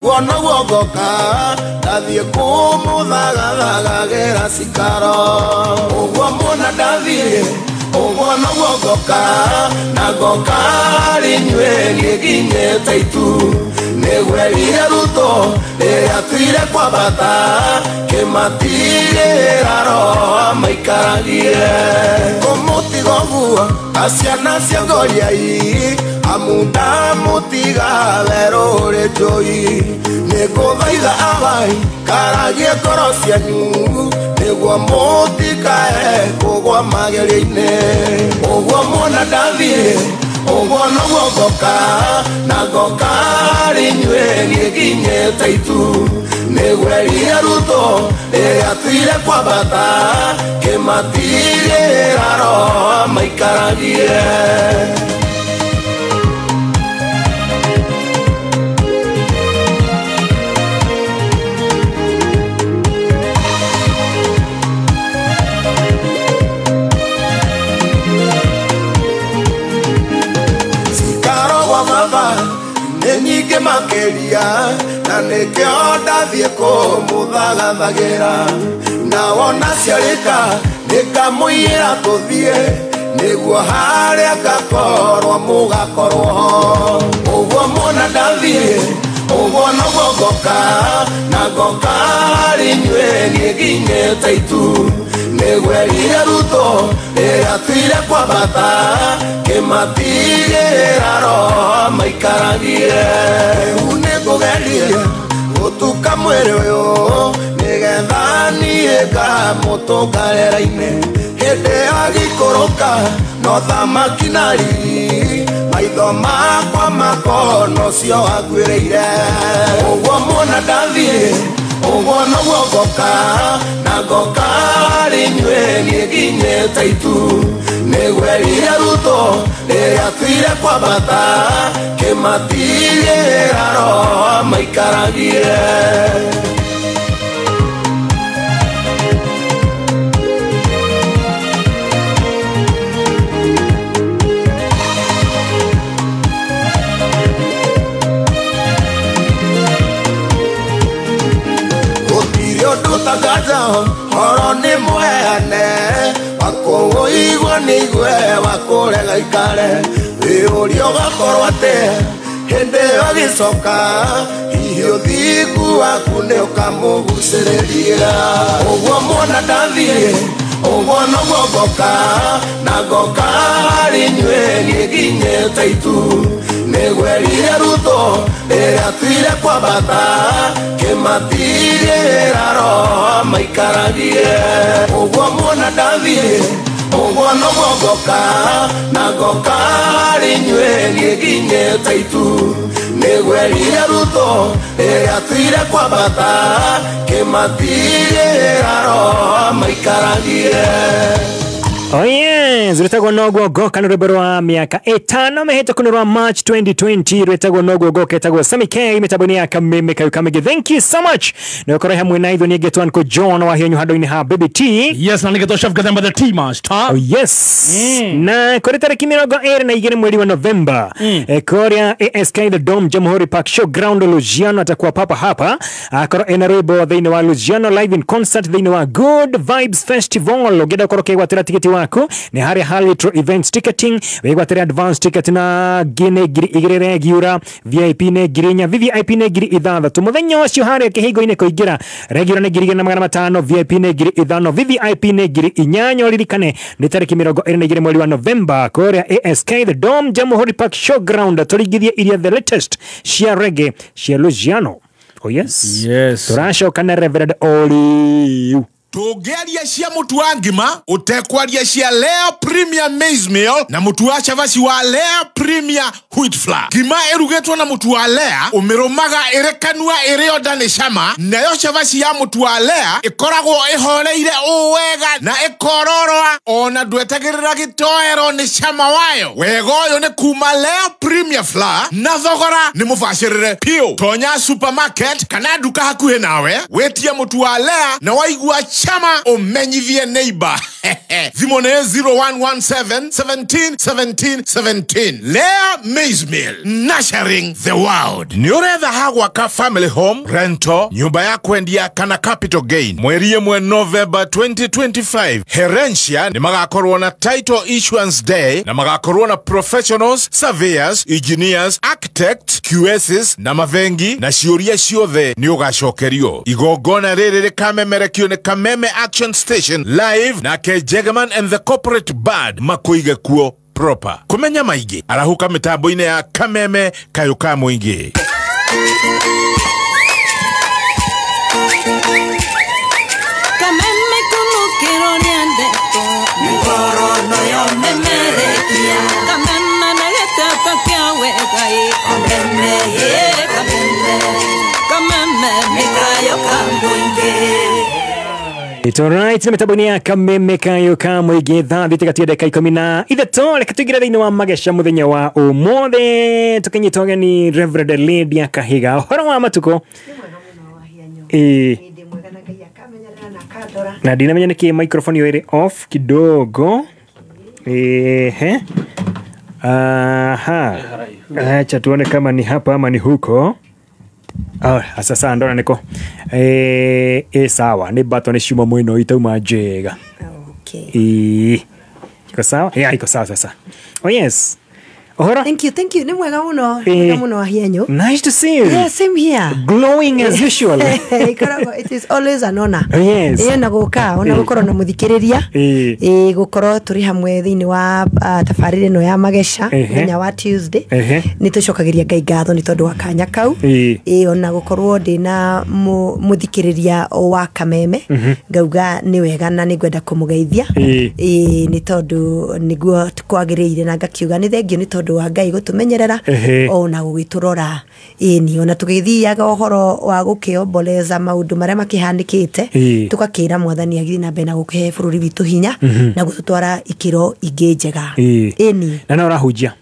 Noguo ngoka ndathiĩ kũmũthagathagagĩra cikaro. Ũguo muona ndathiĩ ũguo noguo ngoka na ngoka harĩ inyuĩ niĩ nginyĩte itu. Nĩgwerire Ruto rĩrĩa atuire kwambata kĩmatigĩra roho maikaragie. Kũmũtiga ũguo ta ciana cia ngoriai amu ndamũtiga werũ ũrĩ njũi. Nĩngũthaitha abai karagie ngoro cianyu nĩguo mũtikae kũgwa magerio-inĩ. Ũguo muona ndathiĩ ũguo noguo ngoka na ngoka harĩ inyuĩ niĩ nginyĩte itu. Nĩgwerire Ruto rĩrĩa atuire kwambata kĩmatigĩra roho maikaragie. Nĩ nyingĩ makĩria na nĩkĩo ndathiĩ kũmũthagathagĩra. Na wona ciarĩka nĩngamũiyĩra tũthiĩ nĩguo harĩa ngakorwo mũgakorwo ho. Ũguo muona ndathiĩ ũguo noguo ngoka na ngoka harĩ inyuĩ niĩ nginyĩte itu. Nĩgwerire Ruto rĩrĩa atuire kwambata kĩmatigĩra roho maikaragie. Rĩu nĩngũgeria gũtuka mwĩrĩ ũyũ nĩgetha niĩ ngamũtũnga rĩera-inĩ. Hĩndĩ ya gĩikũrũka no thamaki na riri maitho makwa makona ũcio wanguĩrĩire. Ũguo muona ndathiĩ ũguo noguo ngoka na ngoka harĩ inyuĩ niĩ nginyĩte itu. Nĩgwerire Ruto rĩrĩa atuire kwambata kĩmatigĩra roho maikaragie. Ũtangata horo nĩ mũheane wakũigua nĩ igue wakũrega ikare. Wĩũria ũgakorwo atĩ hĩndĩ ĩyo agĩcoka hihi ũthingu waku nĩ ũkamũgucĩrĩria. Ũguo muona ndathiĩ ũguo noguo ngoka na ngoka harĩ inyuĩ niĩ nginyĩte itu. Nĩgwerire Ruto rĩrĩa atuire kwambata kĩmatigĩra roho maikaragie. Ũguo muona ndathiĩ ũguo noguo ngoka na ngoka harĩ inyuĩ niĩ nginyĩte itu. Nĩgwerire Ruto rĩrĩa atuire kwambata kĩmatigĩra roho maikaragie. Oh yes, rwĩtagwo noguo ngoka nĩ rwĩmbo rwa mĩaka 5 mĩhĩtũku nĩ rwa March 2020 rwĩtagwo noguo ngoka ĩtagwo Sammy K mĩtambo-inĩ ya Kameme Kayu Kamĩngĩ. Thank you so much. Nĩ ũkorwo hamwe na ithuĩ nĩ ngetwo Uncle John wa hianyu handũ-inĩ ha Baby T. Yes, na nĩgetwo Chef Gathemba the Tea Master. Oh yes. Na kũrĩ tarĩki 22 mweri wa November kũrĩa ASK The Dome Jamhuri Park Showground Luciano atakuwa papa hapa akorwo ena rwĩmbo thĩinĩ wa Luciano live in concert thĩinĩ wa Good Vibes Festival. Ũngĩenda gũkorwo ũkĩgwatĩra tigiti waku nĩ harĩa Halitro Events Ticketing wĩgwatĩre advance ticket na ngine 2,000 regular VIP nĩ 4,000 VVIP nĩ 6,000. Mũthenya ũcio harĩa kĩhingo-inĩ kũingĩra regular nĩ 2,500 VIP nĩ 5,000 VVIP nĩ 8,000. Ũririkane nĩ tarĩki 22 mweri wa November kũrĩa ASK The Dome Jamhuri Park Showground tũringithie iria the latest cia reggae cia Luciano. Oh yes. Yes. Tũracoka na Reverend Oliu. Tũngĩaria cia mũtu wa ngima ũtekwaria cia Lea Premier Maize Meal na mũtu wa cabaci wa Lea Premier Wheat Flour. Ngima ĩrugĩtwo na mũtu wa Lea ũmĩrũmaga ĩrĩ kanua ĩrĩ onda nĩ cama, nayo cabaci ya mũtu wa Lea ĩkoragwo ĩhoreire ũũ wega na ĩkororoa ona ndwetagĩrĩra gĩtoero nĩ cama wayo. Wega ũyũ nĩ kuma Lea Premier Flour na thogora nĩ mũbacĩrĩre piũ. Tonya supermarket kana nduka hakuhĩ nawe wĩtie mũtu wa Lea na waigua Cama ũmenyithie neighbor. Thimũ nĩ 0117 17 17 17. Lea Maize Meal, nurturing the world. Nĩ ũretha ha gwaka family home, rental, nyũmba ya kwendia kana capital gain. Mweri ĩmwe November 2025, Herencia nĩ magakorwo na title issuance day na magakorwo na professionals, surveyors, engineers, architects, QSs na mavengi na ciũria ciothe nĩ ũgacokerio. Igongona rĩrĩ rĩkamemerekio nĩ Kameme Action Station live nake Jegaman and the corporate band makuige kuo proper. Kumenya maingĩ arahuka mĩtambo-inĩ ya Kameme kayũ ka mũingĩ. Kameme kumukiro nyandeto Mikorono yomemerekia Kameme na gĩteto kĩa wega Kameme ye kameme Kameme nĩ kayũ ka mũingĩ. It's alright, mĩtambo-inĩ ya Kameme kayũ ka mũingĩ thaa thita gatia ndagĩka 13. Reke tũingĩre thĩinĩ wa mageca mũthenya wa ũmũthĩ tũkĩnyita ũgeni Reverend Lydia Kahiga. Ũhoro wa matukũ? Na ndinamenya nĩkĩ microphone ĩyo ĩrĩ off kidogo. Ehe. Aha. Acha tuone kama ni hapa ama ni huko. Ah, sasa ndona niko. Sawa, ni button ciuma mwino itauma njega. Okay. Iko sawa? Yeah, iko sawa sasa. Oh yes. Ohoro. Thank you, thank you. Ni mwega muno. Mwega muno Wahianyu. Nice to see you. Yeah, same here. Glowing as usual. It is always an honor. Yes. Ĩĩ na gũka, ona gũkorwo na mũthikĩrĩria. Ĩĩ gũkorwo tũrĩ hamwe thĩinĩ wa tabarĩra ĩno ya mageca mũthenya wa Tuesday. Nĩ tũcokagĩria Ngai ngatho nĩ tondũ wa kanya kau. Ĩĩ ona gũkorwo ndĩna mũthikĩrĩria wa Kameme. Ngauga nĩ wega na nĩ ngwenda kũmũgeithia. Ĩĩ nĩ tondũ nĩguo kwagĩrĩire na ngakiuga nĩ thengio nĩ tondũ wa Ngai gũtũmenyerera ona gũgĩtũrora. Ĩni ona tũgĩthiaga ũhoro wa gũkĩomboleza maũndũ marĩa makĩhanĩkĩte tũgakĩra mwathani agĩthiĩ na mbere na gũkĩhe bũrũri witũ hinya na gũtũtwara ikĩro ingĩ njega. Ĩni na no ũrahunjia?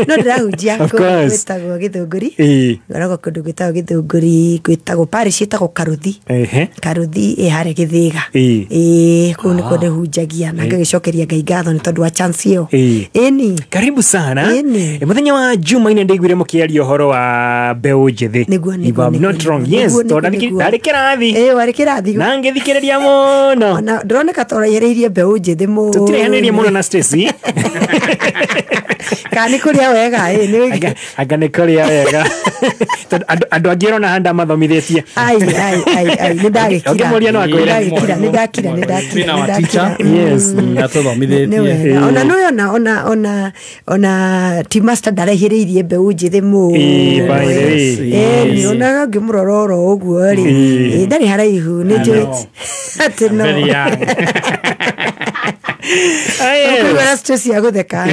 No ndĩrahunjia gwĩtagwo Gĩthũngũri. Ngoragwo kũndũ gwĩtagwo Gĩthũngũri, gwĩtagwo parish ĩtagwo Karuthi. Karuthi ĩ harĩa Gĩthĩga. Ĩĩ kũu nĩkuo ndĩhunjagia na ngagĩcokeria Ngai ngatho nĩ tondũ wa chance ĩyo. Ĩni karibu sana. Mũthenya wa Jumaine ndĩiguire mũkĩaria ũhoro wa mbeũ njĩthĩ. Nĩguo, If I'm not wrong. Yes, tondũ ndarĩ kĩrathi. Ĩĩ warĩ kĩrathi. Na ngĩthikĩrĩria mũno. Ona ndĩroneka ta ũraihereirie mbeũ njĩthĩ mũno. Tũtiraihanĩrĩrie mũno na Stacy. Kana nĩ kũrĩa wega, ĩĩ nĩ anga nĩ kũrĩa wega. Tondũ andũ angĩ ũrona handa mathomithĩtie. Ai ai ai ai nĩ ndagĩkira. Ũngĩmũria no akwĩre. Nĩ ndakira, nĩ ndakira, nĩ ndakira. Yes, atũthomithĩtie. Ona nĩ ona ona Team Master ndaraihereirie mbeũ njĩthĩ mũno. Ĩĩ ona ngĩmũrora oro ũguo rĩ, ndarĩ haraihu nĩ njũĩ atĩ no. Very young. Ũkũigua stress ya gũtheka.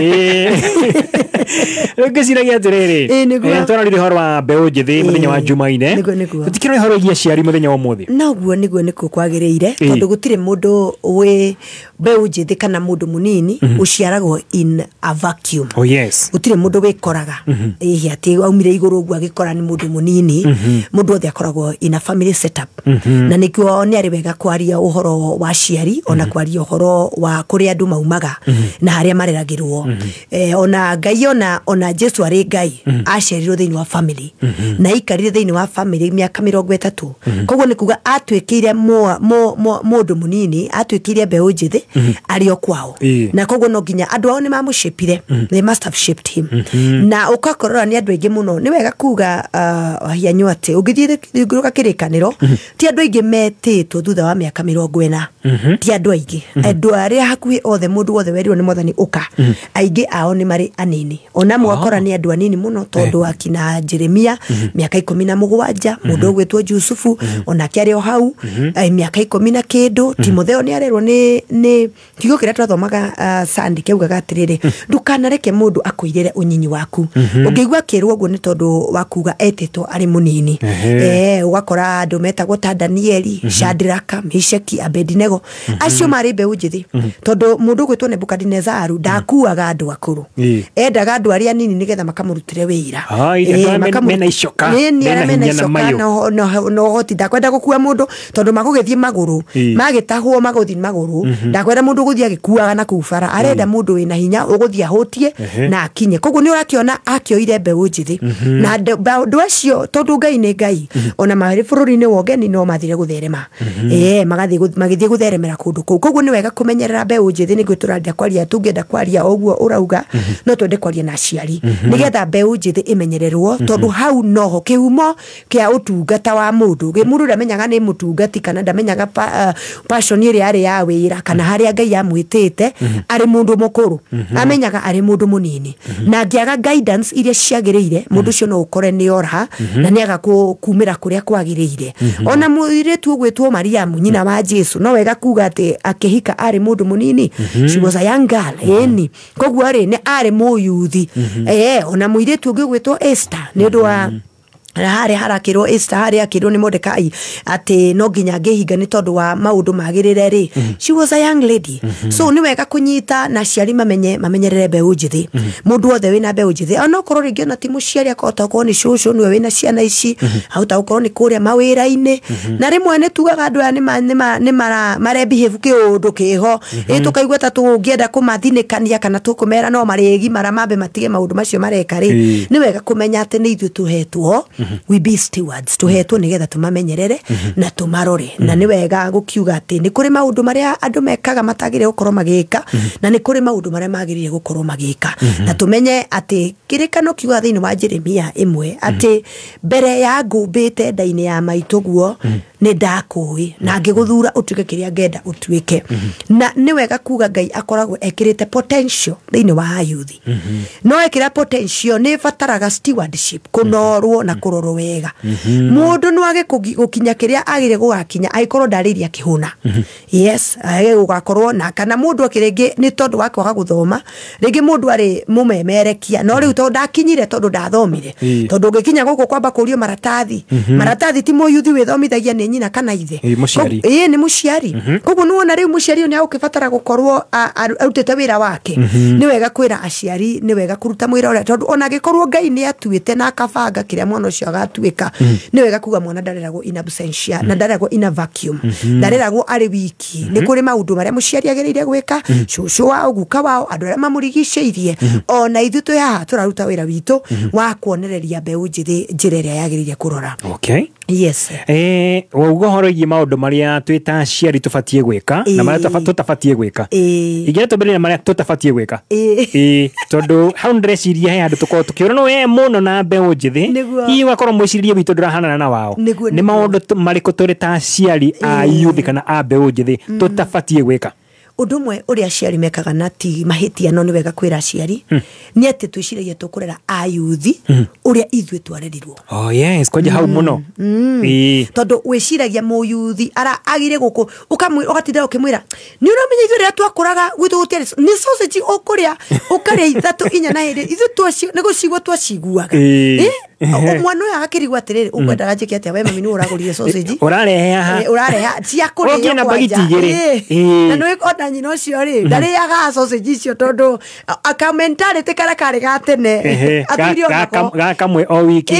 Rĩu ngĩciragia atĩrĩrĩ, twarorire ũhoro wa mbeũ njĩthĩ mũthenya wa Jumaine. Tũtikĩrora ũhoro wĩgiĩ aciari mũthenya wa ũmũthĩ. Noguo nĩguo nĩkuo kwagĩrĩire tondũ gũtirĩ mũndũ wĩ mbeũ njĩthĩ kana mũndũ mũnini ũciaragwo in a vacuum. Oh yes. Gũtirĩ mũndũ wĩkoraga. Ĩĩ atĩ aumire igũrũ ũguo agĩkora nĩ mũndũ mũnini. Mũndũ othe akoragwo in a family setup. Na nĩkĩo nĩ arĩ wega kwaria ũhoro wa aciari ona kwaria ũhoro wa kũrĩa andũ maumaga na harĩa mareragĩrwo. Ona Ngai ona Jesu arĩ Ngai aciarirwo thĩinĩ wa family na aikarire thĩinĩ wa family mĩaka 30. Koguo nĩ kuga atuĩkire mũndũ mũnini, atuĩkire mbeũ njĩthĩ arĩ o kwao. Na koguo no nginya andũ ao nĩ mamũshapire. They must have shaped him. Na ũgakorora nĩ andũ aingĩ mũno. Nĩ wega kuga Wahianyu atĩ ũngĩthiĩ ũka kĩrĩkanĩro ti andũ aingĩ metĩtwo thutha wa mĩaka 40. Ti andũ aingĩ. Andũ arĩa hakuhĩ othe mũndũ wothe werirwo nĩ mwathani ũka aingĩ ao nĩ marĩ anini. Ona mwakora nĩ andũ anini mũno tondũ akina Jeremia mĩaka 17, mũndũ ũgwĩtwo Jusufu onake arĩ o hau mĩaka 10 na kĩndũ. Timotheo nĩ arerwo nĩ kiugo kĩrĩa twathomaga Sunday kĩaugaga atĩrĩrĩ, ndũkanareke mũndũ akũirĩre ũnyinyi waku. Ũngĩigua akĩrwo ũguo nĩ tondũ wa kuga etĩtwo arĩ mũnini. Ũgakora andũ metagwo ta Danieli, Shadraka, Meshaki, Abednego, acio marĩ mbeũ njĩthĩ tondũ Tondu mundu gwitwo Nebukadnezaru ndakuaga andu akuru, endaga andu aria nini nigetha makamurutire wira. Mena icoka mena icoka no hoti ndakwenda gukua mundu tondu magugithie maguru magitahwo maguthi maguru, ndakwenda mundu guthie agikuaga na kuu bara, arenda mundu wina hinya uguthie ahutie na akinye. Koguo ni urakiona akioire mbeu njithi na andu acio tondu Ngai ni Ngai, ona mari bururi-ini wa ũgeni no mathire gutherema, magathie gutheremera kundu kuu. Koguo ni wega kumenyerera mbeu njithi niguo turaria kwaria, tungenda kwaria uguo urauga no twende kwaria na aciari nigetha mbeu njithi imenyererwo, tondu hau noho kihumo kia utungata wa mundu. Mundu ndamenyaga ni mutungati kana ndamenyaga passion iria ari ya wira kana haria Ngai amwitite ari mundu mukuru, amenyaga ari mundu munini, na angiaga guidance iria ciagiriire mundu ucio no ukore ni ora na ni aga kumira kuria kwagiriire. Ona muiritu ugwitwo Mariamu nyina wa Jesu no wega kuga ati akihika ari mundu munini, she was a young girl eni, koguo ri ni ari muyuthi. Ona muiritu ungi ugwitwo Esther ni undu wa harĩa harakĩrwo Esther harĩa akĩrwo nĩ Mordekai atĩ no nginya angĩhinga nĩ tondũ wa maũndũ magĩrĩre rĩ, she was a young lady. So nĩ wega kũnyita na aciari mamenyerere mbeũ njĩthĩ. Mũndũ wothe wĩna mbeũ njĩthĩ ona okorwo rĩngĩ ona ti mũciari akahota gũkorwo nĩ cũcũ nĩwe wĩna ciana ici, ahota gũkorwo nĩ kũrĩa mawĩra-inĩ, na rĩmwe nĩ tugaga andũ aya nĩ marebehave kĩũndũ kĩho, ĩ tũkaigua ta tũngĩenda kũmathinĩkania kana tũkũmera no marĩgimara mambe matige maũndũ macio mareka rĩ, nĩ wega kũmenya atĩ nĩ ithuĩ tũhetwo, we be stewards, tuhetwo nigetha tumamenyerere na tumarore. Na ni wega gukiuga ati ni kuri maundu maria andu mekaga matagire gukorwo magika, na ni kuri maundu maria magirire gukorwo magika, na tumenye ati kirikano kiuga thiini wa Jeremia 1 ati mbere ya ngumbite ndaini ya maitu guo ni ndakui na ngiguthura utuike kiria ngenda utuike. Na ni wega kuga Ngai akoragwo ekirite potential thiini wa ayuthi, no ekira potential ni bataraga stewardship, kunorwo na kurorwo wega. Mundu no age gukinya kiria agire gugakinya agikorwo ndariria kihuna, yes, age gugakorwo na kana mundu akiringi ni tondu wa kwaga guthoma, ringi mundu ari mumemerekia no riu tondu ndakinyire tondu ndathomire, tondu ngikinya guku kwamba kurio maratathi, maratathi ti muyuthi withomithagia ni nyina kana ithe, ĩ ni muciari. Koguo niwona riu muciari ni agukibatara gukorwo arutite wira wake. Ni wega kwira aciari ni wega kuruta mwira uria, tondu ona gikorwo Ngai ni atuite na akabanga kiria mwana ucio agatuika, ni wega kuga mwana ndareragwo in absentia na ndareragwo in a vacuum, ndareragwo ari wiki. Ni kuri maundu maria muciari agiriire gwika, cucu wao, guka wao, andu aria mamurigiceirie, ona ithuĩ twĩ haha tũraruta wĩra witũ wa kuonereria mbeũ njĩthĩ njĩra ĩrĩa yagĩrĩire kũrora. Okay. Yes. Wauga horo igie maundu maria twĩ ta aciari tubatie gwika na maria tutabatie gwika. Ingĩenda twambĩrĩrie na maria tutabatie gwika. Tondu hau ndĩreciria he handũ tũkorwo tũkĩũra no we mũno na mbeũ njĩthĩ, hihi ũgakorwo mwĩcirĩrie witũ ndũrahanana na wao. Nĩ maũndũ marĩkũ tũrĩ ta aciari a youth kana a mbeũ njĩthĩ tũtabatie gwĩka? Ũndũ ũmwe ũrĩa aciari mekaga na ti mahĩtia no nĩ wega kwĩra aciari nĩ atĩ twĩciragia tũkũrera ayuthi ũrĩa ithuĩ twarerirwo. Oh yes, kwanja hau mũno. Tondũ wĩciragia mũyuthi agire gũkũ ũgatinda ũkĩmwĩra nĩ ũramenya ithuĩ rĩrĩa twakũraga gwitũ gũtiarĩ nĩ sausage ũkũrĩa ũkarĩa 3 4 na hĩndĩ ithuĩ nĩ gũcigua twaciguaga. Mwana ũyũ agakĩrigwo atĩrĩrĩ, ũkwendaga njĩke atĩa we mami nĩ ũragũrire sausage ũrarehe haha ũrareha cia kũrĩo na bagiti igĩrĩ, na nĩ ona nyina ũcio rĩ ndarĩaga sausage icio tondũ aka mentality karĩa karĩ ga tene atuire onako ga kamwe o wiki,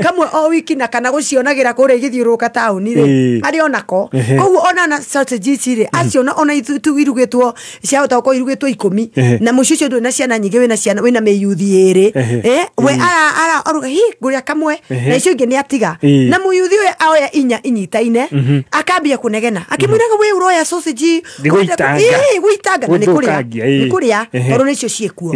kamwe o wiki, na kana gũcionagĩra kũrĩa igĩthiũrũrũka taũni rĩ arĩ onako. Koguo ona na sausage ici rĩ aciona ona irugĩtwo ciahota gũkorwo irugĩtwo 10 na mũciĩ ũcio ndũrĩ na ciana nyingĩ, wĩna ciana wĩna mĩyuthi 2, we ara aruga hi nguria kamwe na icio ingĩ nĩ atiga, na mũyuthi ũyũ aoya 4 inyitaine akambia kũnegena akĩmwĩraga we ũroya sausage gũitanga na nĩ kũrĩa tondũ nĩcio ciĩkuo.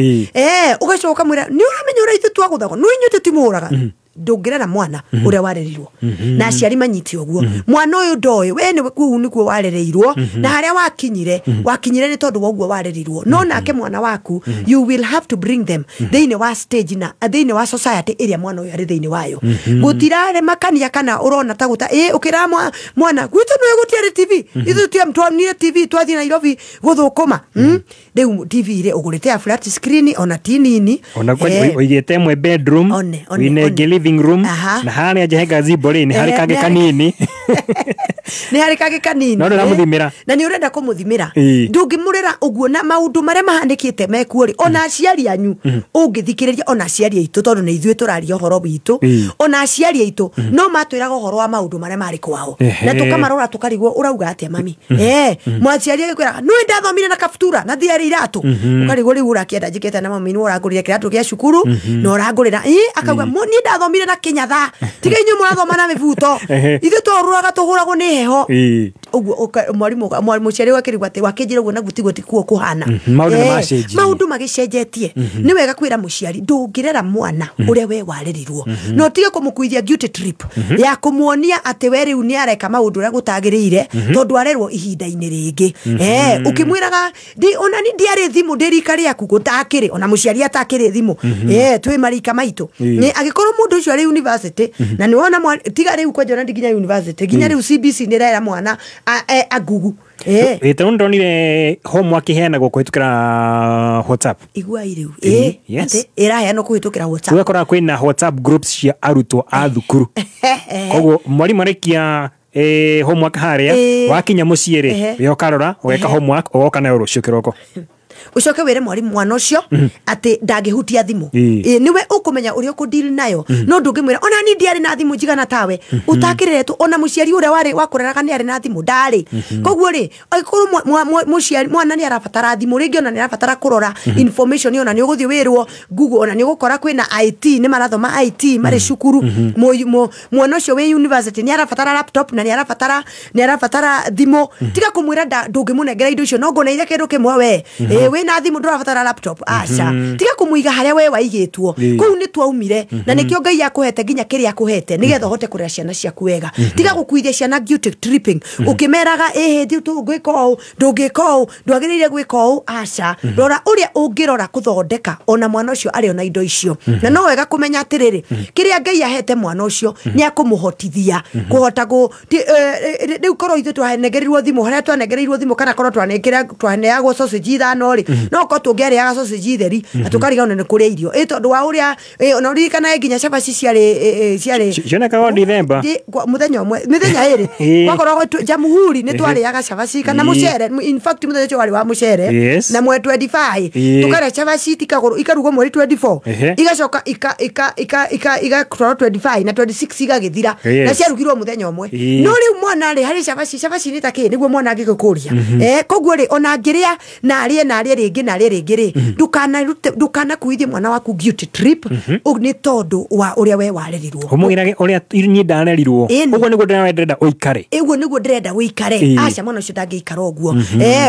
Ũgacoka ũkamwĩra nĩ ũramenya ũrĩa ithuĩ twagũthagwo no inyuĩ tũtimũraga. Ndũngĩrera mwana ũrĩa warerirwo na aciari manyite ũguo, mwana ũyũ ndoĩ we nĩ kũu nĩkuo warereirwo na harĩa wakinyire wakinyire nĩ tondũ wa ũguo warerirwo, no nake mwana waku you will have to bring them thĩinĩ wa stage na thĩinĩ wa society ĩrĩa mwana ũyũ arĩ thĩinĩ wayo. Gũtirarĩ makania kana ũrona ta gũta ũkĩra mwana gwitũ nĩwe gũtiarĩ TV, ithuĩ twonire TV twathiĩ Nairobi gũthũkũma. Rĩu TV rĩ ũgũrĩte ya flat screen ona ti nini, ona ũigĩte ĩmwe bedroom wĩna ĩngĩ living living room na harĩa nja he gazebo rĩ nĩ harĩ kangĩ kanini. Nĩ harĩ kangĩ kanini. No ndũramũthimĩra. Na nĩ ũrenda kũmũthimĩra. Ndũngĩmũrera ũguo na maũndũ marĩa mahanĩkĩte mekuo rĩ, ona aciari anyu ũngĩthikĩrĩria, ona aciari aitũ, tondũ nĩ ithuĩ tũraria ũhoro witũ, ona aciari aitũ no matwĩraga ũhoro wa maũndũ marĩa marĩ kwao, na tũkamarora tũkarigwo ũrauga atĩa mami. Mwaciari agĩkwĩra nĩ ndathomire na kabutura na thiarĩ iratũ, ũkarigwo rĩu ũrakĩenda njĩkĩte na mami nĩ ũrangũrĩra kĩratũ gĩa cukuru na ũrangũrĩra akauga niĩ ndathomire na kĩnyatha, tiga inyuĩ mũrathoma na mĩbuto, ithuĩ twarũraga tũhũragwo nĩ heho. Ũguo mwarimu mũciari wakĩrigwo atĩ wakĩnjĩra ũguo naguo tiguo tikuo kũhana. Maũndũ magĩcenjetie. Nĩ wega kwĩra mũciari ndũngĩrera mwana ũrĩa we warerirwo, na ũtige kũmũkuithia guilty trip ya kũmuonia atĩ we rĩu nĩ areka maũndũ ũrĩa gũtagĩrĩire tondũ arerwo ihinda-inĩ rĩngĩ. Ũkĩmwĩraga ona ni ndiarĩ thimũ ndĩ rika rĩaku gũtakĩrĩ, ona mũciari atakĩrĩ thimũ, twĩ marika maitũ. Angĩkorwo mũndũ ũcio arĩ university na nĩ wona tiga rĩu kwanja ona nginya university nginya rĩu CBC nĩ ĩrera mwana agugu. Tondũ ndonire homework iheanagwo kũhĩtũkĩra WhatsApp. Iguai rĩu. Atĩ ĩraheanwo kũhĩtũkĩra WhatsApp. Ũgakora kwĩna WhatsApp groups cia arutwo a thukuru. Koguo mwarimũ arĩkia homework harĩa, wakinya mũciĩ rĩ, we ũkarora ũgeka homework ũgoka nayo rũciũ kĩroko. Ucoke wire mwarimu mwana ũcio atĩ ndangĩhutia thimũ. Nĩwe ũkũmenya ũrĩa ũkũdeal nayo, no ndũngĩmwĩra ona ni ndiarĩ na thimũ njigana tawe ũtakĩreretwo, ona mũciari ũrĩa warĩ wakũreraga nĩ arĩ na thimũ ndarĩ. Koguo rĩ, angĩkorwo mũciari mwana nĩ arabatara thimũ rĩngĩ, ona nĩ arabatara kũrora information, ona nĩ ũgũthiĩ wĩrwo Google, ona nĩ ũgũkora kwĩna IT, nĩ marathoma IT marĩ cukuru. Mwana ũcio wĩ university nĩ arabatara laptop na nĩ arabatara thimũ. Tiga kũmwĩra ndũngĩmũnengera indo icio, no ngũneire kĩndũ kĩmwe we wĩna thimũ ndũrabatara laptop. Aca, tiga kũmũiga harĩa we waigĩtwo. Kũu nĩ twaumire, na nĩkĩo Ngai akũhete nginya kĩrĩa akũhete nĩgetha ũhote kũrera ciana ciaku wega. Tiga gũkuithia ciana guilt tripping ũkĩmeraga ĩhĩ ndũngĩka ũũ, ndũngĩka ũũ, ndwagĩrĩire gwĩka ũũ. Aca, rora ũrĩa ũngĩrora kũthondeka ona mwana ũcio arĩ ona indo icio. Na no wega kũmenya atĩrĩrĩ, kĩrĩa Ngai ahete mwana ũcio nĩ akũmũhotithia kũhota rĩu korwo ithuĩ twanengereirwo thimũ harĩa twanengereirwo thimũ, kana korwo twaneagwo sausage ithano rĩ, no ko tũngĩarĩaga sausage theri na tũkarigana nĩ kũrĩa irio tondũ wa ũrĩa ona ũririkanaga nginya cabaci ciarĩ cionekaga Dithemba mũthenya ũmwe mĩthenya ĩrĩ gwakoragwo Jamhuri nĩ twarĩaga cabaci kana mũcere. In fact mũthenya ũcio warĩ wa mũcere na mwe 25 tũkarĩa cabaci ikarugwo mweri 24 igacoka igatwarwo 25 na 26 igagĩthira, na ciarugirwo mũthenya ũmwe. No rĩu mwana rĩ harĩ cabaci, cabaci nĩ ta kĩ nĩguo mwana angĩgĩkũria. Koguo rĩ, ona angĩrĩa na arĩe na arĩe rĩngĩ na arĩe rĩngĩ rĩ, ndũkanakuithie mwana waku guilt trip nĩ tondũ wa ũrĩa we warerirwo. Ũmwĩrage ũrĩa niĩ ndarerirwo, ũguo nĩguo ndĩrenda ũikare. Ũguo nĩguo ndĩrenda ũikare. Aca, mwana ũcio ndangĩikara ũguo.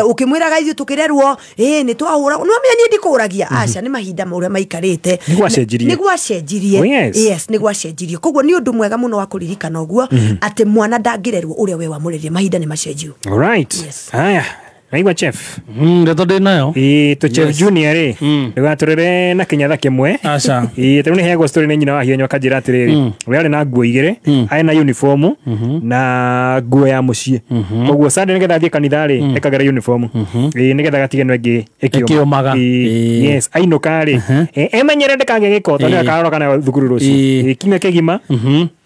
Ũkĩmwĩraga ithuĩ tũkĩrerwo nĩ twahũra, no menya niĩ ndikũragia. Aca, nĩ mahinda ũrĩa maikarĩte, nĩguo acenjirie. Yes, nĩguo acenjirie. Koguo nĩ ũndũ mwega mũno wa kũririkana ũguo atĩ mwana ndangĩrerwo ũrĩa we wamũrerie, mahinda nĩ macenjio. Alright. Haya, naigua chef. Ndeto ndĩ nayo. Tũ Chef Junior rĩ, ndũgatũrere na kĩnyatha kĩmwe. Aca. Tarĩu nĩ heagwo story nĩ nyina wa Hienyo akanjĩra atĩrĩrĩ, ũrĩa arĩ na nguo igĩrĩ, arĩ na uniform na nguo ya mũciĩ. Koguo Sunday nĩgetha athiĩ kanitha rĩ, ekagĩra uniform. Nĩgetha gatige ĩno ĩngĩ ĩkĩũmaga. Yes, ainũka rĩ, emenyere ndakagĩe gĩko tondũ akarora kana thukuru rũciũ. Kiumia kĩgima.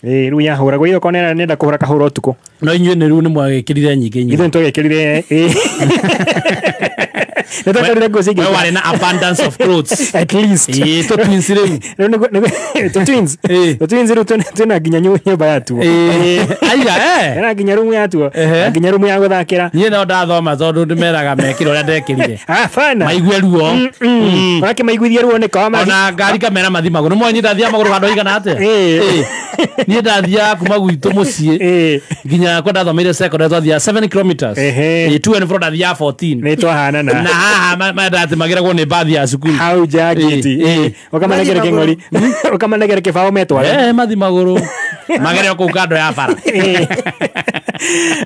Rĩu yahũragwo ĩyo korwo nĩenda kũhũra kahũra ũtukũ. No inyuĩ nĩ rĩu nĩ mwagĩkĩrire nyingĩ inyuĩ. Ithuĩ nĩtwagĩkĩrire nĩtwekĩrire nguo ciingĩ. We warĩ na abundance of clothes. At least. Tũ twins rĩu. Tũ twins. Tũ twins rĩu twĩna nginya nyũmba yatuo. Aiya Ena nginya rumu yatuo. Nginya rumu ya gũthakĩra. Niĩ no ndathoma tondũ ndĩmeraga mekĩre ũrĩa ndekĩrire. Hapana. Maigue ruo. Ũrakĩmaiguithia ruo nĩko. Ona ngari kamera mathi magũrũ. Nĩmũĩ niĩ ndathiaga magũrũ handũ haigana atĩa? Niĩ ndathiaga kuma gwitũ mũciĩ nginya kwa ndathomeire secondary twathiaga 7 kilometers. 2 and 4 ndathiaga 14. Nĩ twahanana. Na haha menda atĩ magĩragwo nĩ mbathi ya cukuru. Hau njakiti. Ũkamanengere kĩng'ori. Ũkamanengere kĩbaũ metware. Mathi magũrũ. Magere o kũu kando ya bara.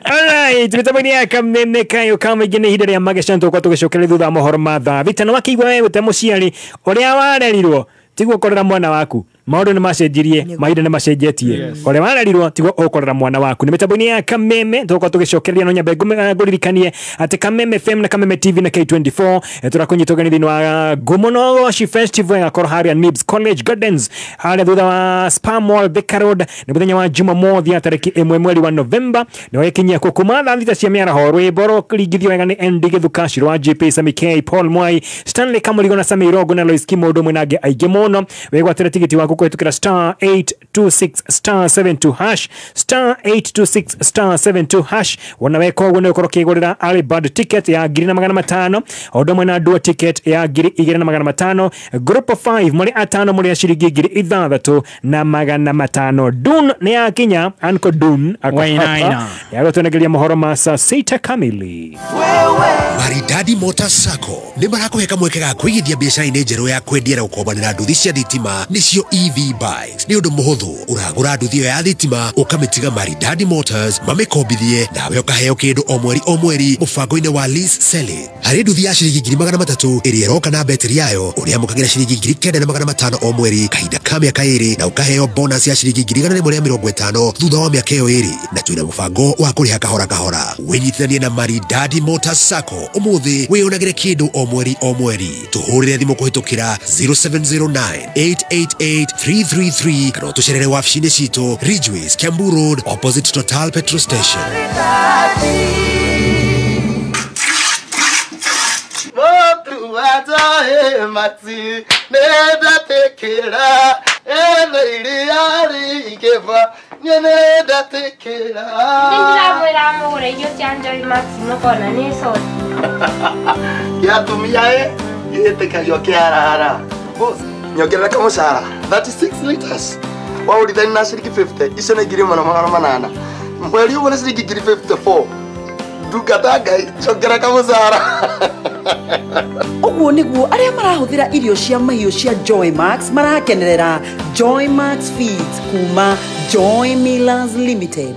Alright, mĩtambo-inĩ ya Kameme Kayo kama ingĩ nĩ ihinda rĩa mageca tũgũkorwo tũgĩcokereria thutha wa mohoro ma thaa thita. Na wakĩigua we wĩ ta mũciari ũrĩa warerirwo tiguo kũrera mwana waku. Maũndũ nĩ macenjirie, mahinda nĩ macenjetie. Ũrĩa warerirwo tiguo ũkũrera mwana waku. Nĩ mĩtambo-inĩ ya Kameme tũgũkorwo tũgĩcokereria, no nyambe ngũririkanie atĩ Kameme FM na Kameme TV na K24 tũrakũnyita ũgeni thĩinĩ wa Ngumo Goshi Festival ĩgakorwo harĩa Nibs College Gardens, harĩa thutha wa Spa Mall, Thika Road. Nĩ mũthenya wa Jumamothi ya tarĩki 1 mweri wa Novemba, nĩ wagĩkinyia kuo kuma thaa 6 cia mĩaraho. Rwĩmbo rũringithio wega nĩ ND Gĩthuka, Shiro wa GP, Sami K, Paul Mwai, Stanley Kamũrigo na Sami Irongo na Lois Kimondo mwena angĩ aingĩ mũno. Wĩgwatĩre tigiti waku kũhĩtũkĩra star 826 star 72 hash, star 826 star 72 hash. Wona weka ũguo nĩ ũkorwo ũkĩgũrĩra early bird ticket ya 1500, o ũndũ ũmwe na ndua ticket ya 2500. Group of 5 mũrĩ atano mũrĩ a ciringi 6500. Dun nĩ yakinya, Uncle Dun ako hapa yagũtũnegeria mohoro ma saa 6 kamili. Maridadi Motors Sacco nĩ marakũhe kamweke ga kũigithia biacara-inĩ njerũ ya kwendia na gũkombanĩra nduthi cia thitima, nĩcio EV bikes. Nĩ ũndũ mũhũthũ, ũragũra nduthi ĩyo ya thitima ũkamĩtiga Maridadi Motors mamĩkombithie, nawe ũkaheo kĩndũ o mweri o mweri mũbango-inĩ wa lease selling. Harĩ nduthi ya ciringi 300,000 ĩrĩa ĩroka na betiri yayo, ũrĩamũkagĩra ciringi 9,500 o mweri kahinda ka mĩaka 2, na ũkaheo bonus ya ciringi 150 thutha wa mĩaka ĩyo 2, na twĩna mũbango wa kũrĩha kahora kahora. Wĩnyitithanie na Maridadi Motors Sacco ũmũthĩ, wĩyonagĩre kĩndũ o mweri o mweri. Tũhũrĩre thimũ kũhĩtũkĩra 0709 888 333 kana ũtũcerere wabici-inĩ citũ Ridgeways, Kiambu Road, opposite Total Petrol Station. Nyongerera kamũcara 36 liters waũrithani na ciringi 50 icio nĩ 1800 mweri ũmwe nĩ ciringi 54. Ndungata Ngai, njongerera kamũcara. Ũguo nĩguo arĩa marahũthĩra irio cia mahiũ cia Joy Max marakenerera Joy Max Feeds kuma Joy Millers Limited.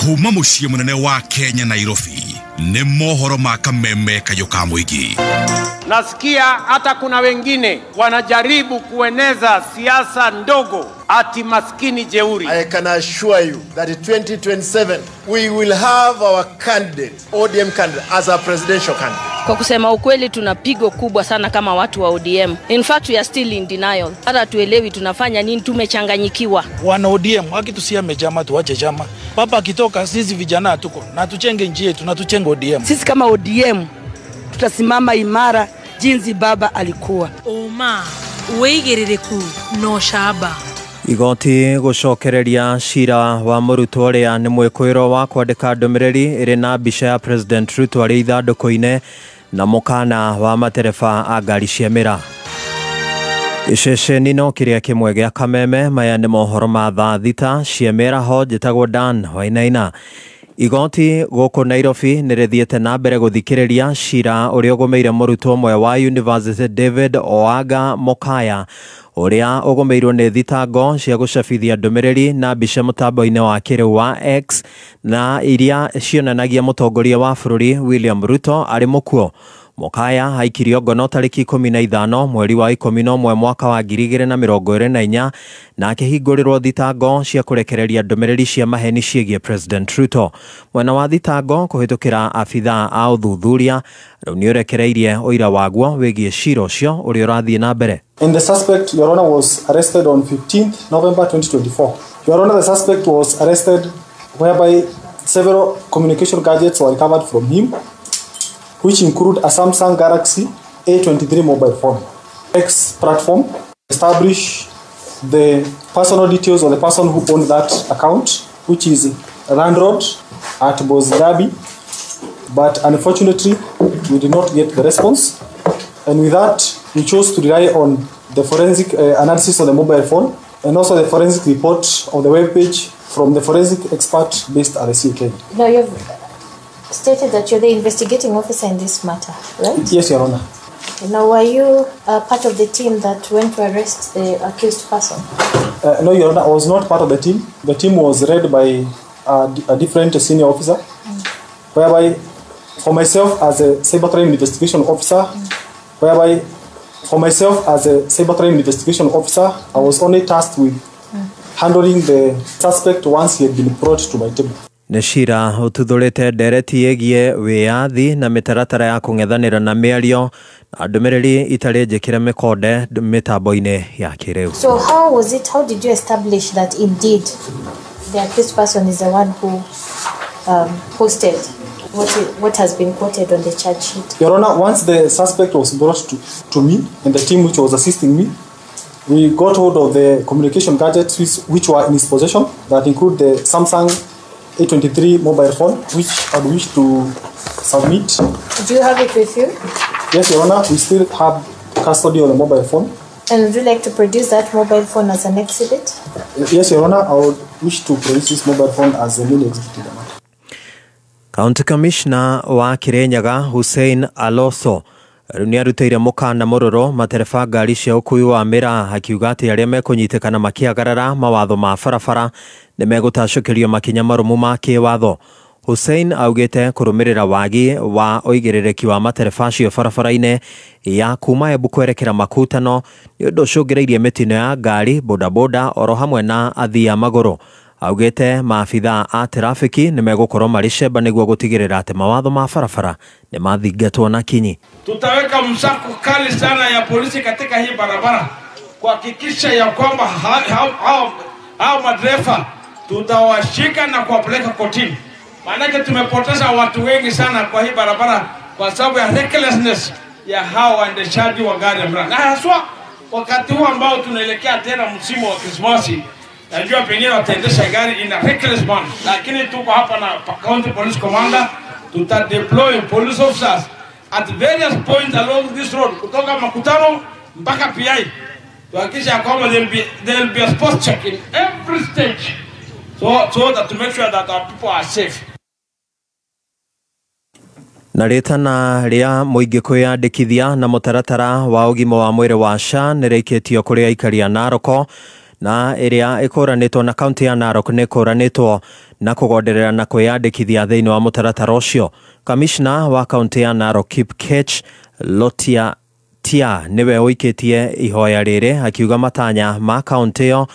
Kuma muciĩ mũnene wa Kenya Nairobi nĩ mohoro ma Kameme kayũ ka mũingĩ. Nasikia hata kuna wengine wanajaribu kueneza siasa ndogo ati maskini jeuri. I can assure you that in 2027 we will have our candidate, ODM candidate, as our presidential candidate. Kwa kusema ukweli tuna pigo kubwa sana kama watu wa ODM. In fact we are still in denial. Hata tuelewi tunafanya nini, tumechanganyikiwa. Wana ODM wakitusiame chama tuache chama. Papa akitoka sisi vijana tuko na tuchenge nchi yetu na tuchenge ODM. Sisi kama ODM tutasimama imara jinsi baba alikuwa. Oma wĩigĩrĩrĩku no shaba. Igoti gũcokereria cira wa mũrutwo ũrĩa nĩ mwĩkũĩrwo wa kwandĩka ndũmĩrĩri ĩrĩ na mbica ya President Ruto arĩ ithandũkũ-inĩ na mũkana wa matereba a ngari cia mĩraa. Iceceni no kĩrĩa kĩmwe gĩa Kameme. Maya nĩ mohoro ma thaa 6 cia mĩaraho. Njĩtagwo Dan Wainaina. Igoti gũkũ Nairobi nĩ rĩthiĩte na mbere gũthikĩrĩria cira ũrĩa ũgũmĩire mũrutwo ũmwe wa University David Oaga Mokaya ũrĩa ũgũmĩirwo nĩ thitango cia gũcabithia ndũmĩrĩri na mbica mũtambo-inĩ wa kĩrĩu wa X na iria cionanagia mũtongoria wa bũrũri William Ruto arĩ mũkuo. Mokaya aikirio ngono tarĩki 15 mweri wa 11 mwaka wa 2024 na akĩhingũrĩrwo thitango cia kũrekereria ndũmĩrĩri cia maheni ciĩgiĩ President Ruto. Mwena wa thitango kũhĩtũkĩra abithaa a ũthuthuria rĩu nĩũrekereirie ũira waguo wĩgiĩ cira ũcio ũrĩa ũrathiĩ na mbere. And the suspect, Your Honor, was arrested on 15th November 2024. Your Honor, the suspect was arrested whereby several communication gadgets were recovered from him, which include a Samsung Galaxy A23 mobile phone. X platform establish the personal details of the person who owned that account, which is landlord at Bosdabi, but unfortunately we did not get the response, and with that we chose to rely on the forensic analysis of the mobile phone, and also the forensic report of the web page from the forensic expert based at the CK. Now, you've stated that you're the investigating officer in this matter, right? Yes, Your Honor. Now, were you part of the team that went to arrest the accused person? No, Your Honor, I was not part of the team. The team was led by a different senior officer, whereby for myself as a cybercrime investigation officer, whereby for myself as a cybercrime investigation officer, I was only tasked with handling the suspect once he had been brought to my table. Nĩ cira ũtuthũrĩte ndereti ĩgiĩ wĩyathi na mĩtaratara ya kũng'ethanĩra na mĩario na ndũmĩrĩri itarĩ njĩkĩre mĩkonde mĩtambo-inĩ ya kĩrĩu. So how was it, how did you establish that indeed the accused person is the one who posted what has been quoted on the charge sheet? Your Honor, once the suspect was brought to me and the team which was assisting me, we got hold of the communication gadgets which were in his possession, that include the Samsung A23 mobile phone, which I wish to submit. Do you have it with you? Yes, Your Honor, we still have custody of the mobile phone. And would you like to produce that mobile phone as an exhibit? Yes, Your Honor, I would wish to produce this mobile phone as a main exhibit in the matter. County Commissioner wa Kirinyaga Hussein Aloso rĩu nĩarutĩire mũkana mũrũrũ matereba ngari cia ũkui wa mĩraa akiuga atĩ arĩa mekũnyitĩkana makĩagarara mawatho ma barabara nĩmegũtacũkĩrio makinya marũmu ma kĩwatho. Hussein augĩte kũrũmĩrĩra wagi wa ũigĩrĩrĩki wa matereba acio barabara-inĩ ya kuma Embu kwerekera Makutano nĩ ũndũ ũcũngĩrĩirie mĩtino ya ngari, bodaboda oro hamwe na athii a magũrũ. Augĩte maabithaa a trafiki nĩmegũkorwo marĩ cemba nĩguo gũtigĩrĩra atĩ mawatho ma barabara nĩmathingatwo na kinyi. Tutaweka msako kali sana ya polisi katika hii barabara kuhakikisha ya kwamba hao madereva tutawashika na kuwapeleka kotini. Maanake tumepoteza watu wengi sana kwa hii barabara kwa sababu ya recklessness ya hao waendeshaji wa gari ya mrama. Na haswa wakati huu ambao tunaelekea tena msimu wa Krismasi, najua pengine wataendesha gari in a reckless manner, lakini tuko hapa na County Police Commander, tuta deploy police officers at various points along this road kutoka Makutano mpaka PI tuhakikisha kwamba there will be a spot check in every stage so that to make sure that our people are safe. Na rĩtana rĩa mũingĩ kwĩyandĩkithia na mũtaratara wa ũgima wa mwĩrĩ wa SHA nĩrĩikĩtio kũrĩ aikari a Narok na ĩrĩa ĩkũranĩtwo na kaunti ya Narok nĩ ĩkũranĩtwo na kũgonderera na kwĩyandĩkithia thĩinĩ wa mũtaratara ũcio. Kamishna wa kaunti ya Narok Kipkech Lotia Tia nĩwe ũikĩtie ihoya rĩrĩ akiuga matanya ma kaunti ĩyo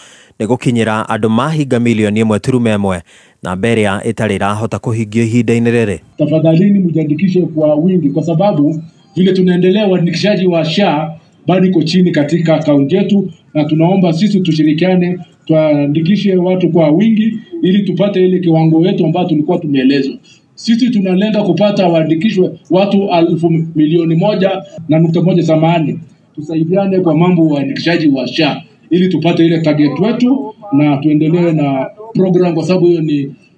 nĩ gũkinyĩra andũ mahinga milioni 1.1 na mbere ya ĩtarĩ ĩrahota kũhingio ihinda-inĩ rĩrĩ. Tafadhalini mjiandikishe kwa wingi kwa sababu vile tunaendelea uandikishaji wa SHA bado iko chini katika kaunti yetu, na tunaomba sisi tushirikiane tuandikishe watu kwa wingi ili tupate ile kiwango yetu ambayo tulikuwa tumeelezwa. Sisi tunalenga kupata waandikishwe watu 1,100,000 samahani. Tusaidiane kwa mambo ya uandikishaji wa SHA ili tupate ile target wetu na tuendelee na program, kwa sababu hiyo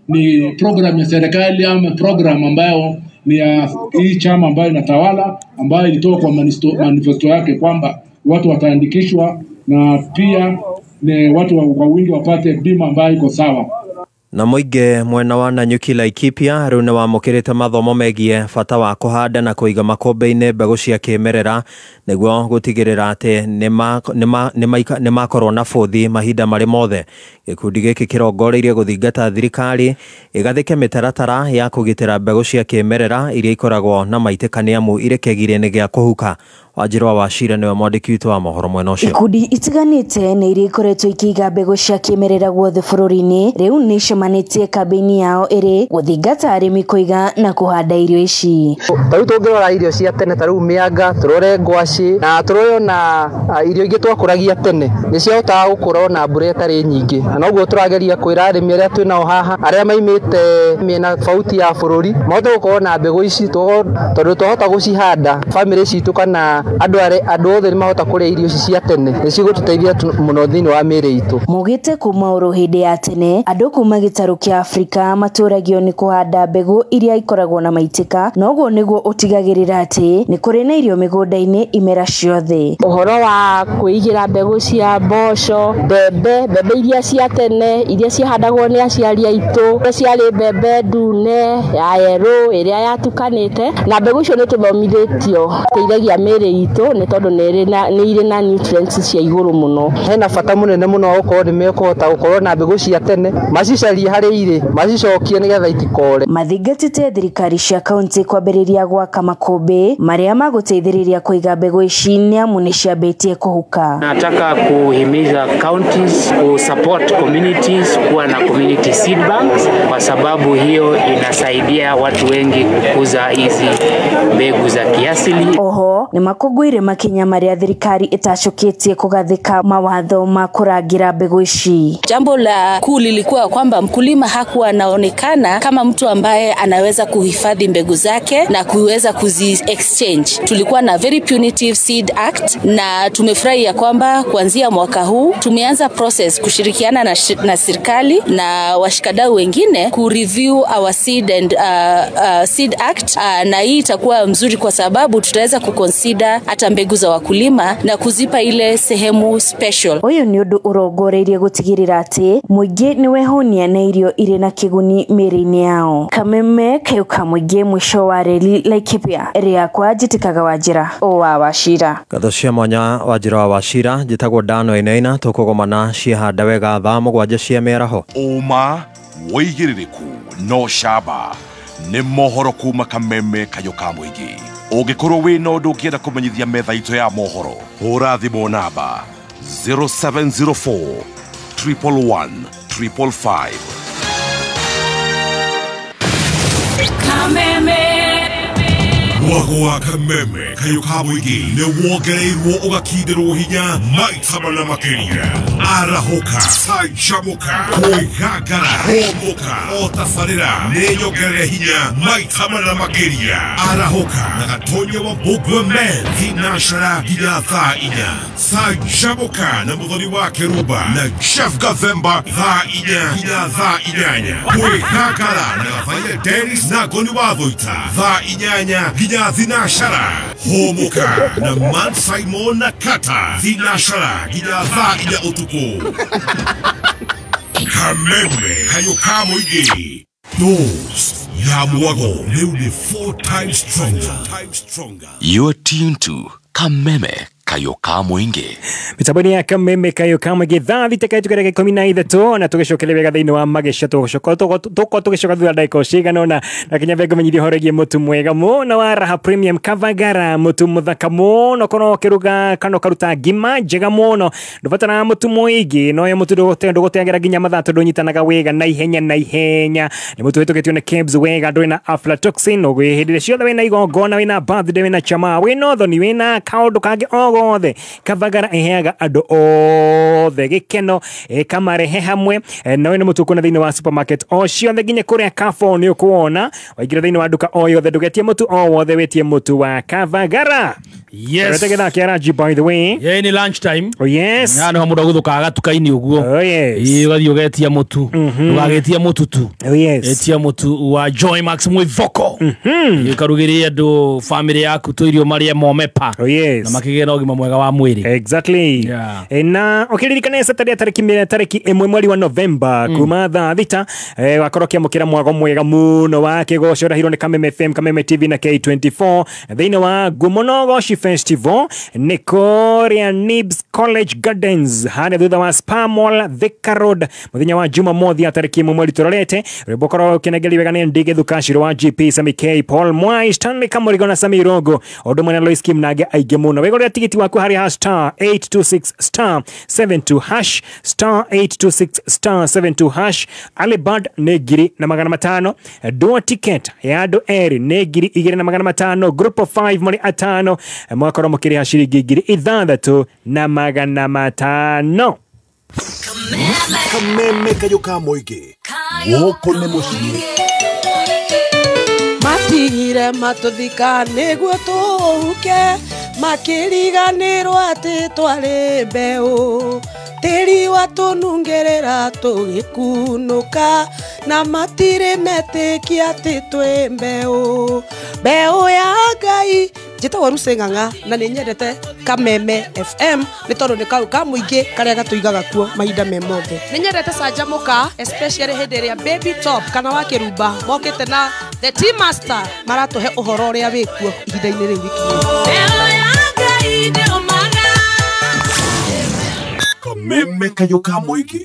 ni program ya serikali ama program ambayo ni ya hii chama ambayo inatawala, ambayo ilitoa kwa manifesto yake kwamba watu wataandikishwa na pia ni watu kwa wingi wapate bima ambayo iko sawa. Na mũingĩ mwena wa Nanyuki Laikipia rĩu nĩwamũkĩrĩte mathomo megiĩ bata wa kũhanda na kũiga makũmbĩ-inĩ mbegũ cia kĩmerera nĩguo gũtigĩrĩra atĩ nĩmakorwo na bũthi mahinda marĩ mothe. Gĩkundi gĩkĩ kĩrongoreirie gũthingata thirikari ĩgathĩke mĩtaratara ya kũgitĩra mbegũ cia kĩmerera iria ikoragwo na maitĩka nĩ amu irĩ kĩgirĩ-inĩ gĩa kũhuka. Wanjirwa wa Cira nĩwe mwandĩki witũ wa mohoro mwena ũcio. Ikundi itiganĩte nĩ iria ikoretwo ikĩiga mbegũ cia kĩmerera guothe bũrũri-inĩ rĩu nĩ icemanĩtie kambĩini yao ĩrĩ gũthingata arĩmi kũiga na kũhanda irio ici. Ta rĩu tũngĩrora irio cia tene ta rĩu mĩanga, tũrore ngwacĩ na tũrore ona irio ingĩ twakũragia tene nĩ ciahotaga gũkũra ona mbura ĩtarĩ nyingĩ, na noguo tũrageria kwĩra arĩmi arĩa twĩ nao haha arĩa maimĩte mĩena tofauti ya bũrũri mahote gũkorwo na mbegũ ici tondũ twahota gũcihanda bamĩrĩ citũ kana kana andũ othe nĩ mahota kũrĩa irio ici cia tene nĩ cigũtũteithia mũno thĩinĩ wa mĩĩrĩ itũ. Mugĩte kuma oro hĩndĩ ya tene andũ kuma gĩtarũ kĩa Afrika matũragio nĩ kũhanda mbegũ iria ikoragwo na maitĩka, noguo nĩguo ũtigagĩrĩra atĩ nĩ kũrĩ na irio mĩgũnda-inĩ imera ciothe. Ũhoro wa kwĩigĩra mbegũ cia mboco, mbembe, mbembe iria cia tene iria ciahandagwo nĩ aciari aitũ, ciarĩ mbembe ndune, ya yerũ, ĩrĩa yatukanĩte, na mbegũ icio nĩ tũthomithĩtio teithagia mĩĩrĩ itũ nĩ tondũ nĩ irĩ na nutrients cia igũrũ mũno. Hena bata mũnene mũno wa gũkorwo nĩ mekũhota gũkorwo na mbegũ cia tene, macicarie harĩ irĩ, macicokie nĩgetha itikore. Mathingatĩte thirikari cia kaunti kwambĩrĩria gwaka makũmbĩ marĩa magũteithĩrĩria kũiga mbegũ ici nĩamu nĩ ciambĩtie kũhuka. Nataka kuhimiza counties ku support communities kuwa na community seed banks, kwa sababu hiyo inasaidia watu wengi kukuza hizi mbegu za kiasili. Oho nĩ makũngũĩire makinya marĩa thirikari ĩtacũkĩtie kũgathĩka mawatho ma kũrangĩra mbegũ ici. Jambo la kuu lilikuwa kwamba mkulima hakuwa anaonekana kama mtu ambaye anaweza kuhifadhi mbegu zake na kuweza kuzi exchange. Tulikuwa na very punitive seed act, na tumefurahi ya kwamba kuanzia mwaka huu tumeanza process kushirikiana na serikali na washikadau wengine ku review our seed and seed act, na hii itakuwa mzuri kwa sababu tutaweza kuconsider hata mbegu za wakulima na kuzipa ile sehemu special. Uyu ni undu urongoreirie gutigirira ati muingi ni wehunia na irio irĩ na kĩguni mĩĩrĩ-inĩ yao. Kameme kayuka muingi mwisho wa reli Laikipia ĩrĩa kwa njĩtĩkaga Wanjĩra wa Wachira. Ngatho cia mwanya Wanjĩra wa Wachira. Njĩtagwo Dano Inaina, tũkũgomana ciahanda wega thaa 7 cia mĩaraho. Ũma wĩigĩrĩrĩku no camba nĩ mohoro kuma Kameme kayũ ka mũingĩ. Ũngĩkorwo wĩna ũndũ ũngĩenda kũmenyithia metha itũ ya mohoro, hũra thimũ namba 0704 111 555. Kameme Mwago wa Kameme kayũ ka mũingĩ nĩ wongereirwo ũgakindĩrwo hinya maita mana makĩria. Arahũka, canjamũka, kwĩgangara, hũmũka, o tabarĩra nĩ nyongerere hinya maita mana makĩria. Arahũka na Gatonya wa Mbũgua Men thinacara nginya thaa 4. Canjamũka na Mũthoni wa Kĩrumba na Jeff Gathemba thaa 4 nginya thaa 8. Kwĩgangara na Gathaia Dennis na Ngoni wa Thũita thaa 8 nginya thinashara. Hũmũka na Man Simon na Kata thinashara nginya thaa 4 ũtukũ. Kameme kayũ ka mũingĩ. Dose ya mwago rĩu nĩ 4 times stronger. You're tuned to Kameme kayũ ka mũingĩ. Mĩtambo-inĩ ya Kameme kayũ ka mũingĩ thaa 6 kaĩtũka ndagĩka 13, na tũgĩcokeria wega thĩinĩ wa mageca tũgũcoka tũgĩcoka thutha ndagĩka cigana ũna, na kinya bengo menyithia ũhoro wĩgiĩ mũtu mwega mũno wa Raha Premium Kavagara, mũtu mũthaka mũno korwo ũkĩruga kana ũkaruta ngima njega mũno, ndũbataraga mũtu mũingĩ, no ũyũ mũtu ndũgũteagĩra nginya mathaa tondũ ũnyitanaga wega na ihenya na ihenya. Nĩ mũtu ũhĩtũkĩtio nĩ KEBS wega, ndũrĩ na aflatoxin, ũguo hĩndĩ ĩrĩa ciothe wĩna igongona, wĩna birthday, wĩna chama, wĩna ũthoni, wĩna kaũndũ kangĩ o gothe, Kavagara ĩheaga andũ othe gĩkeno, ĩkamarehe hamwe. Na ũyũ nĩ mũtu ũkuona thĩinĩ wa supermarket o ciothe nginya kũrĩa Carrefour nĩ ũkuona. Waingĩra thĩinĩ wa nduka o yothe ndũgetie mũtu o wothe, wĩtie mũtu wa Kavagara. Yes. Rete gĩthaa kĩa Raji, by the way. Yeah, ni lunch time. Oh yes. Na no mũndũ agũthũkaga gatuka-inĩ ũguo. Oh yes. Ĩĩ, ũgathiĩ ũgetia mũtu. Ndũgagetia mũtu tu. Oh yes. Etia mũtu wa Joy Max Mwĩvoko. Ũkarugĩrie andũ family yaku tũirio marĩe momepa. Oh yes. Na makĩgĩe na ũgima mwega wa mwĩrĩ. Exactly. Yeah. Na ũkĩririkana Saturday tarĩki 1 mweri wa November kuma thaa 6 wakorwo ũkĩamũkĩra mwago mwega mũno wa kĩgoco ũrahirwo nĩ Kameme FM, Kameme TV na K24 thĩinĩ wa Ngumo Goshi Festival nĩ kũrĩa Nibs College Gardens harĩa thutha wa Spa Mall Thika Road mũthenya wa Jumamothi ya tarĩki 1 mweri tũrorete. Rwĩmbo ũkorwo ũkĩnengerio wega nĩ Ndigi Thukacirũ wa GP, Sami K, Paul Mwai, Stanley Kamũrigo na Sami Irongo, ũndũ ũmwe na Lois Kim na angĩ aingĩ mũno. Wĩgũrĩre tigiti waku harĩa ha star 826 star 72 hash, star 826 star 72 hash. Alibad nĩ 1,500, door ticket ya andũ erĩ nĩ 2,500, group of 5 mũrĩ atano mwakorwo mũkĩrĩha ciringi 6,500. Kameme kayũ ka mũingĩ gũkũ nĩ mũciĩ. Matigire matũthika nĩguo tũhuke, Makĩriganĩrwo atĩ twarĩ mbeũ. Tĩri watũnungerera tũgĩkunũka na matirĩ metĩkia atĩ twĩ mbeũ. Mbeũ ya Ngai. Njĩtagwo Lucy Ng'ang'a na nĩ nyendete Kameme FM nĩ tondũ nĩ kau ka mũingĩ karĩa gatũigaga kuo mahinda me mothe. Nĩ nyendete Canjamũka especially hĩndĩ ĩrĩa Baby Top kana wa Kĩrumba mokĩte na The Tea Master maratũhe ũhoro ũrĩa wĩkuo ihinda-inĩ rĩu gĩkinyĩte. Kameme kayo ka mũingĩ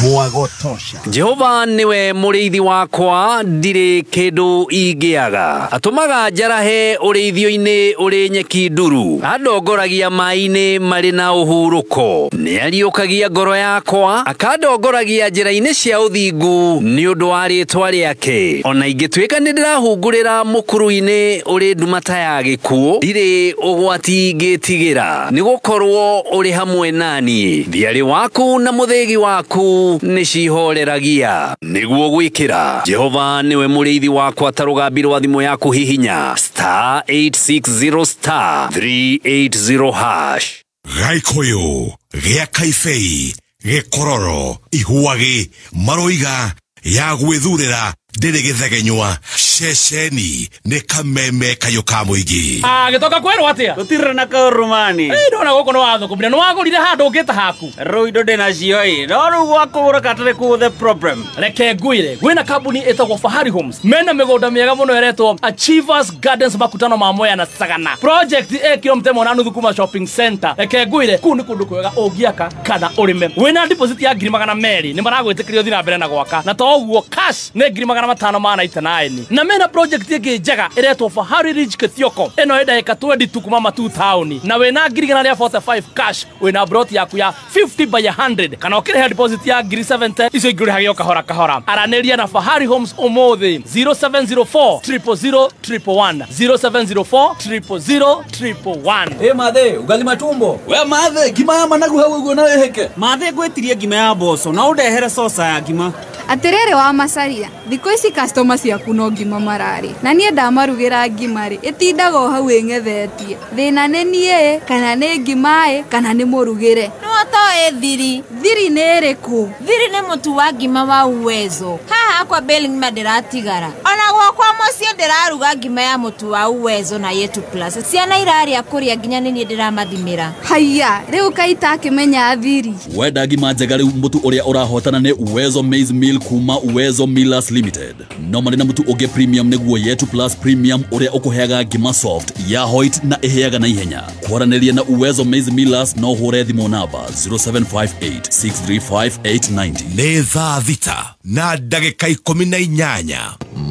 mwagotosha. Jehova niwe mũrĩithi wakwa, ndirĩ kĩndũ ingĩaga. Atũmaga njarahe ũrĩithio-inĩ ũrĩ nyeki nduru, andongoragia maĩ-inĩ marĩ na ũhurũko. Nĩariũkagia ngoro yakwa, akandongoragia njĩra-inĩ cia ũthingu nĩ ũndũ wa rĩĩtwa rĩake. Ona ingĩtuĩka nĩndĩrahungurĩra mũkuru-inĩ ũrĩ nduma ta ya gĩkuũ, ndirĩ ũgwati ingĩtigĩra, nĩgũkorwo ũrĩ hamwe naniĩ. Thiarĩ waku na mũthĩgi waku nĩcihoreragia. Nĩguo gwĩkĩra Jehova nĩwe mũrĩithi wakwa ta rũgambi rwa thimũ yaku hihinya star 860 star 380 hash. Gaikũyũ gĩa Kaibei gĩkororo ihuagi maroiga ya gwĩthurĩra ndĩrĩ gĩthegenywa ceceni nĩ Kameme kayo ka mũingĩ. Gĩtoka kwĩrwo atĩa? Gũtirĩ na kaũrũmani. Ndona gũkũ nĩ wathũkũmire, nĩ wagũrire handũ ũngĩta haku. Rĩu indo ndĩnacio ĩ, no rĩu gwa kũgũra gatarĩ kuo the problem. Reke ngwĩre, kwĩna kambuni ĩtagwo Fahari Homes. Mena mĩgũnda mĩega mũno ĩretwo Achievers Gardens makutano ma Mwea na Sagana. Project ĩ kilomita 8.5 kuma shopping center. Reke ngwĩre, kũu nĩ kũndũ kwega ũngĩaka kana ũrĩme. Wĩna deposit ya 200,000 nĩ maragwĩtĩkĩria ũthiĩ na mbere na gwaka. Na to ũguo cash nĩ 599. Na mena project ĩngĩ njega ĩretwo Fahari Ridge Kithioko. Ĩno ĩ ndagĩka 22 kuma Matu town. Na wĩna 145 cash, wĩna broti yaku ya 50 by 100 kana ũkĩrĩha deposit ya 70,000 icio ingĩ ũrĩhage o kahora kahora. Aranĩria na Fahari Homes ũmũthĩ 0704 000 111 0704 000 111. Ĩ mathe, ugali matumbo. We mathe, ngima ya managu hau ũguo no ĩhĩke. Mathe ngwĩtirie ngima ya mboco na ũndehere coca ya ngima. Atĩrĩrĩ wa Macaria, thikũ ici customer ciaku no ngima mararĩ na niĩ ndamarugĩra ngima rĩ ĩtindaga o hau ĩng'ethetie. Thĩna nĩ niĩ kana nĩ ngima ĩ kana nĩ mũrugĩre. No atoĩ thiri. Thiri nĩ ĩrĩkũ? Thiri nĩ mũtu wa ngima wa Uwezo. Haha hakwa beli ngima ndĩratigara. Ona gwakwa mũciĩ ndĩraruga ngima ya mũtu wa Uwezo na Yetu Plus. Ciana irarĩa kũrĩa nginya nĩ niĩ ndĩramathimĩra. Haiya, rĩu kaita akĩmenya thiri. Wenda ngima njega rĩu mũtu ũrĩa ũrahotana nĩ Uwezo Maize Meal kuma Uwezo Millers Limited. No marĩ na mũtu ũngĩ premium nĩguo Yetu Plus Premium ũrĩa ũkũheaga ngima soft ya white na ĩhĩaga na ihenya. Kwaranĩria na Uwezo Maize Millers no ũhũre thimũ namba 0758 635 890. Nĩ thaa 6 na ndagĩka 18.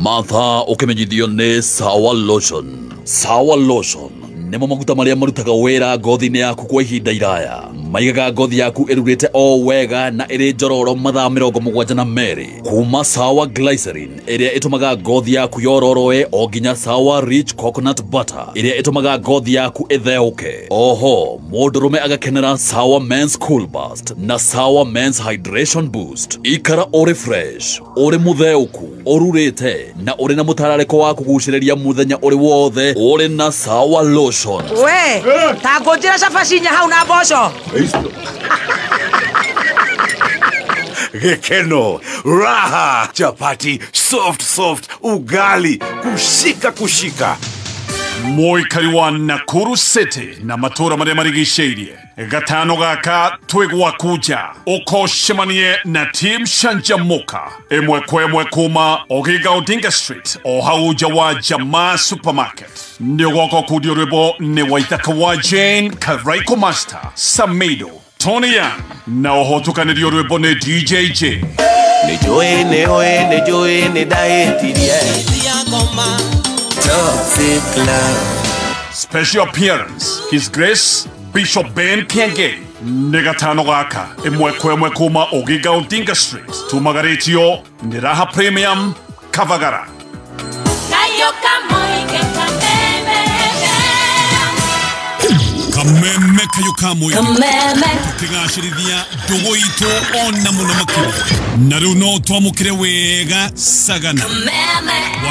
Martha ũkĩmenyithio nĩ Sawa Lotion. Sawa Lotion nĩmo maguta marĩa marutaga wĩra ngothi-inĩ yaku kwa ihinda iraya. Maigaga ngothi yaku ĩrurĩte o wega na ĩrĩ njororo mathaa 72. Kuma Sawa Glycerin ĩrĩa ĩtũmaga ngothi yaku yororoe o nginya Sawa Rich Coconut Butter ĩrĩa ĩtũmaga ngothi yaku ĩtheũke. Oho, mũndũrũme agakenera Sawa Men's Cool Burst na Sawa Men's Hydration Boost. Ikara ũrĩ fresh, ũrĩ mũtheũku, ũrurĩte na ũrĩ na mũtararĩko wa kũgucĩrĩria mũthenya ũrĩ wothe ũrĩ na Sawa Lotion. We, ta ngũnjĩra cabaci inya hau na mboco. Gĩkeno, raha, chapati, soft soft, ugali, kushika kushika. Mũikari wa Nakuru City na matũũra marĩa marigicĩirie gatano gaka twĩ gwaku nja ũkocemanie na Team Canjamũka ĩmwe kwa ĩmwe kuma Oginga Odinga Street o hau nja wa Jamaa Supermarket. Nĩ ũgoka ũkundio rwĩmbo nĩ Waithaka wa Jane, Karaiko Master, Samido, Tony Young na ũhotũkanĩrio rwĩmbo nĩ DJ J. Nĩ njũĩ nĩ ũĩ nĩ njũĩ nĩ ndahĩtirie. Toxic love. Special appearance, His Grace Bishop Ben Kiengei. Nĩ gatano gaka ĩmwe kwa ĩmwe kuma Oginga Odinga Street tumagarĩtio nĩ Raha Premium Kavagara. Kameme kayo ka mũingĩ tũkĩgacĩrithia ndũgũ itũ ona mũno makĩria na rĩu no twamũkĩre wega Sagana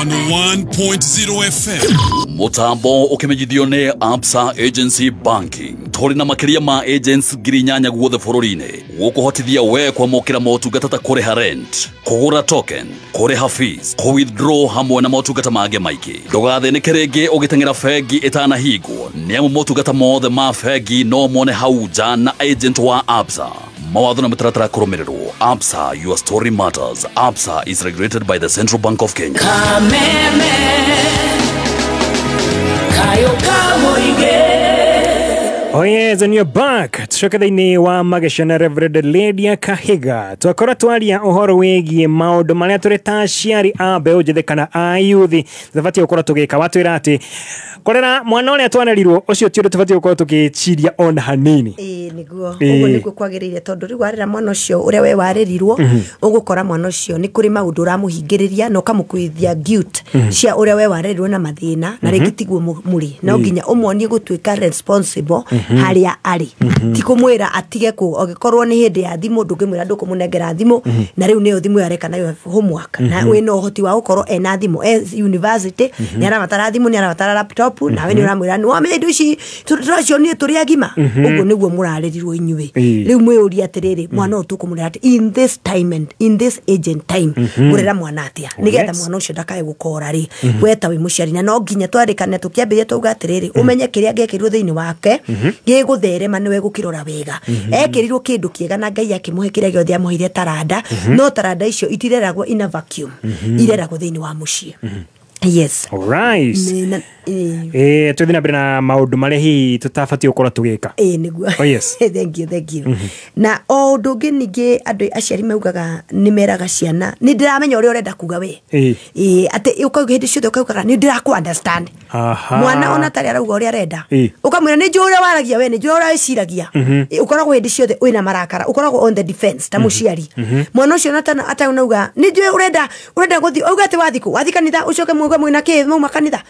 101.0 FM. Mutambo ukimenyithio nĩ Absa Agency Banking. Tũrĩ na makĩria ma agents 8,000 guothe bũrũri-inĩ gũkũhotithia we kwamũkĩra motungata ta kũrĩha rent, kũgũra token, kũrĩha fees, kũ-withdraw hamwe na motungata mangĩ maingĩ. Ndũgathĩnĩke rĩngĩ ũgĩteng'era bengi ĩtanahingwo nĩ amu motungata mothe ma bengi no mone hau nja na agent wa Absa. Mawatho na mĩtaratara kũrũmĩrĩrwo. Absa, your story matters. Absa is regulated by the Central Bank of Kenya. Kameme kayo kamuige. Oh yes, and you're back. Tucoke thĩinĩ wa Mageca na Reverend Lydia Kahiga. Twakora twaria ũhoro wĩgiĩ maũndũ marĩa tũrĩ ta aciari a mbeũ njĩthĩ kana a yuthi tũbatiĩ gũkorwo tũgĩka. Watwĩra atĩ kũrera mwana ũrĩa twarerirwo ũcio ti ũndũ tũbatiĩ gũkorwo tũgĩciria ona hanini. Ĩĩ nĩguo, ũguo nĩguo kwagĩrĩire tondũ rĩu warera mwana ũcio ũrĩa we warerirwo ũgũkora mwana ũcio nĩ kũrĩ maũndũ ũramũhingĩrĩria na ũkamũkuithia guilt cia ũrĩa we warerirwo na mathĩna na rĩngĩ tiguo mũrĩ. No nginya ũmuonie gũtuĩka responsible harĩa arĩ. Ti kũmwĩra atige kũ angĩkorwo nĩ hĩndĩ ya thimũ ndũngĩmwĩra ndũkũmũnengera thimũ na rĩu nĩyo thimũ yareka nayo homework na wĩna ũhoti wa gũkorwo ena thimũ e university nĩ arabatara thimũ nĩ arabatara laptop nawe nĩ ũramwĩra nĩ wamenya indo ici tũracionire tũrĩ agima. Ũguo nĩguo mũrarerirwo inyuĩ. Rĩu mwĩyũrie atĩrĩrĩ mwana ũyũ tũkũmũrera atĩa in this time and in this age and time ngũrera mwana atĩa nĩgetha mwana ũcio ndakae gũkora rĩ we ta wĩ mũciari. Na no nginya twarĩkane tũkĩambĩrĩria twauga atĩrĩrĩ ũmenye kĩrĩa angĩekĩrirwo thĩinĩ wake gĩgũtherema nĩwe gũkĩrora wega. Ekĩrirwo kĩndũ kĩega na Ngai akĩmũhe kĩrĩa gĩothe amũheire taranda no taranda icio itireragwo in a vacuum, ireragwo thĩinĩ wa mũciĩ. Yes. All right. Tũthiĩ na mbere na maũndũ marĩa hihi tũtabatiĩ gũkorwo tũgĩka. Nĩguo. Oh yes. Thank you, thank you. Na o ũndũ ũngĩ ningĩ andũ aciari maugaga nĩ meraga ciana nĩ ndĩramenya ũrĩa ũrenda kuga we. Atĩ ũkauga hĩndĩ ciothe ũkaugaga nĩ ndĩrakũ understand. Mwana ona tarĩ arauga ũrĩa arenda. Ũkamwĩra nĩ njũĩ ũrĩa waragia we, nĩ njũĩ ũrĩa wĩciragia. Ũkoragwo hĩndĩ ciothe wĩna marakara, ũkoragwo on the defense ta mũciari. Mwana ũcio atanauga nĩ njũĩ ũrenda gũthiĩ, auga atĩ wathiĩ kũ? Wathiĩ kanitha ũcoke muga mwĩna kĩ mauma kanitha.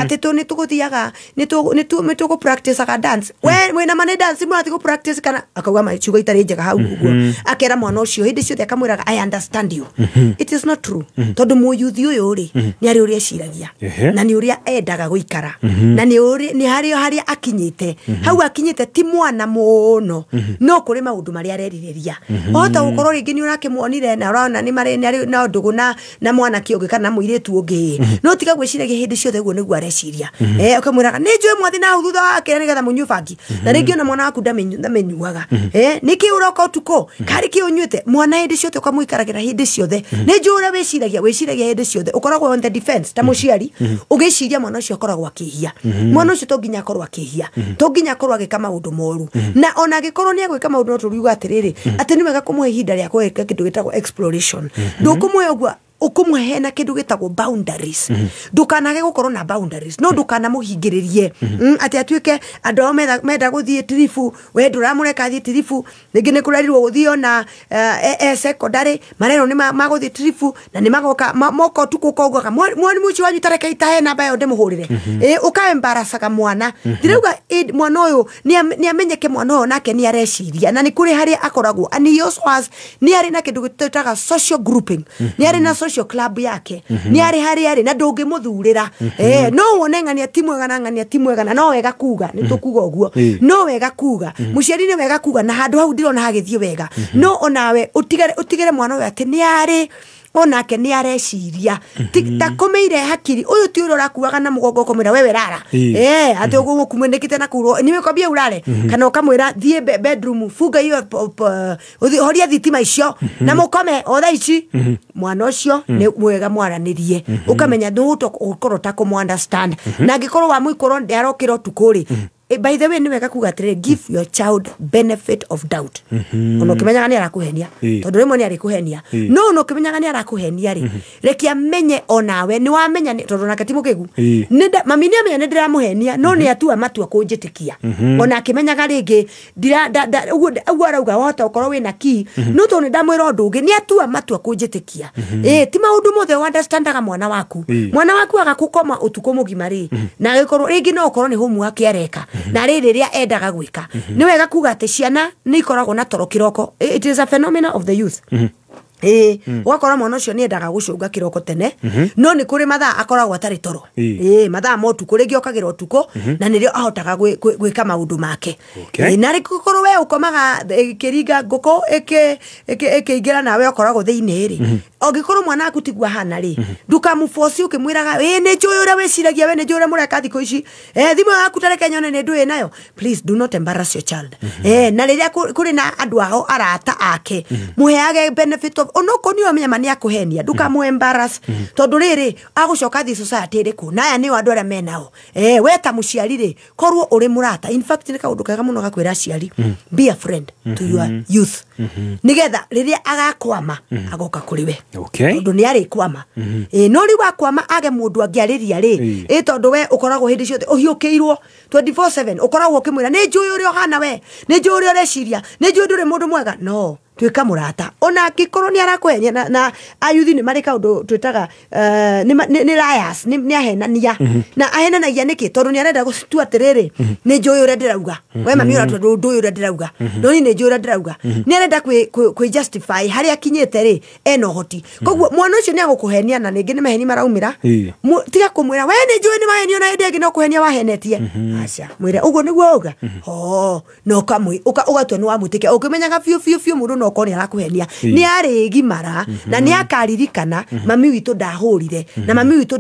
Atĩ tũ nĩ tũgũthiaga nĩ tũgũ practice dance. We mwĩna ma nĩ dance mũrathiĩ gũ practice kana akauga ciugo itarĩ njega hau ũguo. Akera mwana ũcio hĩndĩ ciothe akamwĩraga I understand you. It is not true. Tondũ mũyuthi ũyũ rĩ nĩ arĩ ũrĩa eciragia na nĩ ũrĩa endaga gũikara na nĩ harĩa harĩa akinyĩte. Hau akinyĩte ti mwana mũno no kũrĩ maũndũ marĩa arerirĩria. Wahota gũkorwo rĩngĩ nĩ ũrakĩmuonire na ũrona nĩ marĩ na ndũgũ na mwanake ũngĩ kana mũirĩtu ũngĩ no tiga gwĩciragia hĩndĩ ciothe ũguo nĩguo areciria. Ũkamwĩraga nĩ njũĩ mwathi na hau thutha wake nĩgetha mũnyue bangi na rĩngĩ ona mwana waku ndamĩnyuaga. Nĩkĩ ũroka ũtukũ karĩ kĩ ũnyuĩte? Mwana hĩndĩ ciothe ũkamũikaragĩra hĩndĩ ciothe nĩ njũĩ ũrĩa wĩciragia hĩndĩ ciothe ũkoragwo on the defense ta mũciari ũgĩciria mwana ũcio akoragwo akĩhia. Mwana ũcio to nginya akorwo akĩhia, to nginya akorwo agĩka maũndũ moru na ona angĩkorwo nĩ agwĩka maũndũ no tũriuga atĩrĩrĩ atĩ nĩ wega kũmũhe ihinda rĩa gwĩka kĩndũ gĩtagwo exploration. Ndũkũmũhe ũguo ũkũmũhe na kĩndũ gĩtagwo boundaries. Ndũkanage gũkorwo na boundaries no ndũkanamũhingĩrĩrie atĩ atuĩke andũ ao menda gũthiĩ tiribu we ndũramũreka athiĩ tiribu. Rĩngĩ nĩ kũrerirwo gũthiĩ ona secondary marerwo nĩ magũthiĩ tiribu na nĩ magoka moka ũtukũ ũkaugaga mwarimũ ũcio wanyu tareke itahe namba ĩyo ndĩmũhũrĩre. Ũkaembaracaga mwana. Ndĩrauga mwana ũyũ nĩ amenyeke mwana ũyũ nake nĩ areciria na nĩ kũrĩ harĩa akoragwo and he also has nĩ arĩ na kĩndũ gĩtagwo social grouping, nĩ arĩ na social club yake nĩ arĩ harĩa arĩ na ndũngĩmũthurĩra. No wone ng'ania ti mwega na ng'ania ti mwega na no wega kuga nĩ tũkuga ũguo no wega kuga mũciari nĩ wega kuga na handũ hau ndĩrona hagĩthiĩ wega no onawe ũtigĩre mwana ũyũ atĩ nĩ arĩ onake nĩ areciria takomeire hakiri ũyũ ti ũrĩa ũrakuaga na mũgongo ũkamwĩra wewe rara atĩ ũgũkumĩnĩkĩte na kũu nĩwĩkwambia urare kana ũkamwĩra thiĩ bedroom bunga iyo horia thitima icio na mũkome o thaa ici. Mwana ũcio nĩ mwega mwaranĩrie ũkamenya nĩũgũkorwo ta kũmũ understand na angĩkorwo wamũikorwo nĩarokĩra ũtukũ rĩ. By the way nĩ wega kuga atĩrĩrĩ give your child benefit of doubt. Ona ũkĩmenyaga nĩ arakũhenia tondũ rĩmwe nĩ arĩkũhenia no ona ũkĩmenyaga nĩ arakũhenia rĩ reke amenye onawe nĩ wamenya tondũ onake ti mũkĩgu mami nĩ amenya nĩ ndĩramũhenia no nĩ atua matua kũnjĩtĩkia ona akĩmenyaga rĩngĩ ũguo arauga wahota gũkorwo wĩna key no tondũ nĩ ndamwĩra ũndũ ũngĩ nĩ atua matua kũnjĩtĩkia. Ti maũndũ mothe ũunderstandaga mwana waku. Mwana waku agakũkoma ũtukũ mũgima rĩ na agĩkorwo rĩngĩ no ũkorwo nĩ homework areka Na rĩrĩ rĩrĩa endaga gwĩka. Nĩ wega kuga atĩ ciana nĩ ikoragwo na toro kĩroko. It is a phenomenon of the youth. Ũgakora mwana ũcio nĩ endaga gũcũnga kĩroko tene, no nĩ kũrĩ mathaa akoragwo atarĩ toro. Mathaa ma ũtukũ rĩngĩ okagĩra ũtukũ, na nĩrĩo ahotaga gwĩka maũndũ make. Na rĩngĩkorwo we ũkomaga ĩkĩringa ngũkũ ĩkĩingĩra nawe ũkoragwo thĩinĩ rĩ, ũngĩkorwo mwana waku tiguo ahana rĩ, ndũkamũboci ũkĩmwĩraga ĩ nĩ njũĩ ũrĩa wĩciragia, we nĩ njũĩ ũrĩa mũreka thikũ ici, thimũ yaku ta reke nyone nĩ ndũĩ nayo. Please do not embarrass your child. Na rĩrĩa kũrĩ na andũ ao arata ake, mũheage benefit of onokorwo nĩ ũramenya ma nĩ akũhenia, ndũkamũ embarrass, tondũ rĩrĩ agũcoka thiĩ society ĩrĩkũ, na aya nĩo andũ arĩa menao. We ta mũciari rĩ, korwo ũrĩ mũrata, in fact nĩ kaũndũ kega mũno gakwĩra aciari, be a friend to your youth, nĩgetha rĩrĩa agakwama agoka kũrĩ we. Tondũ nĩ arĩkwama. No rĩu akwama age mũndũ angĩarĩria rĩ, tondũ we ũkoragwo hĩndĩ ciothe ũhiũkĩirwo 24/7, ũkoragwo ũkĩmwĩra nĩ njũĩ ũrĩa ũhana we, nĩ njũĩ ũrĩa ũreciria, nĩ njũĩ ndũrĩ mũndũ mwega. No tuĩka mũrata ona angĩkorwo nĩ arakũhenia, na ayuthi nĩ marĩ kaũndũ twĩtaga nĩ liars, nĩ ahenania. Na ahenanagia nĩkĩ? Tondũ nĩ arenda gũtua atĩrĩrĩ, nĩ njũĩ ũrĩa ndĩrauga, we mami ũratua ndũĩ ũrĩa ndĩrauga, no niĩ nĩ njũĩ ũrĩa ndĩrauga. Nĩ arenda kwĩ justify harĩa akinyĩte rĩ, ena ũhoti. Koguo mwana ũcio nĩ agũkũhenia, na rĩngĩ nĩ maheni maraumĩra. Tiga kũmwĩra we nĩ njũĩ nĩ maheni, ona hĩndĩ ĩngĩ no kũhenia wahenetie. Aca, mwĩre ũguo nĩguo auga. Na ũgatua nĩ wamwĩtĩkia, ũkĩmenyaga biũ biũ biũ mũndũ no okorwo nĩ arakũhenia, nĩ arĩgimara na nĩ akaririkana mami witũ ndahũrire, na mami witũ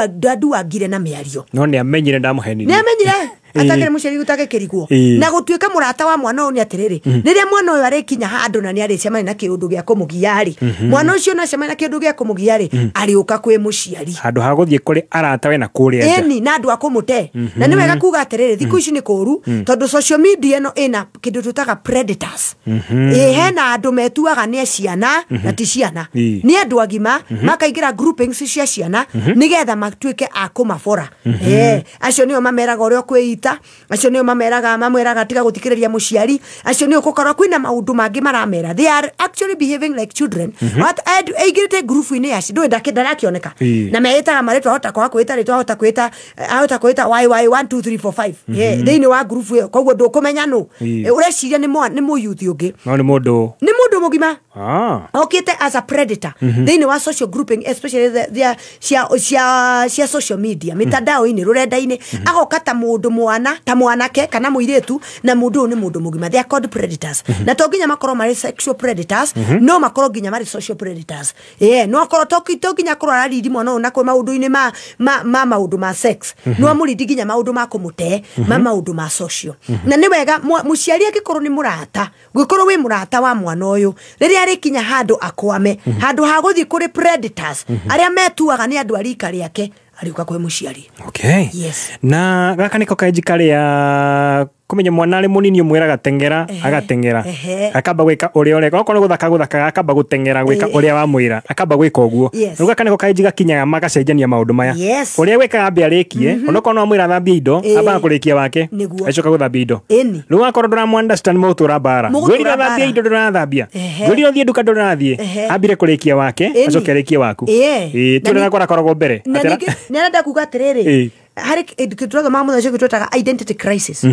ndanduangire na mĩario. No nĩ amenyire ndamũhenirie. Nĩ amenyire atakĩrĩ mũciari ũtagĩkĩrigwo. Na gũtuĩka mũrata wa mwana ũyũ nĩ atĩrĩrĩ, rĩrĩa mwana ũyũ arĩkinya handũ na nĩ arĩcemania na kĩũndũ gĩa kũmũgia rĩ, mwana ũcio no acemania na kĩũndũ gĩa kũmũgia rĩ, arĩũka kwĩ mũciari. Handũ ha gũthiĩ kũrĩ arata we na kũrĩa nja. Ĩni, na andũ a kũmũte. Na nĩ wega kuga atĩrĩrĩ, thikũ ici nĩ kũũru, tondũ social media ĩno ĩna kĩndũ twĩtaga predators. Hena andũ metuaga nĩ ciana na ti ciana, nĩ andũ agima makaingĩra groupings cia ciana nĩgetha matuĩke a kũmabora. Acio nĩo mameraga ũrĩa ũkwĩita, acio nĩo mamwĩraga tiga gũthikĩrĩria mũciari, acio nĩo gũkorwo kwĩna maũndũ mangĩ maramera. They are actually behaving like children. Aingĩrĩte ngurubu-inĩ ya ndũĩ ndarakĩoneka, na meĩtaga marĩtwa, ahota kwaga kwĩta rĩtwa, ahota kwĩta, ahota kwĩta YY 1 2 3 4 5 thĩinĩ wa ngurubu ĩyo. Koguo ndũkũmenya nũ ũreciria nĩ mũyuthi ũngĩ, no nĩ mũndũ, nĩ mũndũ mũgima okĩte as a predator thĩinĩ wa social grouping, especially cia social media, mitandao-inĩ, rũrenda-inĩ, agoka ta mũndũ mwana, ta mwanake kana mũirĩtu, na mũndũ ũyũ nĩ mũndũ mũgima. They are called predators. Na to nginya makorwo marĩ sexual predators, no makorwo nginya marĩ social predators. No akorwo to nginya akorwo ararindi mwana ũyũ na kwĩ maũndũ-inĩ ma maũndũ ma sex, no amũrindi nginya maũndũ ma kũmũte, ma maũndũ ma social. Na nĩ wega mũciari angĩkorwo nĩ mũrata, gũkorwo wĩ mũrata wa mwana ũyũ, rĩrĩa arĩkinya handũ akwame, handũ ha gũthiĩ kũrĩ predators arĩa metuaga nĩ andũ a rika rĩake, arĩũka kwĩ mũciari. Yes. Na gaka nĩko kaenji karĩa kũmenya mwana arĩ mũnini ũmwĩraga teng'era, agateng'era, akamba gwĩka ũrĩa ũreka, okorwo gũthaka gũthaka akamba gũteng'era gwĩka ũrĩa wamwĩra, akamba gwĩka ũguo. Rĩu gaka nĩko kaenji gakinyaga magacenjania maũndũ maya. Ũrĩa gwĩkaga ambe arĩkie, onokorwo no amwĩra athambie indo, ambaga kũrĩkia wake, acoka gũthambia indo. Rĩu wakorwo ndũramũ understand mũgũtũra mbara. Ngwĩrire athambie indo ndũrathambia, ngwĩrire ũthiĩ nduka ndũrathiĩ, ambire kũrĩkia wake, acoke arĩkie waku. Ti ũrĩa nakora akoragwo mbere. Nĩ arenda kuga atĩrĩrĩ, harĩ kĩndũ tũrathomaga mũthenya ũcio twĩtaga identity crisis.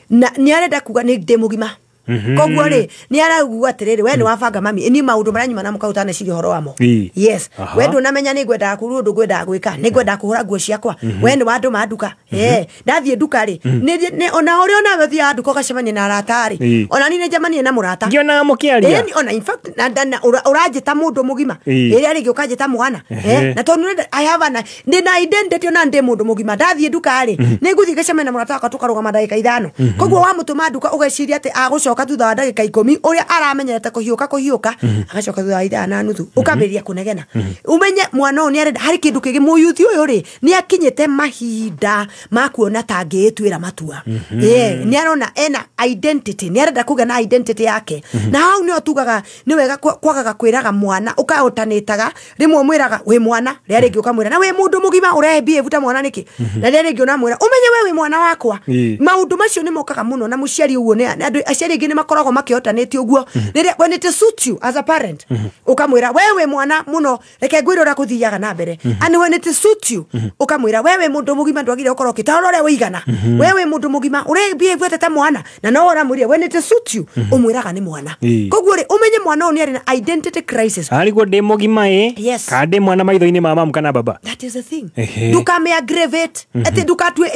Na nĩ arenda kuga nĩ ndĩ mũgima. Koguo rĩ, nĩ arauga atĩrĩrĩ, we nĩ wabanga mami, ni maũndũ marĩa nyuma na mũka ũtaneciria ũhoro wamo. Yes. We ndũnamenya nĩ ngwendaga kũrũ ũndũ ngwendaga gwĩka, nĩ ngwendaga kũhũra nguo ciakwa. We nĩ wandũma nduka. Ndathiĩ nduka rĩ, ona ũrĩa onawe ũthiaga nduka ũgacemania na arata rĩ, ona niĩ nĩ njemanie na mũrata. Ngĩonaga mũkĩaria. Ona in fact ũranjĩta mũndũ mũgima, ĩrĩa rĩngĩ ũkanjĩta mwana. Na tondũ I have an ndĩ na identity ona ndĩ mũndũ mũgima, ndathiĩ nduka rĩ, nĩ ngũthiĩ ngacemania na mũrata wakwa tũkarũgama ndagĩka 5. Koguo wamũtũma nduka ũgeciria atĩ agũcoka thutha wa ndagĩka 10 ũrĩa aramenyerete kũhiũka agacoka thutha wa ithaa na nuthu, ũkambĩrĩria kũnegena. Ũmenye mwana ũyũ nĩ arenda harĩ kĩndũ kĩngĩ. Mũyuthi ũyũ rĩ, nĩ akinyĩte mahinda ma kuona ta angĩĩtuĩra matua. Nĩ arona ena identity, nĩ arenda kũgĩa na identity yake. Na hau nĩho tugaga nĩ wega kwagaga kwĩraga mwana, ũkaũtanĩtaga rĩmwe ũmwĩraga wĩ mwana, rĩrĩa rĩngĩ ũkamwĩra na wĩ mũndũ mũgima ũrehe behave ta mwana nĩkĩ, na rĩrĩa rĩngĩ ũnamwĩra ũmenye we wĩ mwana wakwa. Maũndũ macio nĩ mokaga mũno na mũciari ũguo nĩ andũ aciari aingĩ aingĩ nĩ makoragwo makĩhotanĩtie ũguo. Rĩrĩa when it suits you as a parent, ũkamwĩra wewe mwana mũno, reke ngwĩre ũrĩa kũthiaga na mbere. And when it suits you, ũkamwĩra wewe mũndũ mũgima ndwagĩrĩire gũkorwo ũkĩtaũra ũrĩa wĩigana. Wewe mũndũ mũgima ũrĩ ta mwana, na no ũramwĩra when it suits you, ũmwĩraga nĩ mwana. Koguo rĩ, ũmenye mwana ũyũ nĩ arĩ na identity crisis. Arigwo ndĩ mũgima ĩ, Yes. kana ndĩ mwana maitho-inĩ ma mamu kana baba. That is the thing. Ndukame aggravate atĩ ndukatue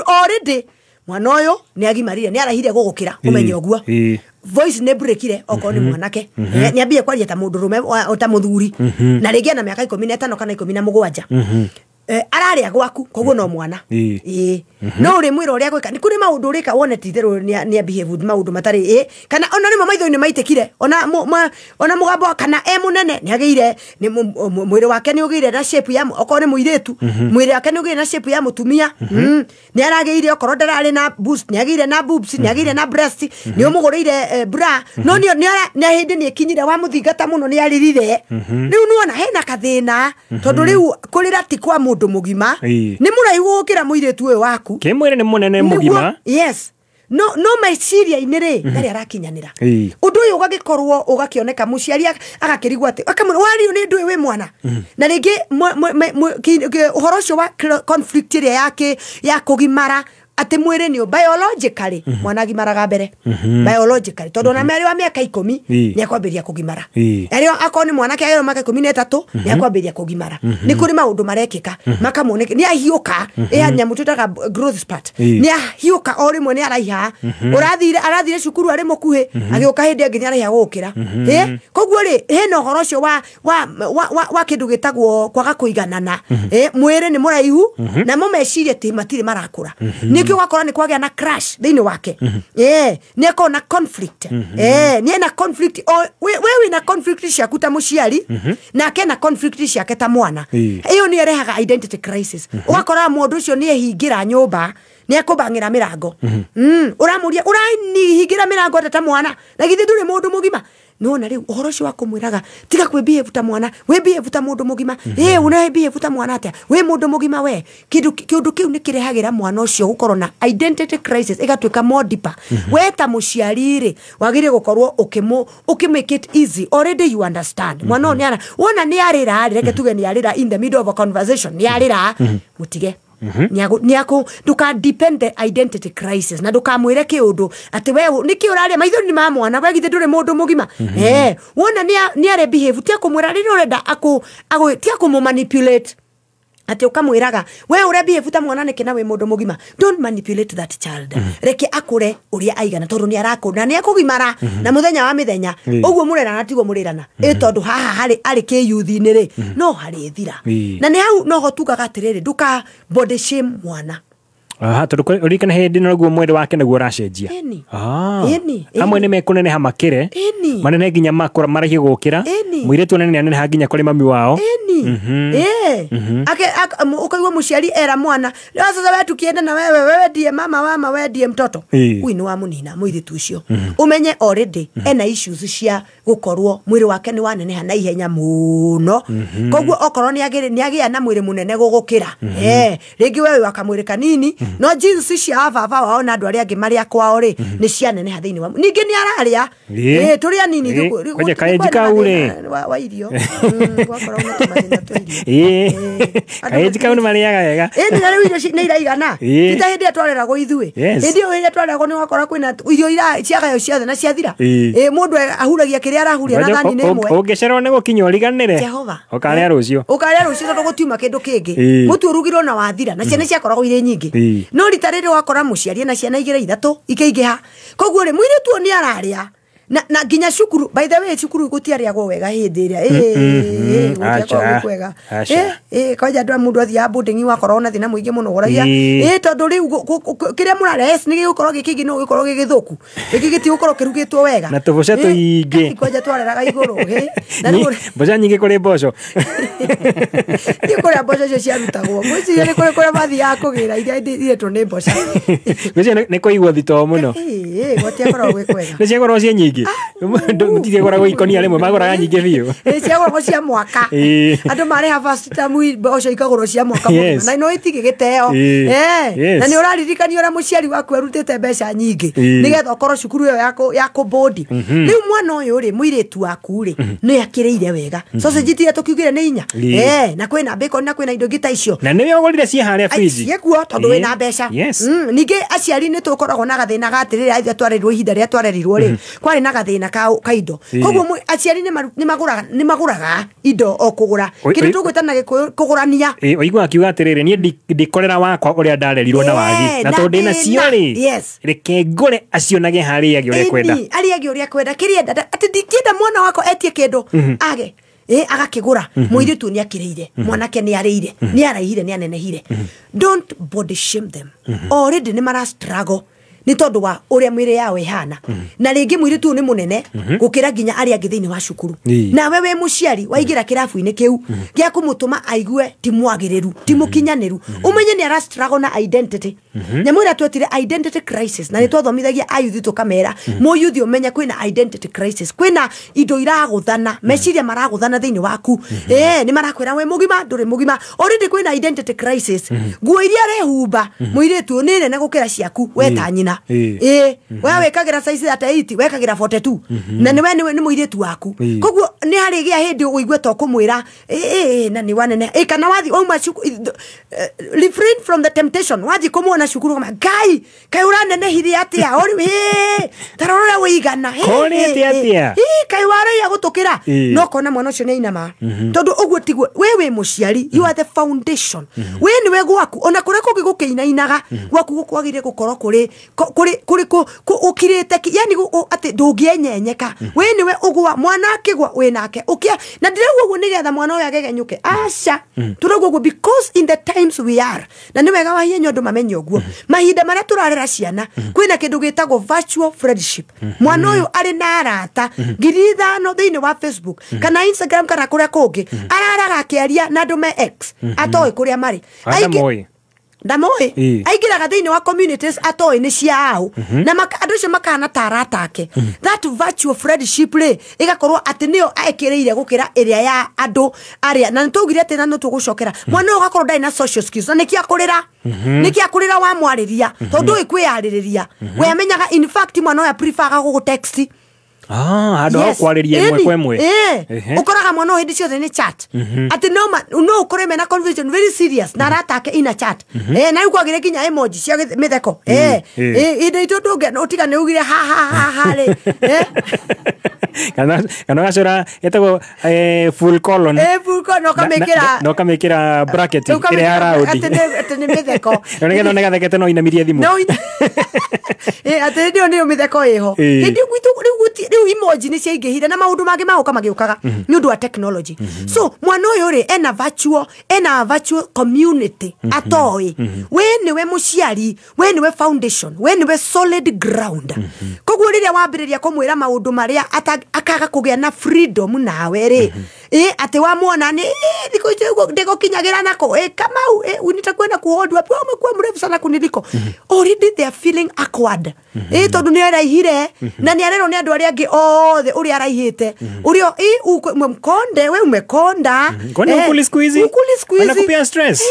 already mwana ũyũ nĩ agimarire, nĩ arahire gũgũkĩra, ũmenye ũguo. Voice nĩ breakire okorwo nĩ mwanake, nĩ ambie kwaria ta mũndũrũme, ta mũthuri, na rĩngĩ ana mĩaka 15 kana 17. Ararĩa gwaku, koguo no mwana. No ũrĩmwĩra ũrĩa gwĩka, nĩ kũrĩ maũndũ ũrĩka wone ti itherũ nĩ behave maũndũ matarĩ, kana ona rĩmwe maitho-inĩ maitĩkire, ona mũgambo kana e mũnene nĩ agĩire, mwĩrĩ wake nĩ ũgĩire na shape ya, okorwo nĩ mũirĩtu, mwĩrĩ wake nĩ ũgĩire na shape ya mũtumia. Nĩ aragĩire, okorwo ndararĩ na boost, nĩ agĩire na boobs, nĩ agĩire na breast, nĩ ũmũgũrĩire bra, no nĩ hĩndĩ nĩ ĩkinyire wamũthingata mũno nĩ arĩrire. Rĩu nĩwona hena kathĩna, tondũ rĩu kũrĩra ti kwa mũndũ mũgima, nĩ mũraihu gũkĩra mũirĩtu ũyũ waku. Kĩmwĩrĩ nĩ mũnene mũgima. Yes. No meciria-inĩ rĩ, ndarĩ arakinyanĩra. Ũndũ ũyũ ũgagĩkorwo ũgakĩoneka mũciari agakĩrigwo atĩ akamwĩra wario nĩ ndũĩ wĩ mwana. Na rĩngĩ ũhoro ũcio wa conflict ĩrĩa yake ya kũgimara, atĩ mwĩrĩ nĩ biologically mwana agimaraga mbere. Biologically tondũ ona marĩ wa mĩaka 10 nĩ akwambĩrĩria kũgimara. Arĩ akorwo nĩ mwanake agĩrwo mĩaka 13 nĩ akwambĩrĩria kũgimara. Nĩ kũrĩ maũndũ marekĩka makamuoneka nĩ ahiũka, ĩ nyamũ twĩtaga growth spurt, nĩ ahiũka o rĩmwe nĩ araiha. Arathire cukuru arĩ mũkuhĩ, agĩũka hĩndĩ ĩngĩ nĩ araiha gũkĩra. Koguo rĩ, hena ũhoro ũcio wa kĩndũ gĩtagwo kwaga kũiganana. Mwĩrĩ nĩ mũraihu namo meciria ti matirĩ marakũra. Nĩkĩo ũgakora nĩ kwagĩa na crash thĩinĩ wake. Nĩ akorwo na conflict. Nĩ ena conflict, we wĩna conflict ciaku ta mũciari, nake ena conflict ciake ta mwana. Ĩyo nĩ ĩrehaga identity crisis. Ũgakora mũndũ ũcio nĩ ehingĩra nyũmba, nĩ ekũbang'ĩra mĩrango. Ũramũria ũranihingĩra mĩrango ta mwana, na githĩ ndũrĩ mũndũ mũgima. Nĩwona rĩu ũhoro ũcio wa kũmwĩraga tiga kwĩ behave ta mwana, wĩ behave ta mũndũ mũgima. Ũna behave ta mwana atĩa? Wĩ mũndũ mũgima we. Kĩndũ kĩu nĩ kĩrehagĩra mwana ũcio gũkorwo na identity crisis, ĩgatuĩka more deeper. We ta mũciari rĩ, wagĩrĩire gũkorwo ũkĩ make it easy. Already you understand. Mwana ũyũ nĩ wona nĩ arĩra, reke tuge nĩ arĩra in the middle of a conversation, nĩ arĩra, mũtige. Nĩakũ nduka depend the identity crisis, na ndukamwĩre kĩũndũ atĩ we nĩkĩ ũrarĩa maitho nĩ ma mwana, we githĩ ndũrĩ mũndũ mũgima. Wona nĩ are behave, ti akũmwĩra rĩrĩa ũrenda ti akũmũ manipulate, atĩ ũkamwĩraga we ũrĩa behave ta mwana nĩkĩ na wĩ mũndũ mũgima. Don't manipulate that child. Reke akũre ũrĩa aigana, tondũ nĩ arakũra na nĩ akũgimara na mũthenya wa mĩthenya. Ũguo mũrerana tiguo mũrerana, tondũ haha harĩ arĩ kĩyuthi-inĩ rĩ, no harĩthira. Na nĩ hau noho tugaga atĩrĩrĩ, nduka body shame mwana. Tondũ ũririkana hĩndĩ noguo mwĩrĩ wake naguo ũracenjia. Amwe nĩ mekũneneha makĩre, manene nginya makũra maraihe gũkĩra, mũirĩtu anene nĩ aneneha nginya kũrĩ mami wao. Ũkaigua mũciari era mwana, sasa we tukienda na wewe, wewe ndiye mama wama, we ndiye mtoto. Ui nĩ wamũnina mũirĩtu ũcio. Ũmenye already ena issues cia gũkorwo mwĩrĩ wake nĩ waneneha na ihenya mũno. Koguo okorwo nĩ agĩa na mwĩrĩ mũnene gũgũkĩra, rĩngĩ wewe wakamwĩrĩ kanini, no jeans cia baba wao na andũ arĩa angĩ marĩa kwao rĩ, nĩ cianeneha thĩinĩ wa. Ningĩ nĩ ararĩa, tũrĩ anini kwanja kaenji kau rĩ wa irio, gwakorwo na tũmathĩna twa irio. Kaenji kau nĩ marĩaga wega. Na rĩu irio nĩ iraigana. Ti ta hĩndĩ ĩrĩa twareragwo ithuĩ. Hĩndĩ ĩyo ĩrĩa twareragwo nĩ wakora kwĩna irio ciagayo ciothe na ciathira. Mũndũ ahuragia kĩrĩa arahuria na thani nĩ ĩmwe. Ũngĩcererwo nĩ gũkinya ũriganĩre. Jehova. Ũkarĩa rũciũ. Ũkarĩa rũciũ tondũ gũtiuma kĩndũ kĩngĩ. Mũtu ũrugirwo na wathira, na ciana ciakoragwo irĩ nyingĩ. No rita rĩrĩ wakora mũciari na ciana igĩrĩ ithatũ ikĩingĩha. Koguo rĩ, mũirĩtu ũyũ nĩ ararĩa na nginya cukuru. By the way, cukuru gũtiarĩagwo wega hĩndĩ ĩrĩa gũtiakoragwo kwega. Kwanja andũ a mũndũ athiaga boarding wakoragwo na thĩna mũingĩ mũno ũragia, tondũ rĩu kĩrĩa mũrarĩa yes nĩ gĩgũkorwo gĩ kĩingĩ, no gĩkorwo gĩ gĩthũku, rĩngĩ gĩtigũkorwo kĩrugĩtwo wega na tũboca tũingĩ. Kwanja twareraga igũrũ, na mboca nyingĩ kũrĩ mboco. Nĩ kũrĩa mboco icio ciarutagwo, ngwĩciria nĩ kũrĩ kũrĩa mathiaga kũgĩra iria iretwo nĩ mboca. Ngwĩciria nĩ kũigwo thitoo mũno. Gũtiakoragwo gwĩ kwega. Nĩ ciakoragwo ciĩ nyingĩ. nyingĩ. Mũtigĩgũragwo ikonia rĩmwe, magũraga nyingĩ biũ. Ciagũragwo cia mwaka. Andũ marĩha first term mboco ikagũrwo cia mwaka mũgima na no itigĩgĩteo. Na nĩ ũraririkanio ũrĩa mũciari waku arutĩte mbeca nyingĩ nĩgetha ũkorwo cukuru ĩyo ya kũbũndi. Rĩu mwana ũyũ rĩ, mũirĩtu waku rĩ, nĩ akĩrĩire wega. Sausage iria tũkiugire nĩ inya. Na kwĩna bacon na kwĩna indo ingĩ ta icio. Na nĩwe ũgũrire ciĩ harĩa fridge. Ciĩkuo tondũ wĩna mbeca. Ningĩ aciari nĩ tũkoragwo na gathĩna ga atĩrĩrĩ, ithuĩ twarerirwo ihinda rĩrĩa twarerirwo rĩ, kwarĩ na gathĩna ka indo. Koguo aciari nĩ magũraga indo o kũgũra. Kĩndũ tũgwĩta na Gĩkũyũ kũgũrania. Ũigua akiuga atĩrĩrĩ, niĩ ndikorera wakwa ũrĩa ndarerirwo na wagi. Na tondũ ndĩna cio rĩ, reke ngũre acionage harĩa ũrĩa kwenda. Arĩage ũrĩa kwenda. Kĩrĩa enda, atĩ ndingĩenda mwana wakwa etie kĩndũ age. Agakĩgũra. Mũirĩtu nĩ akĩrĩire, mwanake nĩ arĩire, nĩ araihire, nĩ anenehire. Don't body shame them. Already nĩ mara struggle nĩ tondũ wa ũrĩa mwĩrĩ yao ĩhana. Na rĩngĩ mũirĩtu ũyũ nĩ mũnene gũkĩra nginya arĩa angĩ thĩinĩ wa cukuru. Nawe wĩ mũciari waingĩra kĩrabu-inĩ kĩu gĩa kũmũtũma aigue ti mwagĩrĩru, ti mũkinyanĩru, ũmenye nĩ ara struggle na identity. Nyamũ ĩrĩa twetire identity crisis, na nĩ twathomithagia ayuthi tũkamera mũyuthi ũmenye kwĩna identity crisis, kwĩna indo iragũthana, meciria maragũthana thĩinĩ waku. Nĩ marakwĩra wĩ mũgima, ndũrĩ mũgima. Already kwĩna identity crisis. Nguo iria arehumba mũirĩtu ũyũ nĩ nene gũkĩra ciaku, we ta nyina. We wĩkagĩra size 38, wekagĩra 42. Na nĩwe nĩ mũirĩtu waku. Koguo nĩ harĩgĩa hĩndĩ ũigue to kũmwĩra na nĩ wanene. Kana wathi wauma refrain from the temptation. Wathi kũmuona cukuru ũkama, Ngai, kaĩ ũranenehire atĩa? Ta rora ũrĩa wĩigana. Kũrĩte atĩa? Kaĩ waraiya gũtũkĩra. No kona mwana ũcio nĩ ainama. Tondũ ũguo tiguo, we wĩ mũciari, you are the foundation. We nĩwe gwaku, ona kũrĩa kũngĩ gũkĩinainaga, gwaku gũkwagĩrĩire gũkorwo kũrĩ kũrĩ ũkirĩte, yani atĩ ndũngĩenyenyeka. We nĩwe ũgwa, mwana akĩgwa wĩ nake. Ũkĩa, na ndĩrauga ũguo nĩgetha mwana ũyũ agegenyũke. Aca, tũrauga ũguo because in the times we are. Na nĩ wega wahienya andũ mamenye ũguo. Mahinda marĩa tũrarera ciana, kwĩna kĩndũ gĩtagwo virtual friendship. Mwana ũyũ arĩ na arata 5,000 thĩinĩ wa Facebook kana Instagram kana kũrĩa kũngĩ, araraga akĩaria na andũ me ex atoĩ kũrĩa marĩ. Ndamoĩ. Aingĩraga thĩinĩ wa communities atoĩ nĩ cia ao. Na andũ acio makahana ta arata ake. That virtual friendship rĩ, ĩgakorwo atĩ nĩyo ekĩrĩire gũkĩra ĩrĩa ya andũ arĩa. Na nĩtwaugire atĩ na no tũgũcokera. Mwana ũyũ ũgakorwo ndarĩ na social skills. Na nĩkĩo akũrĩra. Nĩkĩo akũrĩra wamwarĩria. Tondũ ndũĩ kwĩyarĩrĩria. We amenyaga in fact mwana ũyũ prefer gũgũtext. Handũ ha kwarĩria ĩmwe kwa ĩmwe. Ũkoraga mwana ũyũ hĩndĩ ciothe nĩ chat. Atĩ no ũkore mena conversation very serious na arata ake ina chat. Na rĩu kwagĩrĩire nginya emoji cia mĩtheko. Indo itũ ndũngĩ ũtiga nĩ ugire ha ha ha ha rĩ. Kana ũgacora ĩtagwo full colon. Full colon ũkamĩkĩra. Na ũkamĩkĩra bracket ĩrĩa ya round. Atĩ nĩ mĩtheko. Na nĩgetha one gathekete no inamirie thimũ. Atĩ nĩyo mĩtheko ĩho. Hĩndĩ gwitũ rĩu emoji nĩ ciaingĩhire na maũndũ mangĩ magoka magĩũkaga nĩ ũndũ wa technology. So mwana ũyũ rĩ ena virtual community atoĩ. We nĩwe mũciari, we nĩwe foundation, we nĩwe solid ground. Koguo rĩrĩa wambĩrĩria kũmwĩra maũndũ marĩa akaga kũgĩa na freedom nawe rĩ, atĩ wamuona nĩ thikũ ici ndĩgũkinyagĩra nako, Kamau, nitakwenda kuhodwa, umekuwa mrefu sana kuniliko. Already they are feeling awkward. Tondũ nĩ araihire na nĩ arerwo nĩ andũ arĩa angĩ othe ũrĩa araihĩte. Ũrĩa mkonde, we umekonda. Kwani ukuli siku hizi? Ukuli siku hizi. Wanakupea stress.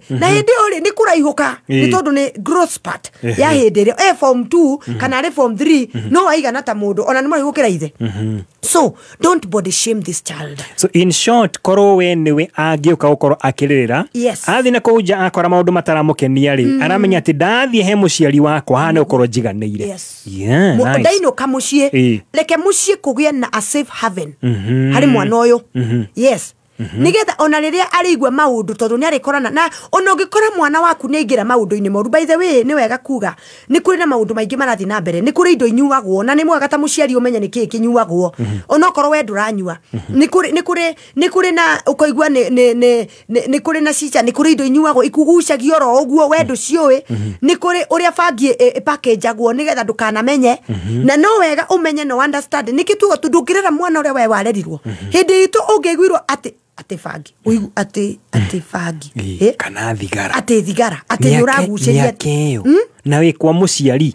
Na hĩndĩ ĩyo rĩ nĩ kũraihũka nĩ tondũ nĩ growth spurt ya hĩndĩ ĩrĩa form 2 kana arĩ form 3 no aigana ta mũndũ ona nĩ mũraihu gũkĩra ithe. So don't body shame this child. So in short, korwo we niwe angĩũka gũkorwo akĩrĩrĩra, athiĩ na kũu nja akora maũndũ mataramũkenia rĩ, aramenya atĩ ndathiĩ he mũciari wakwa haha nĩ gũkorwo njiganĩire. Yeah, nice. Ndainũka mũciĩ, reke mũciĩ kũgĩe na a safe haven harĩ mwana ũyũ. Yes. Nigetha ona rĩrĩa arĩigua maũndũ tondũ nĩ arĩkorana na ona ũngĩkora mwana waku nĩ aingĩra maũndũ-inĩ moru. By the way, nĩ wega kuga nĩ kũrĩ na maũndũ maingĩ marathiĩ na mbere, nĩ kũrĩ indo inyuagwo na nĩ mwega ta mũciari ũmenye nĩ kĩĩ kĩnyuagwo onokorwo we ndũranyua. Nĩ kũrĩ na ũkaigua nĩ kũrĩ na cica, nĩ kũrĩ indo inyuagwo ikugucagia oro ũguo we ndũciũĩ, nĩ kũrĩ ũrĩa bangi ĩpackagagwo nĩgetha ndũkanamenye, na no wega ũmenye no understand nĩkĩ tuga ndũngĩrera mwana ũrĩa we warerirwo. Hĩndĩ itũ ũngĩiguirwo atĩ ati bangi uigu ati bangi kana thigara ati thigara ati ni uraguceria na wi kwa muciari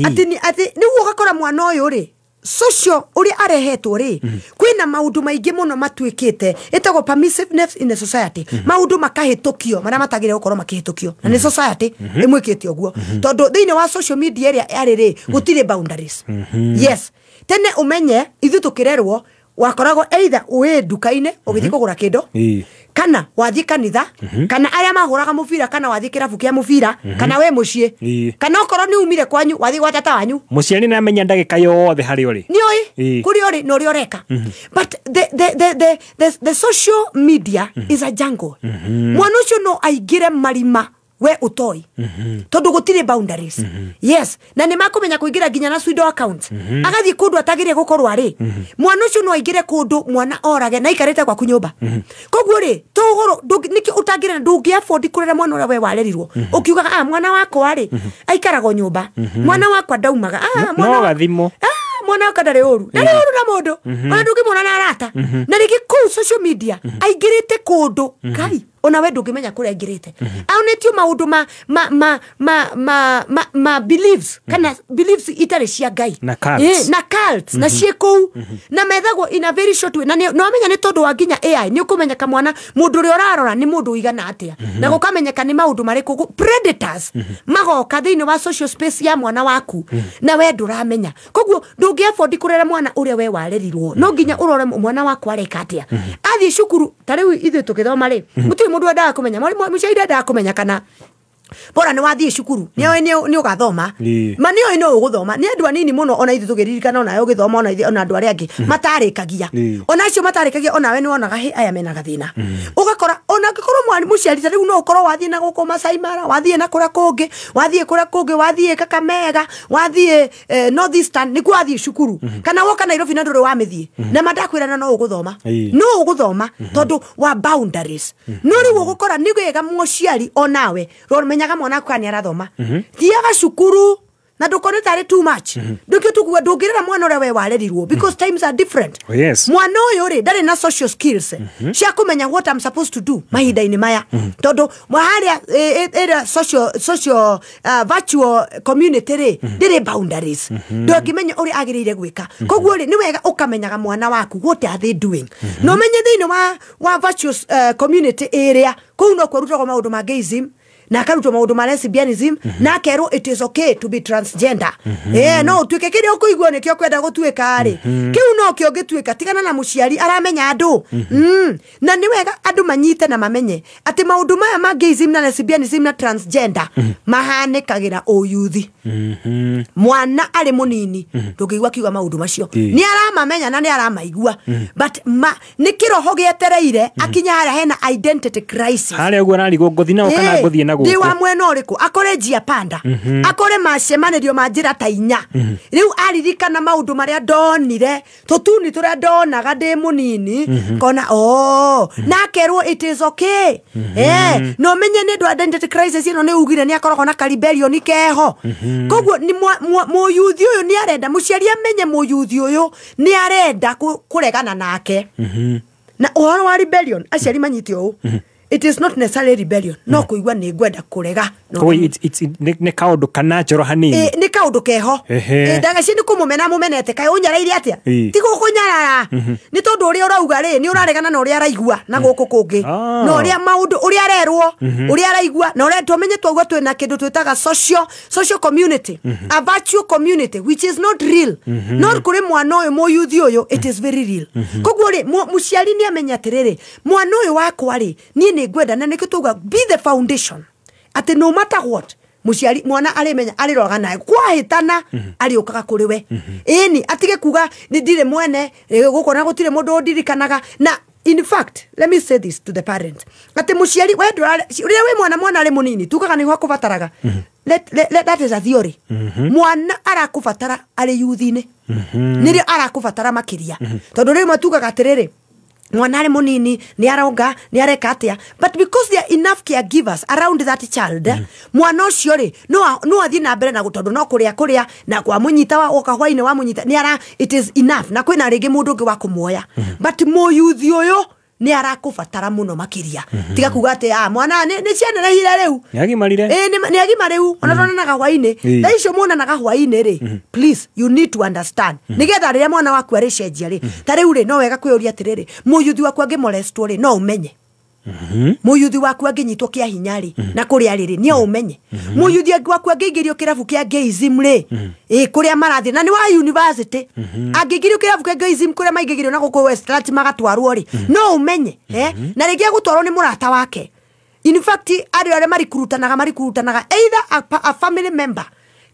ati niguo ugakora mwana uyu ri social ũrĩa arehetwo rĩ, kwĩna maũndũ maingĩ mũno matuĩkĩte ĩtagwo permissiveness in the society. Maũndũ makahĩtũkio marĩa matagĩrĩire gũkorwo makĩhĩtũkio, na nĩ society ĩmwĩkĩte ũguo, tondũ thĩinĩ wa social media ĩrĩa arĩ rĩ, gũtirĩ boundaries. Yes, tene ũmenye ithuĩ tũkĩrerwo wakoragwo either wĩ nduka-inĩ ũgĩthiĩ kũgũra kĩndũ, kana wathiĩ kanitha, kana arĩa mahũraga mũbira, kana wathiĩ kĩrabu kĩa mũbira, kana wĩ mũciĩ, kana okorwo nĩ umire kwanyu wathiĩ gwa tata wanyu. Mũciari nĩ amenya ndagĩka yothe harĩa ũrĩ. Nĩ ũĩ kũrĩa ũrĩ na ũrĩa ũreka. But the social media is a jungle. Mwana ũcio no aingĩre marima we ũtoi, tondũ gũtirĩ boundaries. Yes, na nĩ makũmenya kũingĩra nginya na pseudo account, agathiĩ kũndũ atagĩrĩire gũkorwo arĩ. Mwana ũcio no aingĩre kũndũ mwana orage na aikarĩte gwaku nyũmba. Koguo rĩ, tũgũrũ nĩkĩ ũtangĩrera, ndũngĩ afford kũrera mwana ũrĩa we warerirwo ũkiugaga, "Ah, mwana wakwa rĩ aikaraga o nyũmba, mwana wakwa ndaumaga, ah, mwana No gathimũ. Mwana wakwa ndarĩ ũru, ndarĩ ũru na mũndũ, ona ndũngĩmuona na arata." Na rĩngĩ kũu social media aingĩrĩte kũndũ kai ona we ndũngĩmenya kũrĩa aingĩrĩte. Aonetio maũndũ ma beliefs, kana beliefs itarĩ cia Ngai. Na cults. Na cults na ciĩ kũu na methagwo in a very short way. Na nĩ wamenya nĩ tondũ wa nginya AI nĩ ũkũmenyeka mwana mũndũ ũrĩa ũrarora nĩ mũndũ ũigana atĩa, na gũkamenyeka nĩ maũndũ marĩkũ predators magoka thĩinĩ wa social space ya mwana waku na we ndũramenya. Koguo ndũngĩ afford kũrera mwana ũrĩa we warerirwo, no nginya ũrore mwana wakwa areka atĩa athiĩ cukuru. Ta rĩu ithuĩ tũgĩthoma rĩ, gũtirĩ mũndũ wendaga kũmenya, mũciari ndendaga kũmenya kana bora nĩ wathiĩ cukuru, nĩ oĩ nĩ ũgathoma. Ma nĩ oĩ no ũgũthoma. Nĩ andũ anini mũno ona ithuĩ tũgĩririkana onawe ũgĩthoma, ona andũ arĩa angĩ matarĩkagia. Ona acio matarĩkagia, onawe nĩ wonaga hĩ aya mena gathĩna. Ũgakora ona angĩkorwo mũciari ta rĩu no ũkorwo wathiĩ na gũkũ Masai Mara, wathiĩ na kũrĩa kũngĩ, wathiĩ kũrĩa kũngĩ, wathiĩ Kakamega, wathiĩ North Eastern nĩkuo wathiĩ cukuru, kana woka Nairobi na ndũrĩ wamĩthiĩ, na mandakwĩra no ũgũthoma, no ũgũthoma tondũ wa boundaries. No rĩu ũgũkora nĩ wega mũciari onawe menyaga mwana waku kana nĩ arathoma. Thiaga cukuru na ndũkone tarĩ too much. Ndũkĩo tukuga ndũngĩrera mwana ũrĩa we warerirwo, because times are different. Oh, yes. Mwana ũyũ rĩ, ndarĩ na social skills cia kũmenya what I'm supposed to do mahinda-inĩ maya, tondũ harĩa ĩrĩa social virtual community rĩ, ndĩrĩ boundaries, ndũngĩmenya ũrĩa agĩrĩire gwĩka. Koguo rĩ, nĩ wega ũkamenyaga mwana waku, what are they doing, na ũmenye thĩinĩ wa virtual community ĩrĩa kũu no kwarutagwo maũndũ ma gayism, na akarutwo maũndũ ma lesbianism, na akerwo it is okay to be transgender. No ũtuĩke kĩrĩa ũkũigua nĩkĩo kwenda gũtuĩka rĩ, kĩu no kĩo ũngĩtuĩka. Tigana na mũciari aramenya andũ. Na nĩ wega andũ manyite na mamenye atĩ maũndũ maya ma gayism na lesbianism na transgender mahanĩkagĩra ũyuthi. Mwana arĩ mũnini ndũngĩigua akiuga maũndũ macio. Nĩ aramamenya na nĩ aramaigua, but nĩ kĩroho gĩetereire akinya harĩa hena identity crisis. Harĩa ũguo ararigwo, ngũthiĩ nao kana ngũthiĩ na Ndĩ wa gũkũ? Mwena ũrĩkũ? Akore njia panda, akore macemanĩrio ma njĩra ta inya. Rĩu aririkana maũndũ marĩa ndonire, tũtuni tũrĩa ndonaga ndĩ mũnini, kona oh, na akerwo it is okay. Na ũmenye nĩ ũndũ identity crisis ĩno nĩ ugire nĩ akoragwo na karibelion keho. Koguo nĩ mũyuthi ũyũ nĩ arenda mũciari amenye mũyuthi ũyũ nĩ arenda kũregana nake. Na ũhoro wa rebellion, aciari manyite ũũ, it is not necessarily rebellion, no kũigua nĩ ngwenda kũrega. No Koguo it's nĩ kaũndũ kanachoro hanini. Nĩ kaũndũ keho. Ndagaci nĩ kũmũmena mũmenete, kaĩ ũnyareire atĩa? Ti gũkũnyarara, nĩ tondũ ũrĩa ũrauga rĩ, nĩ ũraregana na ũrĩa araigua na gũkũ kũngĩ, na ũrĩa maũndũ ũrĩa arerwo, ũrĩa araigua na ũrĩa tũmenye. Twauga twĩna kĩndũ twĩtaga social community, a virtual community which is not real. No kũrĩ mwana ũyũ mũyuthi ũyũ it is very real. Koguo rĩ, mũciari nĩ amenye atĩrĩrĩ, mwana ũyũ wakwa rĩ, niĩ nĩ ngwenda, na nĩkĩo twauga be the foundation, atĩ no matter what mũciari mwana arĩmenya arĩroraga nawe kwahĩtana arĩũkaga kũrĩ we. Ĩni atige kuga nĩ ndirĩ mwene gũkũ na gũtirĩ mũndũ ũndirikanaga. Na in fact, let me say this to the parent, atĩ mũciari we rĩrĩa wĩ mwana arĩ mũnini, tugaga nĩho akũbataraga. That is a theory. Mwana arakũbatara arĩ yuthi-inĩ, nĩrĩo arakũbatara makĩria, tondũ rĩmwe tugaga atĩrĩrĩ, mwana arĩ mũnini nĩ aronga, nĩ areka atĩa, but because there are enough caregivers around that child, mwana ũcio rĩ, no athiĩ na mbere na tondũ no kũrĩa kũrĩa na kwamũnyita woka hwainĩ wamũnyita nĩ ara, it is enough, na kwĩna rĩngĩ mũndũ ũngĩ wa kũmuoya. But mũyuthi ũyũ Nĩ arakũbatara mũno makĩria. Tiga kuga atĩ mwana nĩ cianerehire rĩu. Nĩ agimarire. Nĩ agima rĩu ona tuonanaga hwainĩ. Thaa icio muonanaga hwainĩ rĩ, please you need to understand. Nĩgetha rĩrĩa mwana waku arĩcenjia rĩ, ta rĩu rĩ no wega kwĩyũria atĩrĩrĩ, mũyuthi waku angĩmolestwo rĩ no ũmenye. Mũyuthi waku angĩnyitwo kĩa hinya rĩ na kũrĩa rĩrĩ nĩ ũmenye. Mũyuthi waku angĩingĩrio kĩrabu kĩa gayism rĩ, kũrĩa marathiĩ na nĩ wa university, angĩingĩrio kĩrabu kĩa gayism kũrĩa maingĩrio na gũkũ Westlands magatwarwo rĩ, no ũmenye. Na rĩngĩ agũtwarwo nĩ mũrata wake. In fact andũ arĩa marikurutanaga either a family member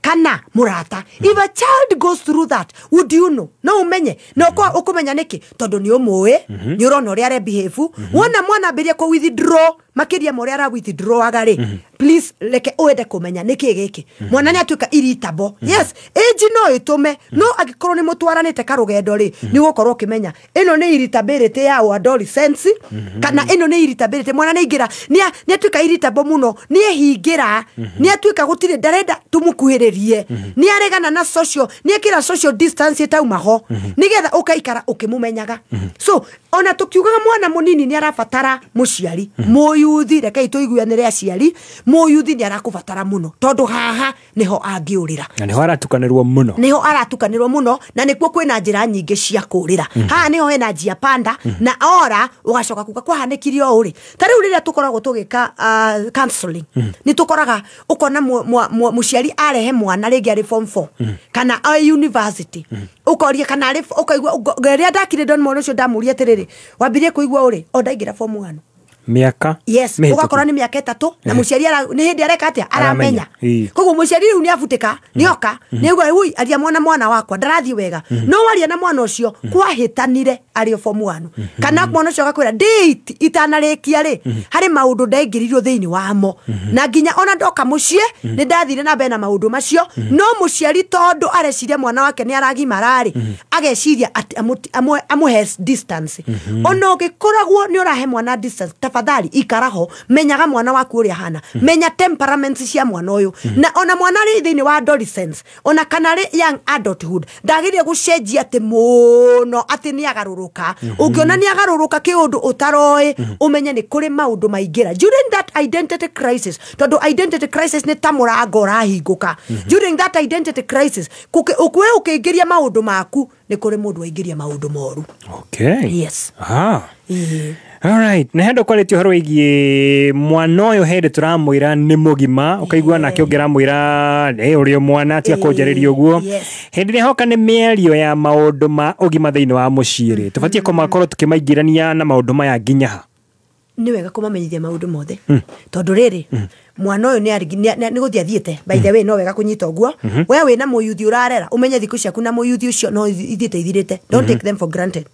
kana murata. If a child goes through that, would you know? No umenye. No kwa ukumenya niki tondu ni umuwe, ni urona uria are behave. Wona mwana ambirie ku withdraw, makiria ma uria ara withdraw agari. Please leke uende kumenya niki giki. Mwana ni atuika irritable. Yes, age no itume, no angikorwo ni mutwaranite karugendo ri, ni ugukorwo ukimenya ino ni irritability ya adolescence kana ino ni irritability mwana ni ingira ni atuika irritable muno, ni ehingira, ni atuika gutire ndarenda tumukuhiririe. Ni aregana na social, ni ekira social distance itaumaho, nigetha ukaikara ukimumenyaga. So ona tukiugaga mwana munini ni arabatara muciari, muyuthi reke tuiguanire aciari, muyuthi ni arakubatara muno tondu haha niho angiurira na niho aratukanirwo muno, niho aratukanirwo muno, na nikuo kwina njira nyingi cia kurira. Haha niho hena njia panda na ora ugacoka kuga kwahanĩkire o uri. Ta riu riria tukoragwo tugika counseling ni tukoraga ukona muciari arehe mwana ringi ari form 4 kana a university, ukoria kana ari ukaigua riria ndakire don mwana ucio ndamuria atiriri wambirie kuigua uri o ndaingira form 1 miaka. Yes, ugakora ni miaka 3 na muciari ni hindi areka atia aramenya. Koguo muciari riu ni abutika ni oka ni uga ui aria mwana wakwa ndarathi wega, no waria na mwana ucio kwahitanire ari form 1 kana mwana ucio agakwira date itanarikia ri hari maundu ndaingiririo thiini wamo na nginya ona ndoka mucie ni ndathire na mbere na maundu macio. No muciari tondu areciria mwana wake ni aragimarari ageciria amuhe distance. Ona ungikoragwo ni urahe mwana distance, tafadhali ikaraho menyaga mwana waku uria hana, menya temperaments cia mwana uyu. Na ona mwana ri thiini wa adolescence ona kana ri young adulthood ndagirie gucenjia ati muno ati ni agaruruka. Ungiona ni agaruruka kiundu utaroi umenye ni kuri maundu maingira during that identity crisis, tondu identity crisis ni ta murango urahinguka. During that identity crisis ukwe ukiingiria maundu maku ni kuri mundu aingiria maundu moru. Okay. Yes. All right. Na hendo quality horo igie mwana uyu hende turamwira ni mugima ukaigua nake ungiramwira uri mwana atia kunjariria uguo. Hindi hoka ni mĩario ya maundu ma ugima thiini wa muciĩ ri tubatie kumakorwo tukimaingirania na maundu maya nginya ha. Ni wega kumamenyithia maundu mothe tondu riri mwana uyu ni guthii athiite. By the way no wega kunyita uguo we wina muyuthi urarera umenye thiku ciaku na muyuthi ucio no ithiite ithirite. Don't take them for granted.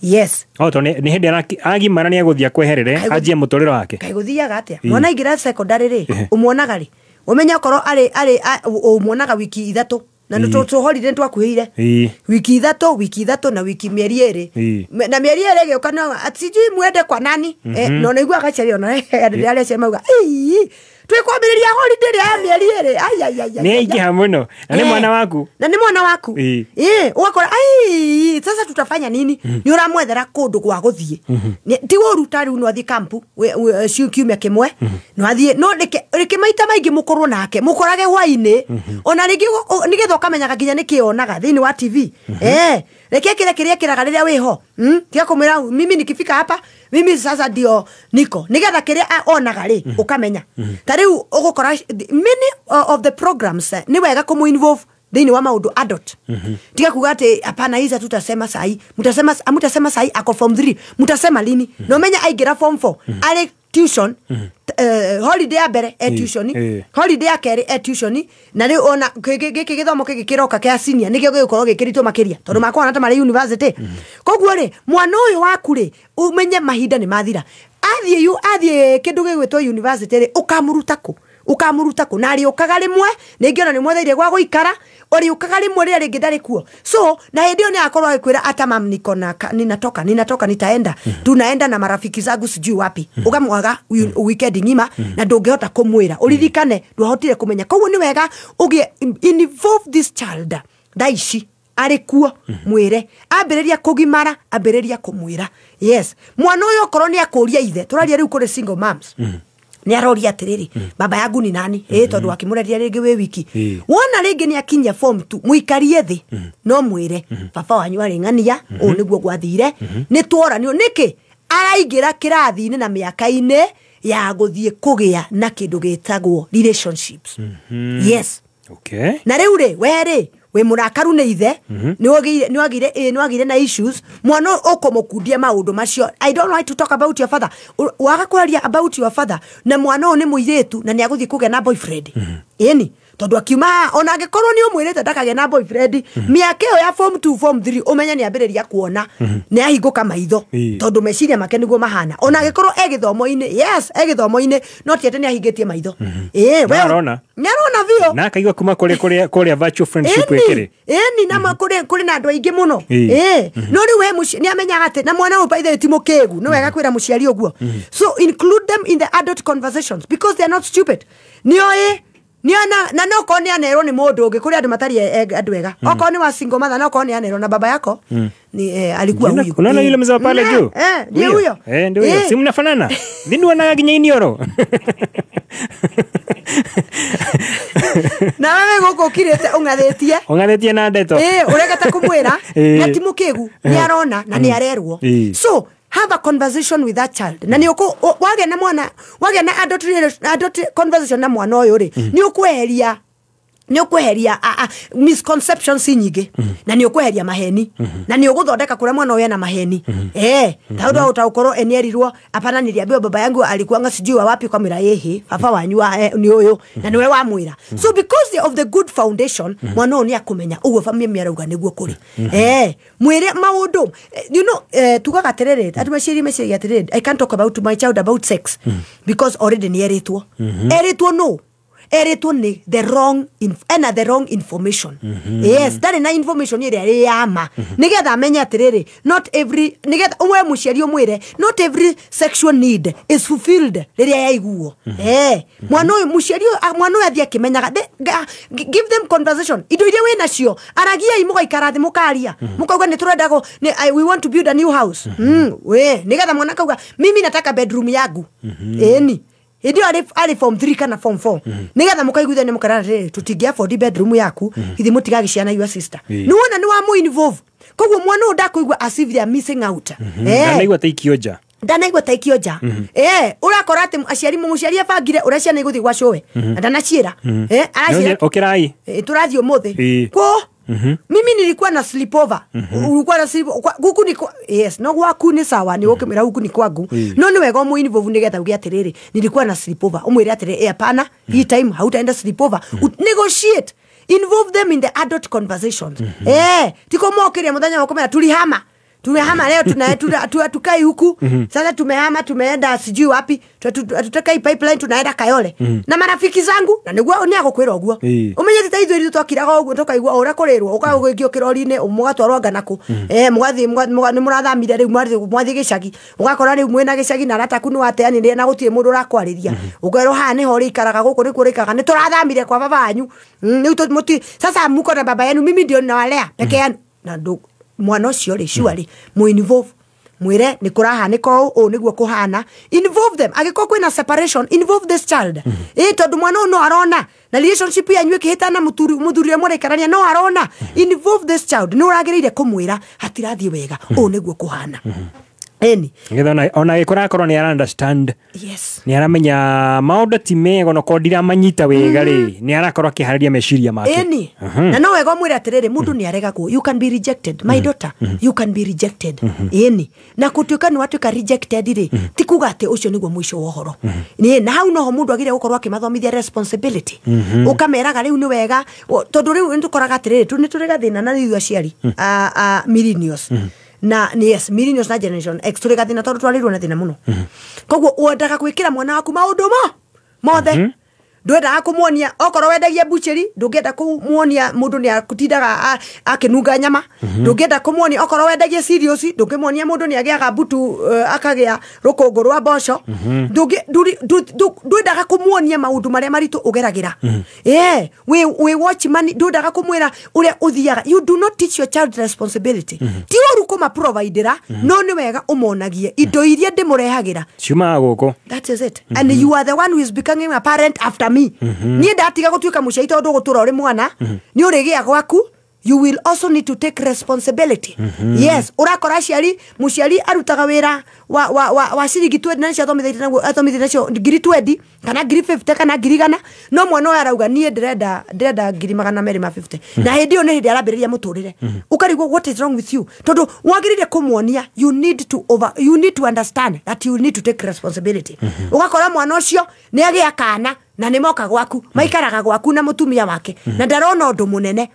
Yes. O to ni hindi agimara ni aguthia kweherere anjie muturiro wake. Kai guthiaga atia mwana aingira secondary ri umuonaga ri umenye okorwo ari umuonaga wiki 3 na nĩ holiday twakuhĩire wiki 3 na wiki mĩeri 2 na mĩeri 2 gĩũka no sijui mwende kwa nani. No nĩigua agaciari ona arĩa aciari mauga twĩkwambĩrĩria holiday ya mĩeri 2 ai ai ai nĩ aingĩha mũno na nĩ mwana waku, na nĩ mwana waku ũgakora ai sasa tutafanya nini. Nĩ ũramwethera kũndũ gwa gũthiĩ ti ũru ta rĩu no athiĩ kampu kiumia kĩmwe no athiĩ no reke maita maingĩ mũkorwo nake mũkorage hwainĩ ona rĩngĩ nĩgetha ũkamenyaga nginya nĩkĩ onaga thĩinĩ wa TV. Reke kile kĩrĩa kĩraga rĩrĩa wĩho tiga kũmwĩra mimi nikifika hapa mimi sasa ndio niko nigetha kĩrĩa onaga rĩ ũkamenya. Ta rĩu ũgũkora many of the programs nĩ wega kũmũ involve thĩinĩ wa maũndũ adult. Tiga kuga atĩ hapana hizi tutasema sahi, mtasema mutasema sahi ako form 3 mutasema lini. No menya aingĩra form 4 arĩ tuition, holiday ya mbere e tuition, holiday ya kerĩ e tuition, na rĩu ona gĩkĩ gĩthomo gĩkĩ kĩroka kĩa senior nĩkĩo gĩgũkorwo gĩkĩritũ makĩria tondũ makona ta marĩ university. Koguo rĩ mwana ũyũ waku rĩ umenye mahinda nĩ mathira, athiĩ kĩndũ gĩgwĩtwo university rĩ ũkamũruta kũ, ũkamũruta kũ na arĩũkaga rĩmwe nĩngĩ ona nĩmwetheire gwa gũikara ũrĩũkaga rĩmwe rĩrĩa rĩngĩ ndarĩ kuo. So na hĩndĩ ĩyo nĩakorwo agĩkwĩra ata mam niko na ninatoka nitaenda tunaenda na marafiki zangu sijui wapi, ũkamwaga weekend ng'ima na ndũngĩhota kũmwĩra ũririkane ndwahotire kũmenya. Koguo nĩ wega ũgĩe involve this child thaa ici Arĩ kuo mwĩre, ambĩrĩria kũgimara, ambĩrĩria kũmwĩra. Yes, mwana ũyũ okorwo nĩ akũria ithe, tũraria rĩu kũrĩ single moms, nĩ aroria atĩrĩrĩ, baba yangu ni nani? Ĩ tondũ akĩmũreria rĩngĩ wĩ wiki, wona rĩngĩ nĩ akinyia form 2, mũikarie thĩ no mwĩre, baba wanyu arĩ ng'ania, ũũ nĩguo gwathire, nĩ tworanio nĩkĩ araingĩra kĩrathi-inĩ na mĩaka-inĩ ya gũthiĩ kũgĩa na kĩndũ gĩtagwo relationships. Yes. Okay. Na rĩu rĩ, we rĩ wĩ mũrakaru nĩ ithe, nĩ wagire na issues, mwana ũkũmũkundia maũndũ macio. "I don't like to talk about your father." Waga kwaria about your father na mwana ũyũ nĩ mũirĩtu na nĩ agũthiĩ kũgĩa na boyfriend. Ĩni tondũ akiuma haha, ona angĩkorwo nĩ ũmwĩrĩte ndakagĩa na boyfriend, mĩaka ĩyo ya form 2, form 3, ũmenye nĩ ambĩrĩria kuona, nĩ ahingũka maitho, tondũ meciria make nĩguo mahana. Ona angĩkorwo e gĩthomo-inĩ, yes, e gĩthomo-inĩ, no ti atĩ nĩ ahingĩtie maitho. Ĩĩ, No arona. Nĩ arona biũ. Na akaigua kuma kũrĩa virtual friendship ĩkĩrĩ. Ĩni na kũrĩ na andũ aingĩ mũno. Ĩ no rĩu we mũci nĩ amenyaga atĩ na mwana ũyũ, by the way, ti mũkĩgu. Nĩ wega kwĩra mũciari ũguo. So include them in the adult conversations because they are not stupid. Nĩoĩ nĩona, na no korwo nĩ anerwo nĩ mũndũ ũngĩ, kũrĩ andũ matarĩ andũ ega. Okorwo nĩ wa single mother, no korwo nĩ anerwo na baba yako ni alikuwa huyu. Unaona yule mzee pale juu? Eh, ndiye huyo. Eh, ndio huyo. Si mnafanana? Nini wanaga nginya inioro? Na wewe gũkũ ũkirĩte ũng'athĩtie. Ũng'athĩtie na ndeto. Ĩ ũregete kũmwĩra na ti mũkĩgu, nĩ arona na nĩ arerwo. So have a conversation with that child, na nĩ ũkũ wagĩa na mwana, wagĩa na adult conversation na mwana ũyũ rĩ, nĩ ũkweheria misconceptions nyingĩ, na nĩ ũkweheria maheni, na nĩ ũgũthondeka kũrĩa mwana ũyũ ena maheni. Tondũ ũtaũkorwo enierirwo, "Hapana, niliambiwa baba yangu alikuanga sijui wa wapi." Kwamwĩra, "Ĩhĩ, baba wanyu nĩ ũyũ," na nĩwe wamwĩra. So because of the good foundation, mwana ũyũ nĩ akũmenya ũguo family arauga nĩguo kũrĩ. Mwĩre maũndũ. Tugaga atĩrĩrĩ, andũ meciria meciria atĩrĩrĩ, "I can't talk about to my child about sex because already nĩ erĩtwo." Erĩtwo no erĩtwo nĩ the wrong ena the wrong information. Yes, ndarĩ na information ĩrĩa ĩrĩ ya ma, nĩgetha amenye atĩrĩrĩ, not every, nĩgetha we mũciari ũmwĩre, not every sexual need is fulfilled rĩrĩa yaiguo. Mwana ũyũ, mũciari ũyũ, mwana ũyũ athiĩ akĩmenyaga. Give them conversation, indo iria wĩ nacio, aragiai, mũgaikara thĩ, mũkaria, mũkauga nĩ tũrenda we want to build a new house. We nĩgetha mwana akauga, "Mimi nataka bedroom yangu." Ĩni hĩndĩ ĩyo arĩ form 3 kana form 4, nĩgetha mũkaiguithania, mũkarana atĩrĩrĩ, tũtingĩ afford bedroom yaku, ithe mũtigagĩciana your sister. Nĩ wona nĩ wa mũ involve, koguo mwana ũyũ ndakũigua as if they are missing out. Ndanaigua ta ikio nja. Ndanaigua ta ikio nja. Ũrakora atĩ aciari, mũciari abangire ũrĩa ciana igũthiĩ gwa cũwe na ndanaciĩra. Araciĩra, Ũkĩrai. "Tũrathiĩ ũmũthĩ." Kũ? "Mimi nilikuwa na sleepover." Ulikuwa na sleep guku ni kwa, yes, no gwaku ni sawa, ni ũkĩmwĩra huku ni kwangu. No nĩ wega ũmũ involve, nĩgetha uge atĩrĩrĩ, "Nilikuwa na sleepover." Ũmwĩre atĩrĩrĩ, "Hapana, hii time hautaenda sleepover." Negotiate, involve them in the adult conversations. Tiko mokĩria mũthenya wa kũmera, "Tulihama, tumehama leo, tukai huku. Sasa tumehama, tumeenda sijui wapi, hatutakai Pipeline, tunaenda Kayole na marafiki zangu." Na nĩguo nĩ agũkwĩra ũguo. Ũmenye ti ta ithuĩ ithuĩ twakiraga ũguo, tũkaigua ũrĩa kũrĩrwo, ũkagũikio kĩrori-inĩ, mũgatwarwo nganakũ. Mũgathiĩ, nĩ mũrathamire rĩu, mwathiĩ gĩcagi, ũgakora rĩu mwĩna gĩcagi na arata aku nĩ wateanĩrĩra na gũtirĩ mũndũ ũrakwarĩria. Ũkerwo haha nĩho ũrĩikaraga, gũkũ nĩkuo ũrĩikaraga, nĩ tũrathamire kwa baba wanyu. Rĩu sasa muko na baba yenu, mimi ndio nawalea peke yanu. Na ndũ mwana ũcio rĩ, surely mũ involve, mwĩre nĩ kũrahanĩka ũũ, ũũ nĩguo kũhana. Involve them. Angĩkorwo kwĩna separation, involve this child. Ĩ tondũ mwana ũyũ no arona na relationship yanyu ĩkĩhĩtana, mũthuri ũrĩa mũraikarania no arona. Involve this child. Nĩ ũragĩrĩire kũmwĩra hatirathiĩ wega, ũũ nĩguo kũhana. Ĩni. Nĩgetha ona agĩkũra akorwo nĩ ara understand. Yes. Nĩ aramenya maũndũ ti mega, onokorwo ndiramanyita wega rĩ, nĩ arakorwo akĩharĩria meciria make. Ĩni. Na no wega ũmwĩre atĩrĩrĩ, mũndũ nĩ aregagwo. You can be rejected, my daughter, you can be rejected. Ĩni, na gũtuĩka nĩ watuĩka rejected rĩ, ti kuga atĩ ũcio nĩguo mũico wa ũhoro. Nĩ na hau noho mũndũ agĩrĩire gũkorwo akĩmathomithia responsibility. Ũkameraga rĩu nĩ wega, tondũ rĩu nĩ tũkoraga atĩrĩrĩ, nĩ tũrĩ gathĩna na ithuĩ aciari a millennials na yes, millennials na Generation X, tũrĩ gathĩna tondũ twarĩirwo na thĩna mũno. Koguo wendaga gwĩkĩra mwana waku maũndũ mo mothe. Ndwendaga kumuonia okorwo wendagia bucheri ndungienda kumuonia mundu ni akutindaga akinunga nyama. Ndungienda kumuonia okorwo wendagia cereals ndungimuonia mundu ni agiaga mbutu akagia rukungu rwa mboco. Ndwendaga kumuonia maundu maria maritu ugeragira. We watchman ndwendaga kumwira uria uthiaga. You do not teach your child responsibility. Ti uru kuma providera no ni wega umonagie indo iria ndimurehagira ciumaga guku. That is it. And you are the one who is becoming a parent after me. Niĩ ndatiga gũtuĩka mũciari tondũ gũtũra ũrĩ mwana nĩ ũrĩgĩa gwaku. You will also need to take responsibility. Yes, urakora aciari muciari arutaga wira wa ciringi 20 na nicio athomithĩtie naguo athomithĩtie nacio ngiri 20 kana ngiri 50 kana ngiri 100 no mwana ũyũ arauga niĩ ndĩrenda ngiri 250 na hĩndĩ ĩyo nĩ hĩndĩ arambĩrĩria mũtũrĩre. Ukarigwo what is wrong with you tondu wagĩrĩire kũmuonia you need to understand that you need to take responsibility. Ugakora mwana ũcio nĩ agĩa kana na nĩ moka gwaku maikaraga gwaku na mutumia wake na ndarona undu munene.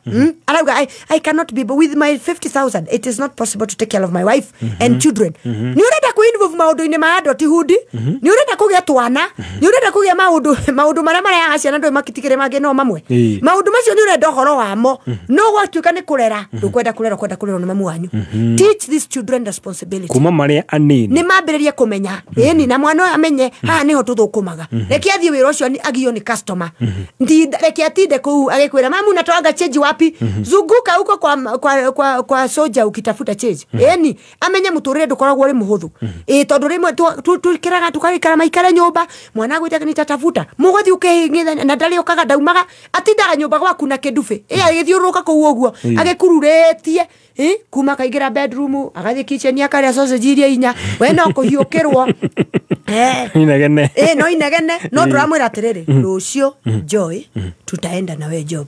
Arauga I cannot be with my 50,000 it is not possible to take care of my wife and children. Ni urenda ku involve maundu-ini ma adulthood, ni urenda kugia twana, ni urenda kugia maundu maria marehaga ciana ndu makitigire mangi no mamwe maundu macio ni urenda uhoro wamo no gwatuika ni kurera ndukwenda kurera kwenda kurerwo ni mamu wanyu. Teach these children responsibility kuma maria anini ni mambiririe kumenya ĩni na mwana amenye haha niho tuthukumaga reke athie wira ucio agio ni customer. Reke atinde kuu agikwira mamu natoanga change wapi? Zunguka huko kwa soja ukitafuta change. Eni amenye muturire ndukoragwo uri muhuthu. Tondu rimwe tukiraga tukarikara maikara nyumba mwana gwita ni tatafuta mugothi ukihingithania na ndari ukaga ndaumaga atindaga nyumba gwaku na kindubi agithiururuka kuu uguo agikururetie kuma kaingira bedroom agathie kitchen akaria sausage iria inya we no kuhiukirwo inegene no inegene no turamwira atiriri rucio Joy tutaenda na we job.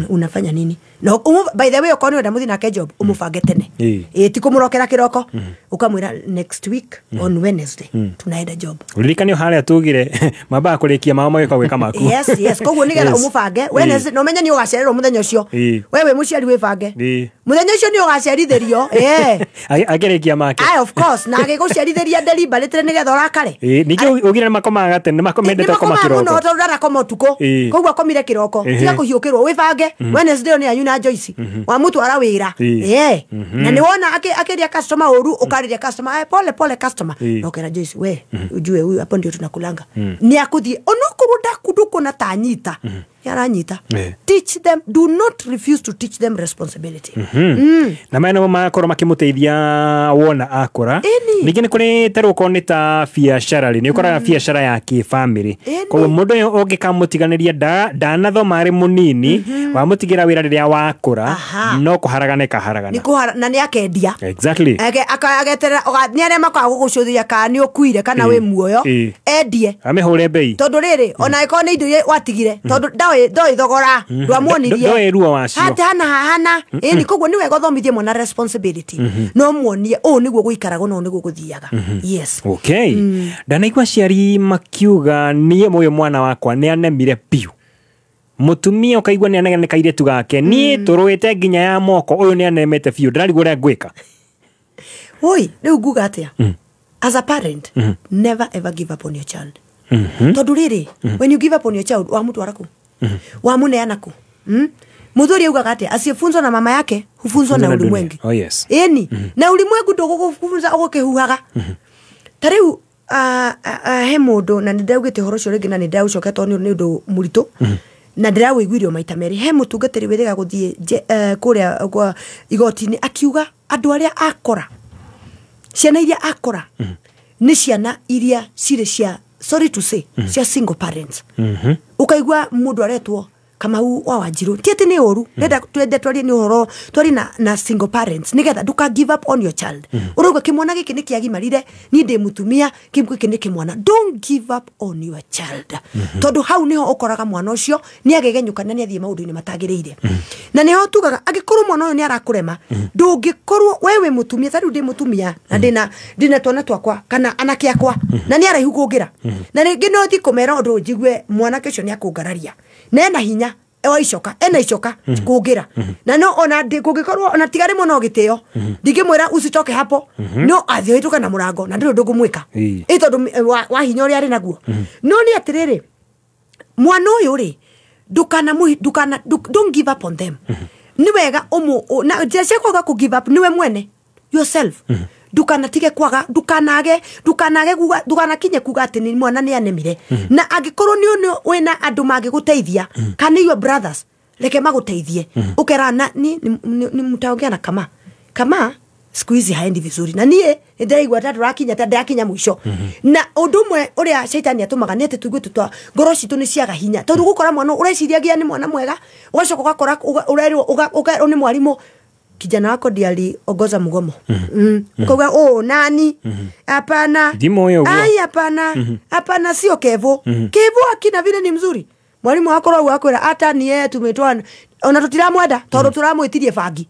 Unafanya nini? No by the way okorwo wenda muthi nake job umubange tene ti kumurokera kiroko ukamwira next week on Wednesday tunaenda job. Uririkane haria tugire mabaa kurikia mao magika gwika maku. Yes koguo nigetha umubange Wednesday no menye ni ugacererwo muthenya ucio wewe muciari wibange muthenya ucio ni ugacerithirio agirikia make. Of course na agiguceritheria deliberately nigetha urakare. Ningĩ ugire makomaga tene makomendete koma kiroko muno tondu ndarakoma utuku koguo akomire kiroko tiga kuhiukirwo wibange Wednesday ni anyu na Joyce wa mutwara wira na ni wona akiria customer uru ukariria customer pole pole customer no kera Joyce we ujue huyu hapo ndio tunakulanga ni akuthie onokorwo ndakunduko na tanyita yaranyita. Teach them, do not refuse to teach them responsibility. Na mena makorwo makimuteithia wona akora ningĩ nĩ kũrĩ terũko nĩ ta biacara rĩ nĩ ũkoraga biacara ya kĩbamĩrĩ koguo mũndũ ũyũ ũngĩkamũtiganĩria ndanathoma arĩ mũnini wamũtigĩra wĩra rĩrĩa wakũra no kũharagana ĩkaharagana na nĩ akendia. Exactly. Ageterera nĩ arĩa makoraga gũgũcũthia kana nĩ ũkuire kana wĩ muoyo endie amĩhũre bei tondũ rĩrĩ ona ĩkorwo nĩ indo iria watigire tondũ ndoi thogora ndwamuonirie ndoi ruo wacio hata hana hana ĩni koguo nĩ wega ũthomithie mwana responsibility no muonie ũũ nĩguo gũikaragwo no nĩguo gũthiaga. Yes. Okay. Ndanaigua aciari makiuga niĩ mũyũ mwana wakwa nĩ anemire biũ mutumia ukaigua nĩ anegene kairĩtu gake niĩ tũrũĩte nginya ya moko ũyũ nĩ anemete biũ ndĩrarigwo ũrĩa ngwĩka. Oi rĩu nguga atĩa as a parent never ever give up on your child. Tondu rĩrĩ when you give up on your child wamutwara kũ wamuneana ku Muthuri augaga atia asiyefunzwa na mama yake hufunzwa na ulimwengu. Oh yes. Eni na ulimwengu ndugugufunza ugukihuhaga. Ta riu he mundu na nindaugite horo ucio ringi na nindaucoke tondu ni undu muritu na ndirawiguirio maita meri he mutungatiri wiriga guthie kuria kwa igoti-ini akiuga andu aria akora ciana iria akora ni ciana iria cirĩ cia sorry to say cia single parents. Ukaigua mundu aretwo Kamau wa Wanjiru ti ati ni uru ndenda twende twarie ni uhoro twari na single parents nigetha nduka give up on your child. Urauga kimwana giki ni kiagimarire ni ndi mutumia giki ni kimwana, don't give up on your child. Tondu hau niho ukoraga mwana ucio ni agegenyuka na ni athie maundu-ini matagiriire. Na niho tugaga angikorwo mwana uyu ni arakurema ndungikorwo wewe mutumia tariu ndi mutumia na ndina twana twakwa kana anake akwa na ni araihu kungira na ringi no thi kumera undu njigue mwanake ucio ni akungararia nena hinya ewa icoka ena icoka kungira na no ona kungikorwo ona tigari muno gitio ndingimwira usitoke hapo no athio ituka na murango na ndiri ndungumwika i tondu wa hinya uria ari naguo no ni atiriri Mwana ũyũ rĩ ndukana don't give up on them. Ni wega umu na njĩra cia kwaga ku give up niwe mwene yourself. Ndukanatige kwaga ndukanage ndukanakinye kuga ati ni mwana ni anemire. Na angikorwo ni wina andu mangiguteithia kana your brothers reke maguteithie. Ukerana ni mtaongea na kama siku hizi haendi vizuri na nie ndiraigua ta ndurakinya ta ndirakinya mwisho. Na undu umwe uria shaitani atumaga ni ati tuigue tutwa ngoro citu ni ciaga hinya tondu gukora mwana ureciriagia ni mwana mwega ugacoka ugakora urerwo ukerwo ni mwarimu kijana wako ndiye aliongoza mgomo. Ukaga oh nani hapana ai hapana hapana sio Kevo. Kevo akina vile ni mzuri mwalimu wako rau akwira hata ni yeye tumetoa ona tutiramwenda tondu turamwitirie bangi.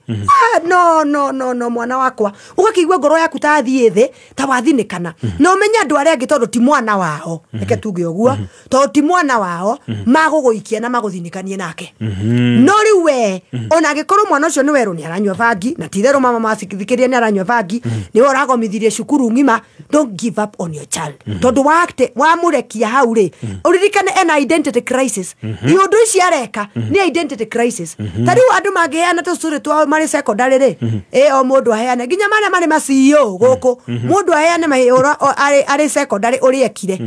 No no no no mwana wakwa ugakiigua ngoro yaku ta thie thi ta wathinikana. Na umenye andu aria angi tondu ti mwana wao reke tuge uguo tondu ti mwana wao maguguikia na maguthinikanie nake. No riu we ona angikorwo mwana ucio ni weru ni aranyua bangi na ti therũ mama macithikiria ni aranyua bangi ni we ũragomithirie cukuru ng'ima. Don't give up on your child tondu wakte wamurekia hau ri uririkane ena identity crisis. Iundu ici areka ni identity crisis. Ta riu andu mangiheana tũcũrĩ twao marĩ secondary rĩ o mũndũ aheane nginya marĩa marĩ ma CEO gũkũ mũndũ aheane mahĩũra arĩ secondary ũrĩa ekire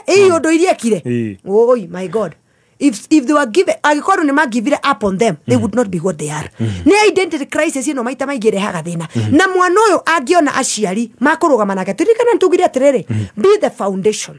iũndũ iria ekire. Oi my god, if they were given angĩkorwo nĩ magivire up on them they would not be what they are. Nĩ identity crisis ĩno maita maingĩ ĩrehaga thĩna. Na mwana ũyũ angĩona aciari makũrũgama nake tirikana nĩtugire atĩrĩrĩ be the foundation.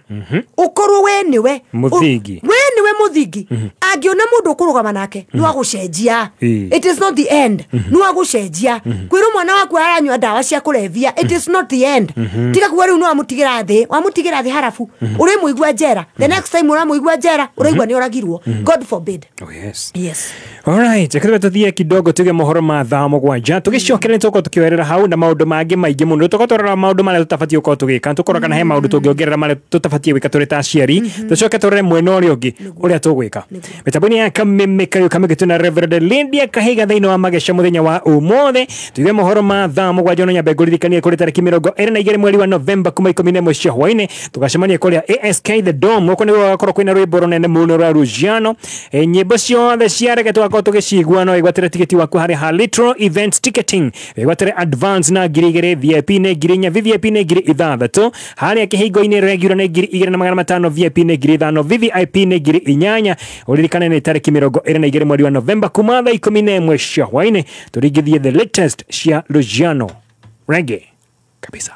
Ũkorwo we nĩwe mũthingi, we nĩwe mũthingi. Angĩona mũndũ ũkũrũgama nake nĩ wagũcenjia. It is not the end. Nĩ wagũcenjia. Kwĩrwo mwana waku aranyua ndawa cia kũrebia it is not the end. Tiga kuga rĩu nĩ wamũtigĩra thĩ, wamũtigĩra thĩ harabu ũrĩmũigua njera. The next time ũramũigua njera ũraigua nĩ oragirwo. God forbid. Oh yes. Yes. All right, reke tuthie kidogo tuge mohoro ma thaa mũgwanja tugicokera nĩ tũgũkorwo tukĩoerera hau na maũndũ mangĩ maingĩ mũno. Tũgũkorwo maũndũ marĩa tũtabatiĩ gũkorwo tũgĩka tũkorwo kana he maũndũ tũngĩongerera marĩa tũtabatiĩ gwĩka tũrĩ ta aciari tũcoke tũrore mwena ũrĩa ũngĩ ũrĩa tũgwĩka. Mĩtambo-inĩ ya Kameme Kayũ Kameme twĩna Reverend Lydia Kahiga thĩinĩ wa Mageca mũthenya wa ũmũthĩ. Tuige mohoro ma thaa mũgwanja no nyambe ngũririkanie kũrĩ tarĩki 22 mweri wa Novemba kuma 11 cia hwaĩ-inĩ tũgacemania kũrĩa ASK The Dome. Gũkũ nĩguo gũgakorwo kwĩna rwĩmbo rũnene mũno rwa Luciano. Nyĩmbo ciothe cia reggae tũgakorwo tũgĩcigua. No wĩgwatĩre tigiti waku harĩ Halitro Events Ticketing, wĩgwatĩre advance na 2,000, VIP nĩ 4,000, VVIP nĩ 6,000, harĩa kĩhingo-inĩ regular nĩ 2,500, VIP nĩ 5,000, VVIP nĩ 8,000. Ũririkane nĩ tarĩki 22 mweri wa Novemba kuma thaa 11 cia hwaĩ-inĩ tũringithie the latest cia Luciano reggae kabisa.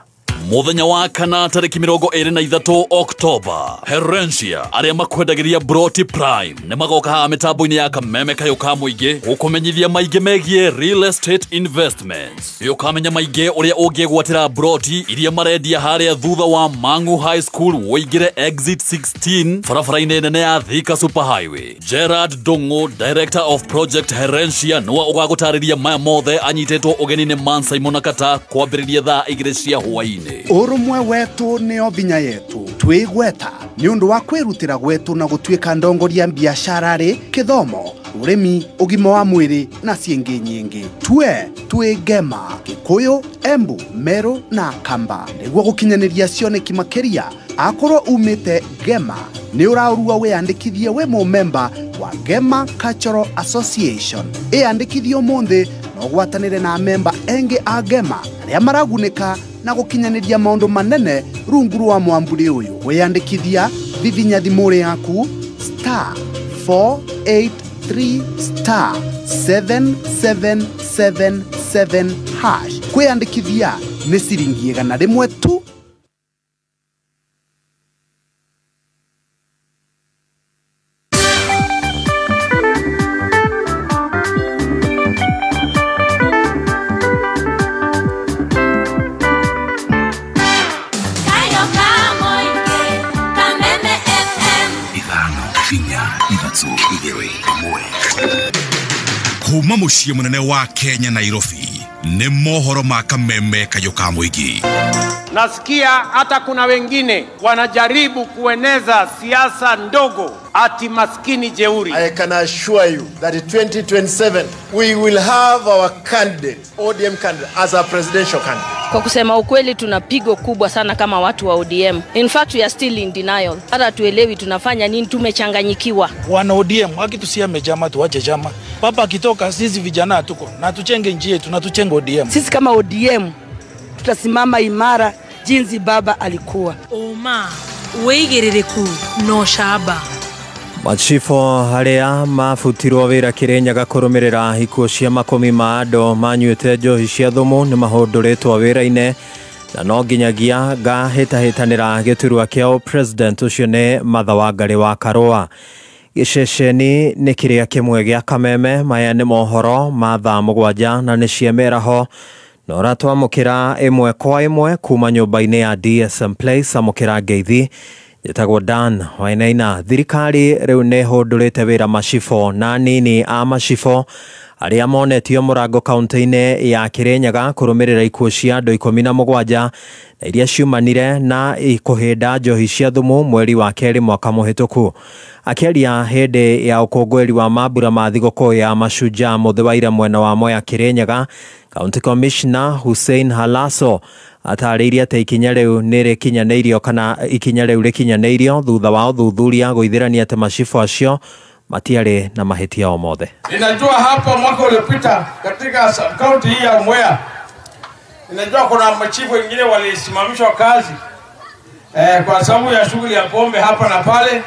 Muthenya wa kana tarĩki 23 Oktoba Herencia arĩa makwendagĩria Broti Prime nĩ magoka haha mĩtambo-inĩ ya Kameme Kayũ ka Mũingĩ gũkũmenyithia maingĩ megiĩ real estate investments. Nĩũkamenya maingĩ ũrĩa ũngĩgwatĩra broti iria marendia harĩa thutha wa Mangu High School ũingĩre exit 16 barabara-inĩ nene ya Thika Super Highway. Gerard Ndung'u, Director of Project Herencia, nĩwe ũgagũtarĩria maya mothe anyitĩtwo ũgeni nĩ Mansai Mũnakata kwambĩrĩria thaa 2 cia hwaĩ-inĩ. Ũrũmwe wetu nĩo vinya yetu twĩgweta nĩ ũndũ wa kwĩrutĩra gwetu na gũtuĩka ndongoria biacara rĩ kĩthomo ũrĩmi ũgima wa mwĩrĩ na ciĩngĩ nyingĩ. Tue twĩ Ngema, Gĩkũyũ, Embu, Meru na Kamba nĩguo gũkinyanĩria cioneki makĩria. Akorwo umĩte Ngema nĩ ũraũrua wĩyandĩkithie wĩ mũmemba wa Ngema Cultural Association. Ĩyandĩkithie ũmũthĩ na ũgwatanĩre na memba engĩ a Ngema arĩa maragunĩka na gũkinyanĩria maũndũ manene rungu rwa mwamburi ũyũ. Wĩyandĩkithia vivinya thimũ yaku star 483 star 7777 hash. Kwĩyandĩkithia nĩ ciringi 100 tu. Kuma muciĩ mũnene wa Kenya Nairobi nĩ mohoro ma Kameme Kayũ ka Mũingĩ. Nasikia hata kuna wengine wanajaribu kueneza siasa ndogo ati maskini jeuri. I can assure you that in 2027 we will have our candidate, ODM candidate, as a presidential candidate. Kwa kusema ukweli, tuna pigo kubwa sana kama watu wa ODM. In fact, we are still in denial. Hata tuelewi tunafanya nini, tumechanganyikiwa. Wana ODM wakitusiame chama tuache chama. Papa akitoka sisi vijana tuko na tuchenge nchi yetu na tuchenge ODM. Sisi kama ODM tutasimama imara jinsi baba alikuwa. Oma wigiririku no shaba. Machifo arĩa mabutirwo wĩra Kĩrĩnyaga kũrũmĩrĩra ikuũ cia makũmi ma andũ manyuĩte njohi cia thumu nĩ mahũndũrĩtwo wĩra-inĩ na no nginyagia ngahĩtahĩtanĩra gĩturwa kĩa president ũcio nĩ Martha Wangari wa Karũa. Gĩceceni nĩ kĩrĩa kĩmwe gĩa Kameme. Maya nĩ mohoro ma thaa 7 na nĩ cia mĩaraho na ũratwamũkĩra ĩmwe kwa ĩmwe kuma nyũmba-inĩ ya DSM Place. Amũkĩra ngeithi. Njĩtagwo Dan Wainaina. Thirikari rĩu nĩ hũndũrĩte wĩra macibũ na nini a macibũ arĩa monetio mũrango kaunti-inĩ ya Kĩrĩnyaga kũrũmĩrĩra ikuũ cia andũ 17 na iria ciumanire na kũhĩnda njohi cia thumu mweri wa kerĩ mwaka mũhĩtũku. Akĩaria hĩndĩ ya ũkũngũĩri wa mambura ma thigũkũ ya Mashujaa mũthĩ wa ira mwena wa Mwea Kĩrĩnyaga, County Commissioner Hussein Halaso atarĩirie atĩ ikinya rĩu nĩ rĩkinyanĩirio kana ikinya rĩu rĩkinyanĩirio thutha wa ũthuthuria gũithĩrania atĩ macibũ acio matiarĩ na mahĩtia o mothe. Ninajua hapo mwaka uliopita katika kaunti hii ya Mwea, ninajua kuna machifu wengine walisimamishwa kazi kwa sababu ya shughuli ya pombe hapa na pale.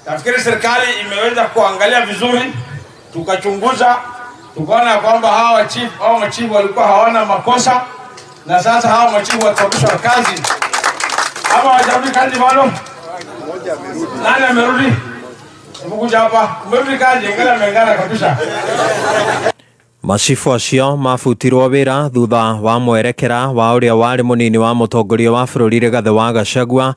Nafikiri serikali imeweza kuangalia vizuri, tukachunguza, tukaona kwamba hawa chief au machifu walikuwa hawana makosa, na sasa hawa machifu watarudishwa kazi. Ama wajarudi kazi bado? Nani amerudi? Mkuja hapa, umerudi kazi, ngala mengana kabisa. Macibũ acio mabutirwo wĩra thutha wa mwerekera wa ũrĩa warĩ mũnini wa mũtongoria wa bũrũri Rigathĩ wa Gachagua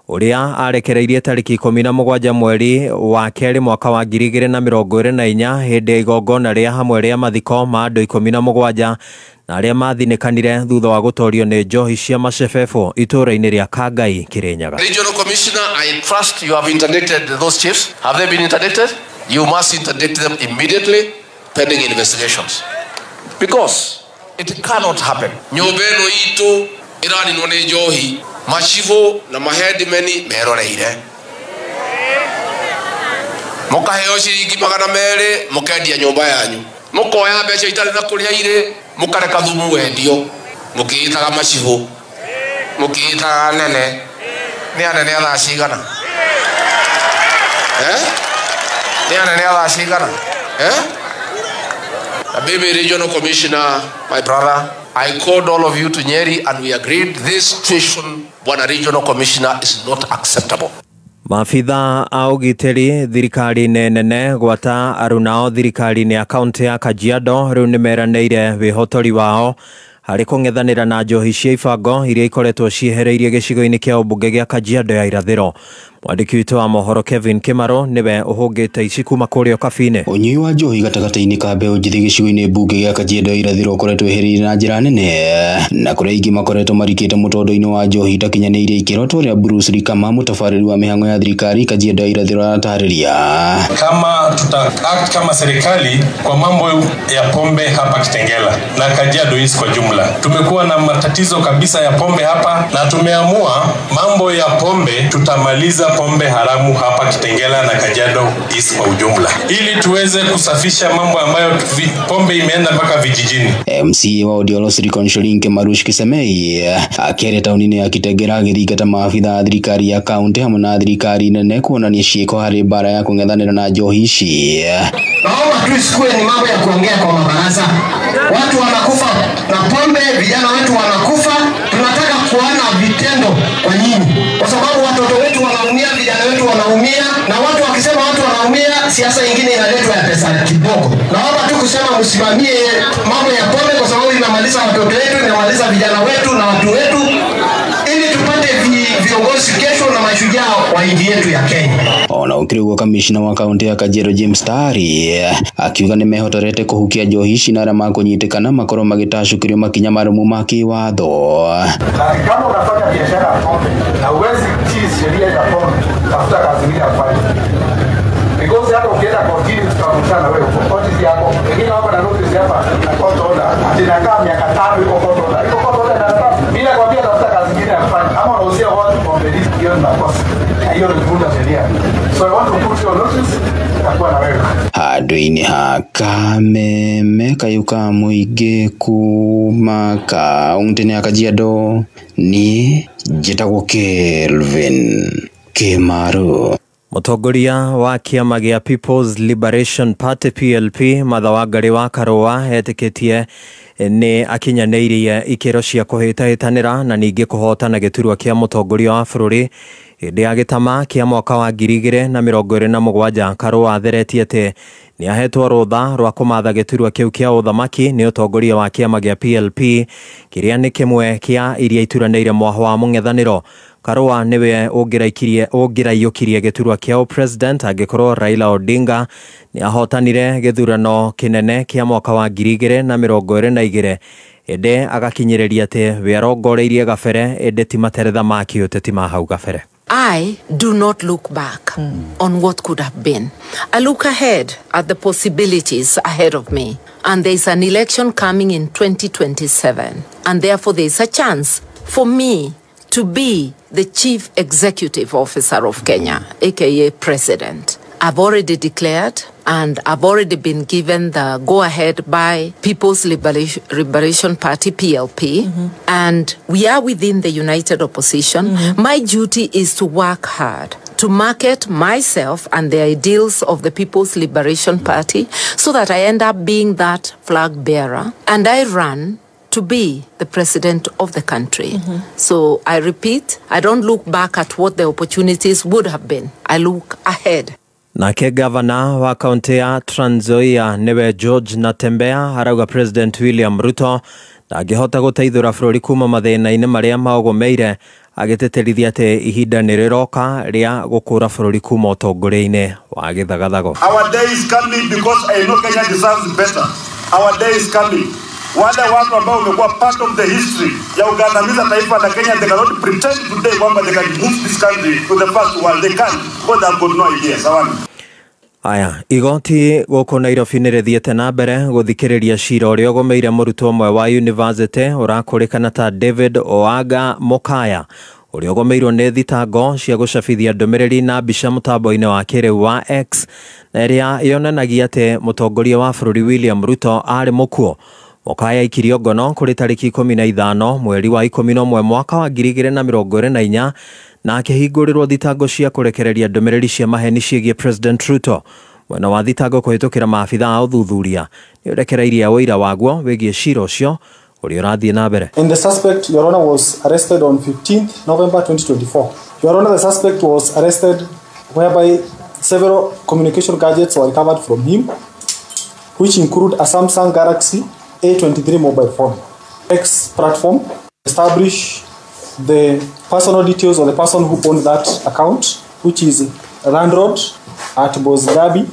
ũrĩa arekereirie tarĩki 17 mweri wa kerĩ mwaka wa 2024 hĩndĩ ya igongona rĩa hamwe rĩa mathiko ma andũ 17 na arĩa mathinĩkanire thutha wa gũtorio nĩ njohi cia macebebo itũũra-inĩ rĩa Kangai Kĩrĩnyaga. Regional Commissioner, I trust you have interdicted those chiefs. Have they been interdicted? You must interdict them immediately pending investigations. Because it cannot happen. Nyũmba ĩno itũ ĩraninwo nĩ njohi, macibũ na mahedimeni meroreire. Mũkaheo ciringi 200 mũkendia nyũmba yanyu. Mũkoya mbeca itarĩ na kũrĩa irĩ, mũkareka thumu wendio, mũkĩĩtaga macibũ, mũkĩĩtaga nene. Nĩ anene a thaa cigana? Nĩ anene a thaa cigana? Mimi Regional Commissioner, my brother, I called all of you to Nyeri and we agreed this situation, Bwana Regional Commissioner, is not acceptable. Maabitha a ũgitĩri thirikari-inĩ nene gwata arunao thirikari-inĩ ya kaunti ya Kajiado rĩu nĩmeranĩire wĩhotori wao harĩ kũng'ethanĩra na njohi cia ibango iria ikoretwo ciehereirie gĩcigo-inĩ kĩa ũmbunge gĩa Kajiado ya irathĩro. Mwandĩki witũ wa mohoro Kevin Kimaro nĩwe ũhũngĩte ici kuma kũrĩa Kabine. Ũnyui wa njohi gatagatĩ-inĩ ka mbeũ njĩthĩ gĩcigo-inĩ mbunge gĩa Kajiado ya irathĩro ũkoretwo wehereire na njĩra nene na kũrĩa aingĩ makoretwo marikĩte mũtondo-inĩ wa njohi itakinyanĩirie ikĩro ta ũrĩa Bruce Rikama mũtabarĩri wa mĩhang'o ya thirikari Kajiado ya irathĩro aratarĩria. Kama tuta act kama serikali kwa mambo ya pombe hapa Kitengela na Kajiado East kwa jumla, tumekuwa na matatizo kabisa ya pombe hapa na tumeamua mambo ya pombe tutamaliza pombe haramu hapa Kitengela na Kajiado East kwa ujumla, ili tuweze kusafisha mambo ambayo pombe imeenda mpaka vijijini. MCA wa Odiolo City Council Marush Kisemei akĩaria taũni-inĩ ya Kitengela agĩthingata maabitha a thirikari ya kaunti hamwe na thirikari nene kuonania ciĩko harĩ mbara ya kũng'ethanĩra na njohi ici. Naomba tu isikuwe ni mambo ya kuongea kwa mabaraza. Watu wanakufa na pombe, vijana wetu wanakufa. Tunataka kuona vitendo kwa nyinyi, kwa sababu watoto wetu wanaumia, vijana wetu wanaumia, na watu wakisema watu wanaumia, siasa nyingine inaletwa ya pesa kidogo. Naomba tu kusema msimamie mambo ya pombe, kwa sababu inamaliza watoto wetu, inamaliza vijana wetu na watu wetu, ili tupate viongozi kesho na mashujaa wa nchi yetu ya Kenya. Ona ũkĩrĩ ũguo kamishna wa kaunti ya Kajiado James Tari akiuga nĩmehotorete kũhukia njohi ici na arĩa makũnyitĩkana makorwo magĩtacũkĩrio makinya marũmu ma kĩwatho. Kama unafanya biashara ya pombe na huwezi tii sheria ya pombe, tafuta kazi nyingine ya kufanya. Because hata ukienda kotini tutakutana wewe koti yako. Wengine wako na notice hapa na court order. Ati nakaa miaka 5 iko court order. Iko court order na makosa. Hiyo ni kuvunja sheria. So I want to put your notice, nitakuwa na wewe. Handũ-inĩ ha Kameme kayũ ka mũingĩ kuma kaũntĩ-inĩ ya Kajiado, niĩ njĩtagwo Kelvin Kimaru. Mũtongoria wa kĩama gĩa People's Liberation Party PLP Martha Wangari wa Karũa etĩkĩtie nĩ akinyanĩirie ikĩro cia kũhĩtahĩtanĩra na ningĩ kũhotana gĩturwa kĩa mũtongoria wa bũrũri hĩndĩ ya gĩtama kĩa mwaka wa 2027. Karũa atheretie atĩ nĩ ahetwo rũtha rwa kũmatha gĩturwa kĩu kĩa ũthamaki nĩ ũtongoria wa kĩama gĩa PLP kĩrĩa nĩ kĩmwe kĩa iria ituranĩire mwaho wa mũng'ethanĩro. Karũa niwe ũngĩraiyũkirie gĩturwa kĩa president angĩkorwo Raila Odinga nĩ ahotanire gĩthurano kĩnene kĩa mwaka wa 2022, ĩndĩ agakinyĩrĩria atĩ we arongoreirie gabere ĩndĩ ti materetha ma kĩũteti ma hau gabere. I do not look back on what could have been. I look ahead at the possibilities ahead of me. And there's an election coming in 2027. And therefore there's a chance for me to be the chief executive officer of Kenya, aka president. I've already declared and I've already been given the go-ahead by People's Liberation Party, PLP, and we are within the united opposition. My duty is to work hard, to market myself and the ideals of the People's Liberation Party so that I end up being that flag bearer, and I run to be the president of the country. So I repeat, I don't look back at what the opportunities would have been. I look ahead. Nake gavana wa kaunti ya Trans Nzoia niwe George Natembeya arauga President William Ruto ndangĩhota gũteithũra bũrũri kuma mathĩna-inĩ marĩa maũgũmĩire, agĩtĩtĩrithia atĩ ihinda nĩ rĩroka rĩa gũkũra bũrũri kuma ũtongoria-inĩ wa gĩthagathago. Our day is coming because I know Kenya deserves better. Our day is coming. Wale watu ambao wamekuwa part of the history ya ugandamiza taifa la Kenya, they cannot pretend today kwamba they can move this country to the first world. They can't, because they have got no idea. Sawa. Aya, igoti gũkũ Nairobi nĩ rĩthiĩte na mbere gũthikĩrĩria cira ũrĩa ũgũmĩire mũrutwo ũmwe wa university ũrakũrĩkana ta David Oaga Mokaya ũrĩa ũgũmĩirwo nĩ thitango cia gũcabithia ndũmĩrĩri na mbica mũtambo-inĩ wa kĩrĩu wa X na ĩrĩa yonanagia atĩ mũtongoria wa bũrũri William Ruto arĩ mũkuũ. Mokaya aikirio ngono kũrĩ tarĩki 15 mweri wa 11 mwaka wa 2024 na akĩhingũrĩrwo thitango cia kũrekereria ndũmĩrĩri cia maheni ciĩgiĩ President Ruto. Mwena wa thitango kũhĩtũkĩra maabitha a ũthuthuria nĩ ũrekereirie ũira waguo wĩgiĩ cira ũcio ũrĩa ũrathiĩ na mbere. And the suspect, Your Honor, was arrested on 15th November 2024. Your Honor, the suspect was arrested whereby several communication gadgets were recovered from him, which include a Samsung Galaxy A23 mobile phone, X platform, establish the personal details of the person who owned that account, which is landlord at Bosgabi,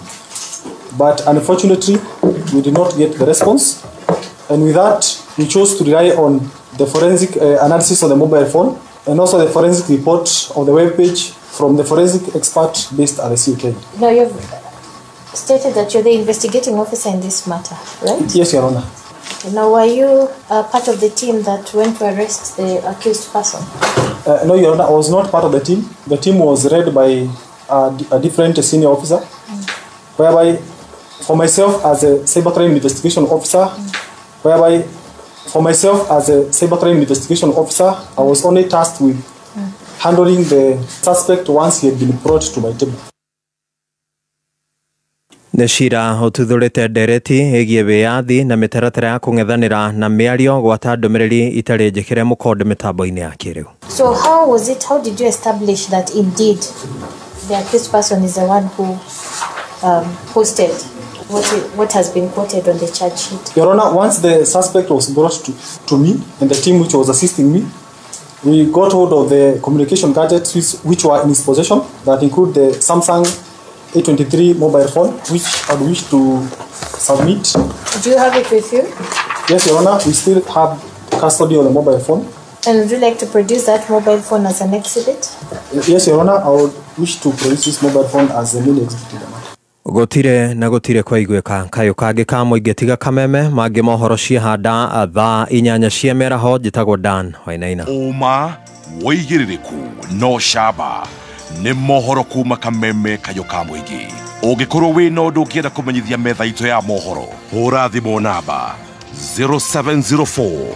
but unfortunately we did not get the response. And with that, we chose to rely on the forensic analysis of the mobile phone and also the forensic report of the web page from the forensic expert based at the CUK. Now, you've stated that you're the investigating officer in this matter, right? Yes, Your Honor. Now, were you part of the team that went to arrest the accused person? No, Your Honor, I was not part of the team. The team was led by a different senior officer, whereby for myself as a cybercrime investigation officer, whereby for myself as a cybercrime investigation officer, I was only tasked with handling the suspect once he had been brought to my table. Nĩ cira ũtuthũrĩte ndereti ĩgiĩ wĩyathi na mĩtaratara ya kũng'ethanĩra na mĩario gwata ndũmĩrĩri itarĩ njĩkĩre mũkonde mĩtambo-inĩ ya kĩrĩu. So how was it, how did you establish that indeed the accused person is the one who posted what has been quoted on the charge sheet? Your Honor, once the suspect was brought to me and the team which was assisting me, we got hold of the communication gadgets which were in his possession, that include the Samsung A23 mobile phone, which I wish to submit. Do you have it with you? Yes, Your Honor, we still have custody of the mobile phone. And would you like to produce that mobile phone as an exhibit? Yes, Your Honor, I would wish to produce this mobile phone as a main exhibit. Gutire na gutire kwa igweka kayo kangĩ ka mũingĩ tiga kameme mangĩ mohoro ciehanda thaa 8 cia mĩaraho. Njĩtagwo Dan Wainaina. Ũma wĩigĩrĩrĩku no camba. Nĩ mohoro kuma Kameme Kayũ ka Mũingĩ. Ũngĩkorwo wĩna ũndũ ũngĩenda kũmenyithia metha itũ ya mohoro, hũra thimũ namba 0704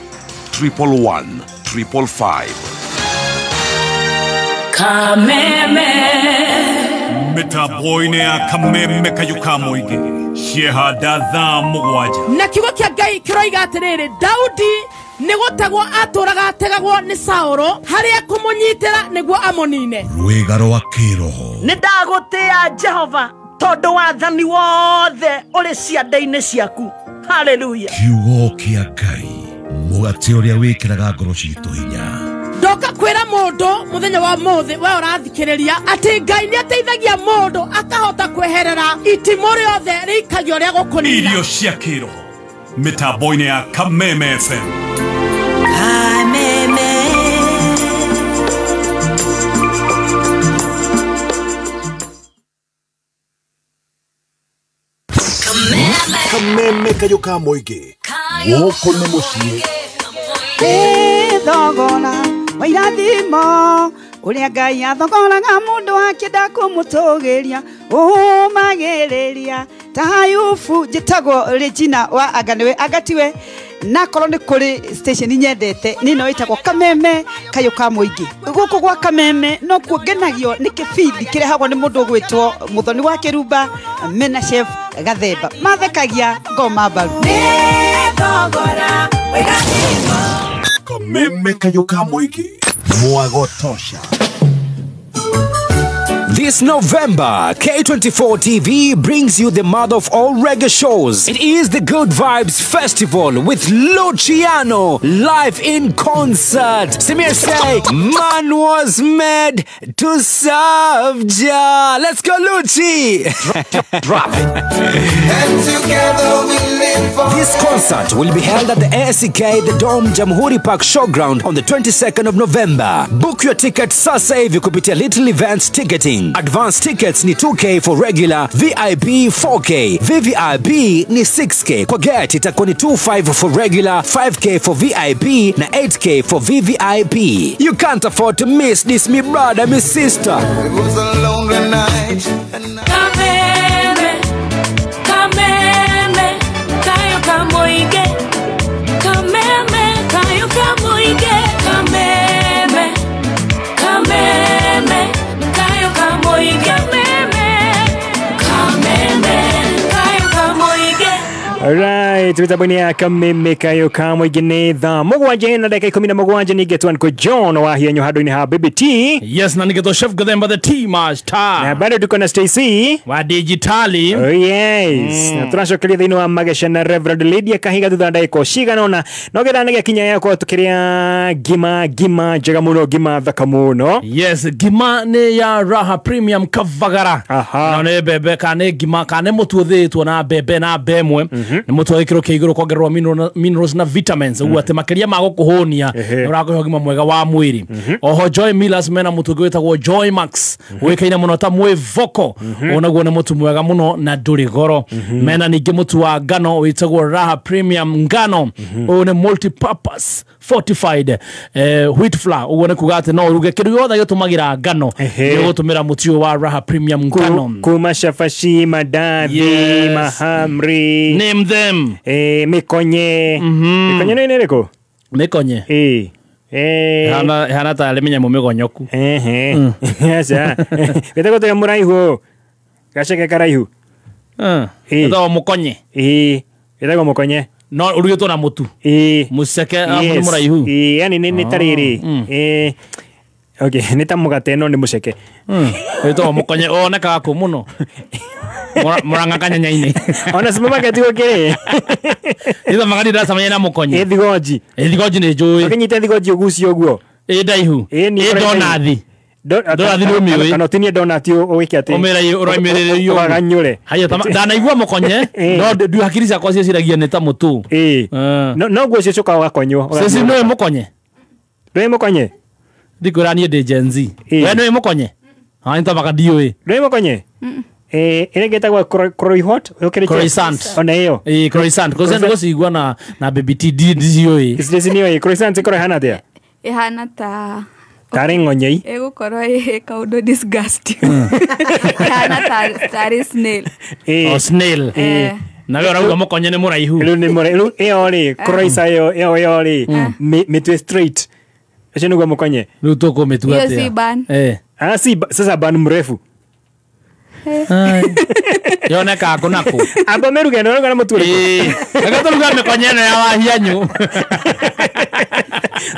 111 555. Kameme Mĩtambo-inĩ ya Kameme Kayũ ka Mũingĩ ciehanda thaa 7. Na kiugo kĩa Ngai kĩroiga atĩrĩrĩ, Daudi nĩ gũtegwo atũraga ategagwo nĩ Saũlũ harĩa kũmũnyitĩra nĩguo amũnine. Rwĩga rwa kĩroho. Nĩ ndagũtĩĩa Jehova tondũ wathani wothe ũrĩ ciande-inĩ ciaku. Hallelujah. Kiugo kĩa Ngai, mũgate ũrĩa wĩkĩraga ngoro citũ hinya. Ndoka kwĩra mũndũ mũthenya wa mũthĩ we ũrathikĩrĩria atĩ Ngai nĩ ateithagia mũndũ akahota kweherera itimũ rĩothe rĩikagio rĩa gũkũnina. Irio cia kĩroho mĩtambo-inĩ ya Kameme FM. Kameme Kameme Kayũ ka Mũingĩ gũkũ nĩ mũciĩ. Thogora wa irathimo ũrĩa Ngai athogoraga mũndũ akĩenda kũmũtũgĩria ũmagĩrĩria ta Ayubu. Njĩtagwo Regina wa Anganiwe Angatiwe, na korwo nĩ kũrĩ station nyendete nĩ no ĩtagwo Kameme Kayũ ka Mũingĩ. Gũkũ gwa Kameme no kuo ngenagio nĩ kĩbindi kĩrehagwo nĩ mũndũ ũgwĩtwo Mũthoni wa Kĩrumba mena Chef Gathemba, mathekagia ngoma mbaru. Kameme Kayũ ka Mũingĩ mwagotosha. This November, K24 TV brings you the mother of all reggae shows. It is the Good Vibes Festival with Luciano live in concert. Samir say, man was made to serve Jah. Let's go, Lucci. Drop it. And together we live for. This concert will be held at the ACK The Dome Jamhuri Park Showground on the 22nd of November. Book your ticket sasa hivi kupitia Little Events Ticketing. Advance tickets ni 2K for regular, VIP 4K, VVIP ni 6K. Kwa gate itakuwa ni 25 for regular, 5K for VIP na 8K for VVIP. You can't afford to miss this, me brother, me sister. It was a lonely night. Kameme, Kameme, Kayũ ka Mũingĩ. Kameme, Kayũ ka Mũingĩ. Kameme, Kameme, Kayũ ka Mũingĩ. Kameme, Kayũ ka Mũingĩ. Alright, mitambo-inĩ ya Kameme Kayũ ka Mũingĩ nĩ thaa 7 na dakika 17. Nĩngetwo nĩ John wa Hienyo handũ-inĩ ha BBT. Yes, na nĩngetwo Chef Gathemba the Tea Master. Na bado tuko na Stacy wa digitali. Oh yes. Na tũracokeria thĩinĩ wa mageca na Reverend Lydia Kahiga thutha wa ndagĩka cigana ũna. No getha nĩgĩakinya yakwa tũkĩrĩa ngima ngima njega mũno, ngima thaka mũno. Yes, ngima nĩ ya Raha Premium Kavagara. Na nĩ mbembe kana nĩ ngima kana nĩ mũtu ũthĩĩtwo na mbembe na mbemwe. Nĩ mũtu wa gĩkĩro kĩa igũrũ kuongererwo minerals na vitamins ũguo atĩ makĩria ma gũkũhũnia nĩ ũrakũhe ũgima mwega wa mwĩrĩ. Oho Joy Millers mena mũtu ũngĩ wĩtagwo Joy Max ũĩkaine mũno ta mwĩvoko, onaguo nĩ mũtu mwega mũno na ndũrĩ goro. Mena ningĩ mũtu wa ngano wĩtagwo Raha Premium ngano, ũyũ nĩ multi-purpose fortified wheat flour, ũguo nĩ kuga atĩ no ũruge kĩndũ gĩothe gĩtũmagĩra ngano nĩ ũgũtũmĩra mũtu ũyũ wa Raha Premium ngano. Kuma shafashi, mandazi, mahamri, name them. Mikonye. Mikonye nĩ ĩrĩkũ? Mikonye. Hana ta mĩnyamũ mĩgonyoku. Aca. Wĩtagwo atĩa mũraihu? Gaceke karaihu. Wĩtagwo mũkonye. Wĩtagwo mũkonye. No ũrugĩtwo na mũtu. Mũceke arabu nĩ mũraihu. Yani nĩ ta rĩrĩ. Okay, nĩ ta mũgate no nĩ mũceke. Wĩtagwo mũkonye wonekaga kũ mũno? Murang'a kanyanya-inĩ. Ona supermarket gũkĩrĩ. Ithamaga ndĩracemania na mũkonye. Thigoji. Thigoji nĩ njũĩ. Ũkĩnyita thigoji ũgucie ũguo. Ndaihu. Ndonathi. Ndonathi nĩ ũmĩũĩ. Kana ũtinie donati ũgĩke atĩ. Ũmĩrĩrĩrio. Ũgaganyũre. Haya, ndanaigua mũkonye, no ndu hakiri ciakwa ciĩciragia nĩ ta mũtũ. No guo ũcio ũcokaga ũgakonywo. Ceci nĩũĩ mũkonye? Ndũĩ mũkonye? Ndikwĩra niĩ ndĩ Gen Z. We nĩũĩ mũkonye? Nĩ tamaga ndiũĩ. Ndũĩ mũkonye? Ĩrĩa ĩtagwo croissant? Croissant. Ona ĩyo. Croissant. Croissant gũcigua na baby T ndiciũĩ. Ici nĩũĩ. Croissant ĩkoragwo ĩhana atĩa? Ĩhana ta Tarĩ ng'onyei. Ĩgũkorwo ĩ kaũndũ disgusting. Kana tarĩ snail. O snail. Na we ũrauga mũkonye nĩ mũraihu. Rĩu nĩ mũraihu. Rĩu ĩyo rĩ, kũraica ĩyo ĩyo rĩ, mĩtwe straight. Ũcio nĩguo mũkonye. Rĩu tũkũmĩtua Hiyo si ban. Ah, si sasa ban mrefu. Yonekaga kũ na kũ? Amba mĩruge na ũruga na mũtu ũrĩkũ? Reke tũruge mĩkonye ĩno ya wahianyu.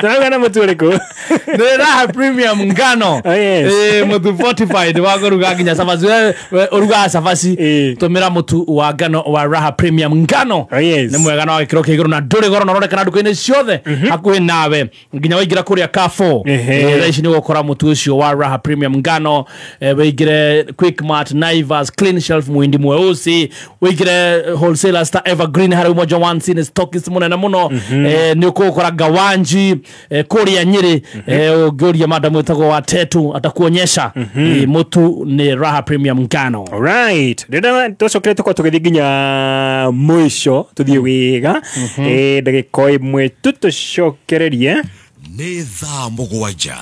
Tũraruga na mũtu ũrĩkũ? Nĩ Raha Premium ngano. Oh, yes. Mũtu fortified wa kũruga nginya cabaci. We ũrugaga cabaci, tũmĩra mũtu wa ngano wa Raha Premium ngano. Oh, yes. Nĩ mwega na wa gĩkĩro kĩa igũrũ na ndũrĩ goro na ũronekana nduka-inĩ ciothe hakuhĩ nawe nginya waingĩra kũrĩa Carrefour. Thaa ici nĩ ũgũkora mũtu ũcio wa Raha Premium ngano. Wĩingĩre Quickmart, Naivas, Clean Shelf, Muhindi Mweusi, wĩingĩre wholesalers ta Evergreen harĩa Umoja One Scene stockist mũnene mũno. Nĩ ũkũgũkora Gawanji, kũrĩa Nyĩrĩ. Ũngĩũria madam wĩtagwo wa Tetu atakuonyesha. Mũtu nĩ Raha Premium ngano. Alright. Rĩrĩa tũcokere tũkorwo tũgĩthiĩ nginya mũico tũthiĩ wega. Ndagĩka ĩmwe tu tũcokererie. Nĩ thaa 7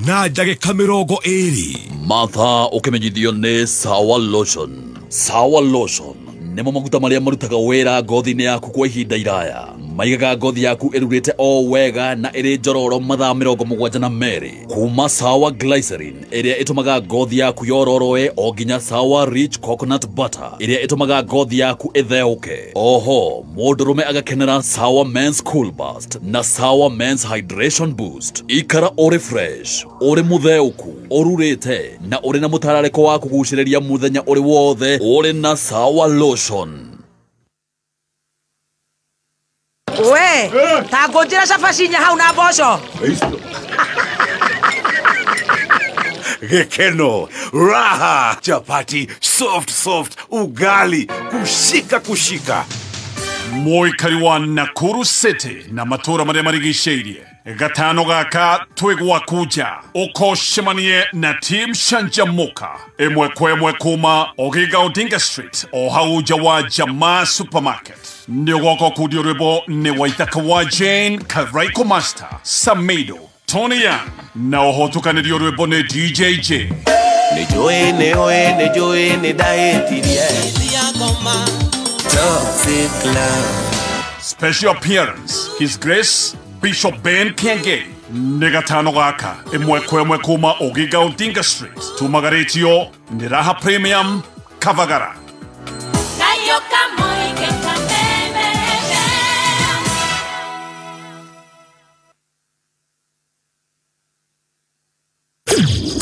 na ndagĩka 20. Mathaa ũkĩmenyithio nĩ Sawa Lotion. Sawa Lotion nĩmo maguta marĩa marutaga wĩra ngothi-inĩ yaku kwa ihinda iraya. Maigaga ngothi yaku ĩrurĩte o wega na ĩrĩ njororo mathaa 72. Kuma Sawa Glycerin ĩrĩa ĩtũmaga ngothi yaku yororoe o nginya Sawa Rich Coconut Butter ĩrĩa ĩtũmaga ngothi yaku ĩtheũke. Oho, mũndũrũme agakenera Sawa Men's Cool Burst na Sawa Men's Hydration Boost. Ikara ũrĩ fresh, ũrĩ mũtheũku, ũrurĩte na ũrĩ na mũtararĩko wa kũgucĩrĩria mũthenya ũrĩ wothe ũrĩ na Sawa Lotion. We, ta ngũnjĩra cabaci inya hau na mboco. Gikeno, raha, chapati, soft soft, ugali, kushika kushika. Mũikari wa Nakuru City na matũũra marĩa marigicĩirie gatano gaka twĩ gwaku nja ũkocemanie na Team Canjamuka ĩmwe kwa ĩmwe kuma Oginga Odinga Street o hau nja wa Jamaa Supermarket. Nĩ ũgoka ũkundio rwĩmbo nĩ Waithaka wa Jane, Karaiko Master, Samido, Tony Young na ũhotukanĩrio rwĩmbo nĩ DJ J. Nĩ njũĩ nĩ ũĩ nĩ njũĩ nĩ ndahĩtirie. Toxic love. Special appearance, His Grace Bishop Ben Kenge. Nĩ gatano gaka ĩmwe kwa ĩmwe kuma Oginga Odinga Street tumagarĩtio nĩ Raha Premium Kavagara. Kayo kamoige kameme.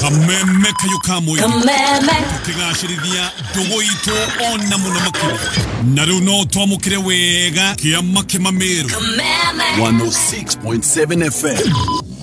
Kameme kayo kamoige. Kameme. Tukigacĩrithia ndũgũ itũ ona mũno makĩria. Na rĩu no twamũkĩre wega kĩama kĩmamĩrũ. Kameme. 106.7 FM.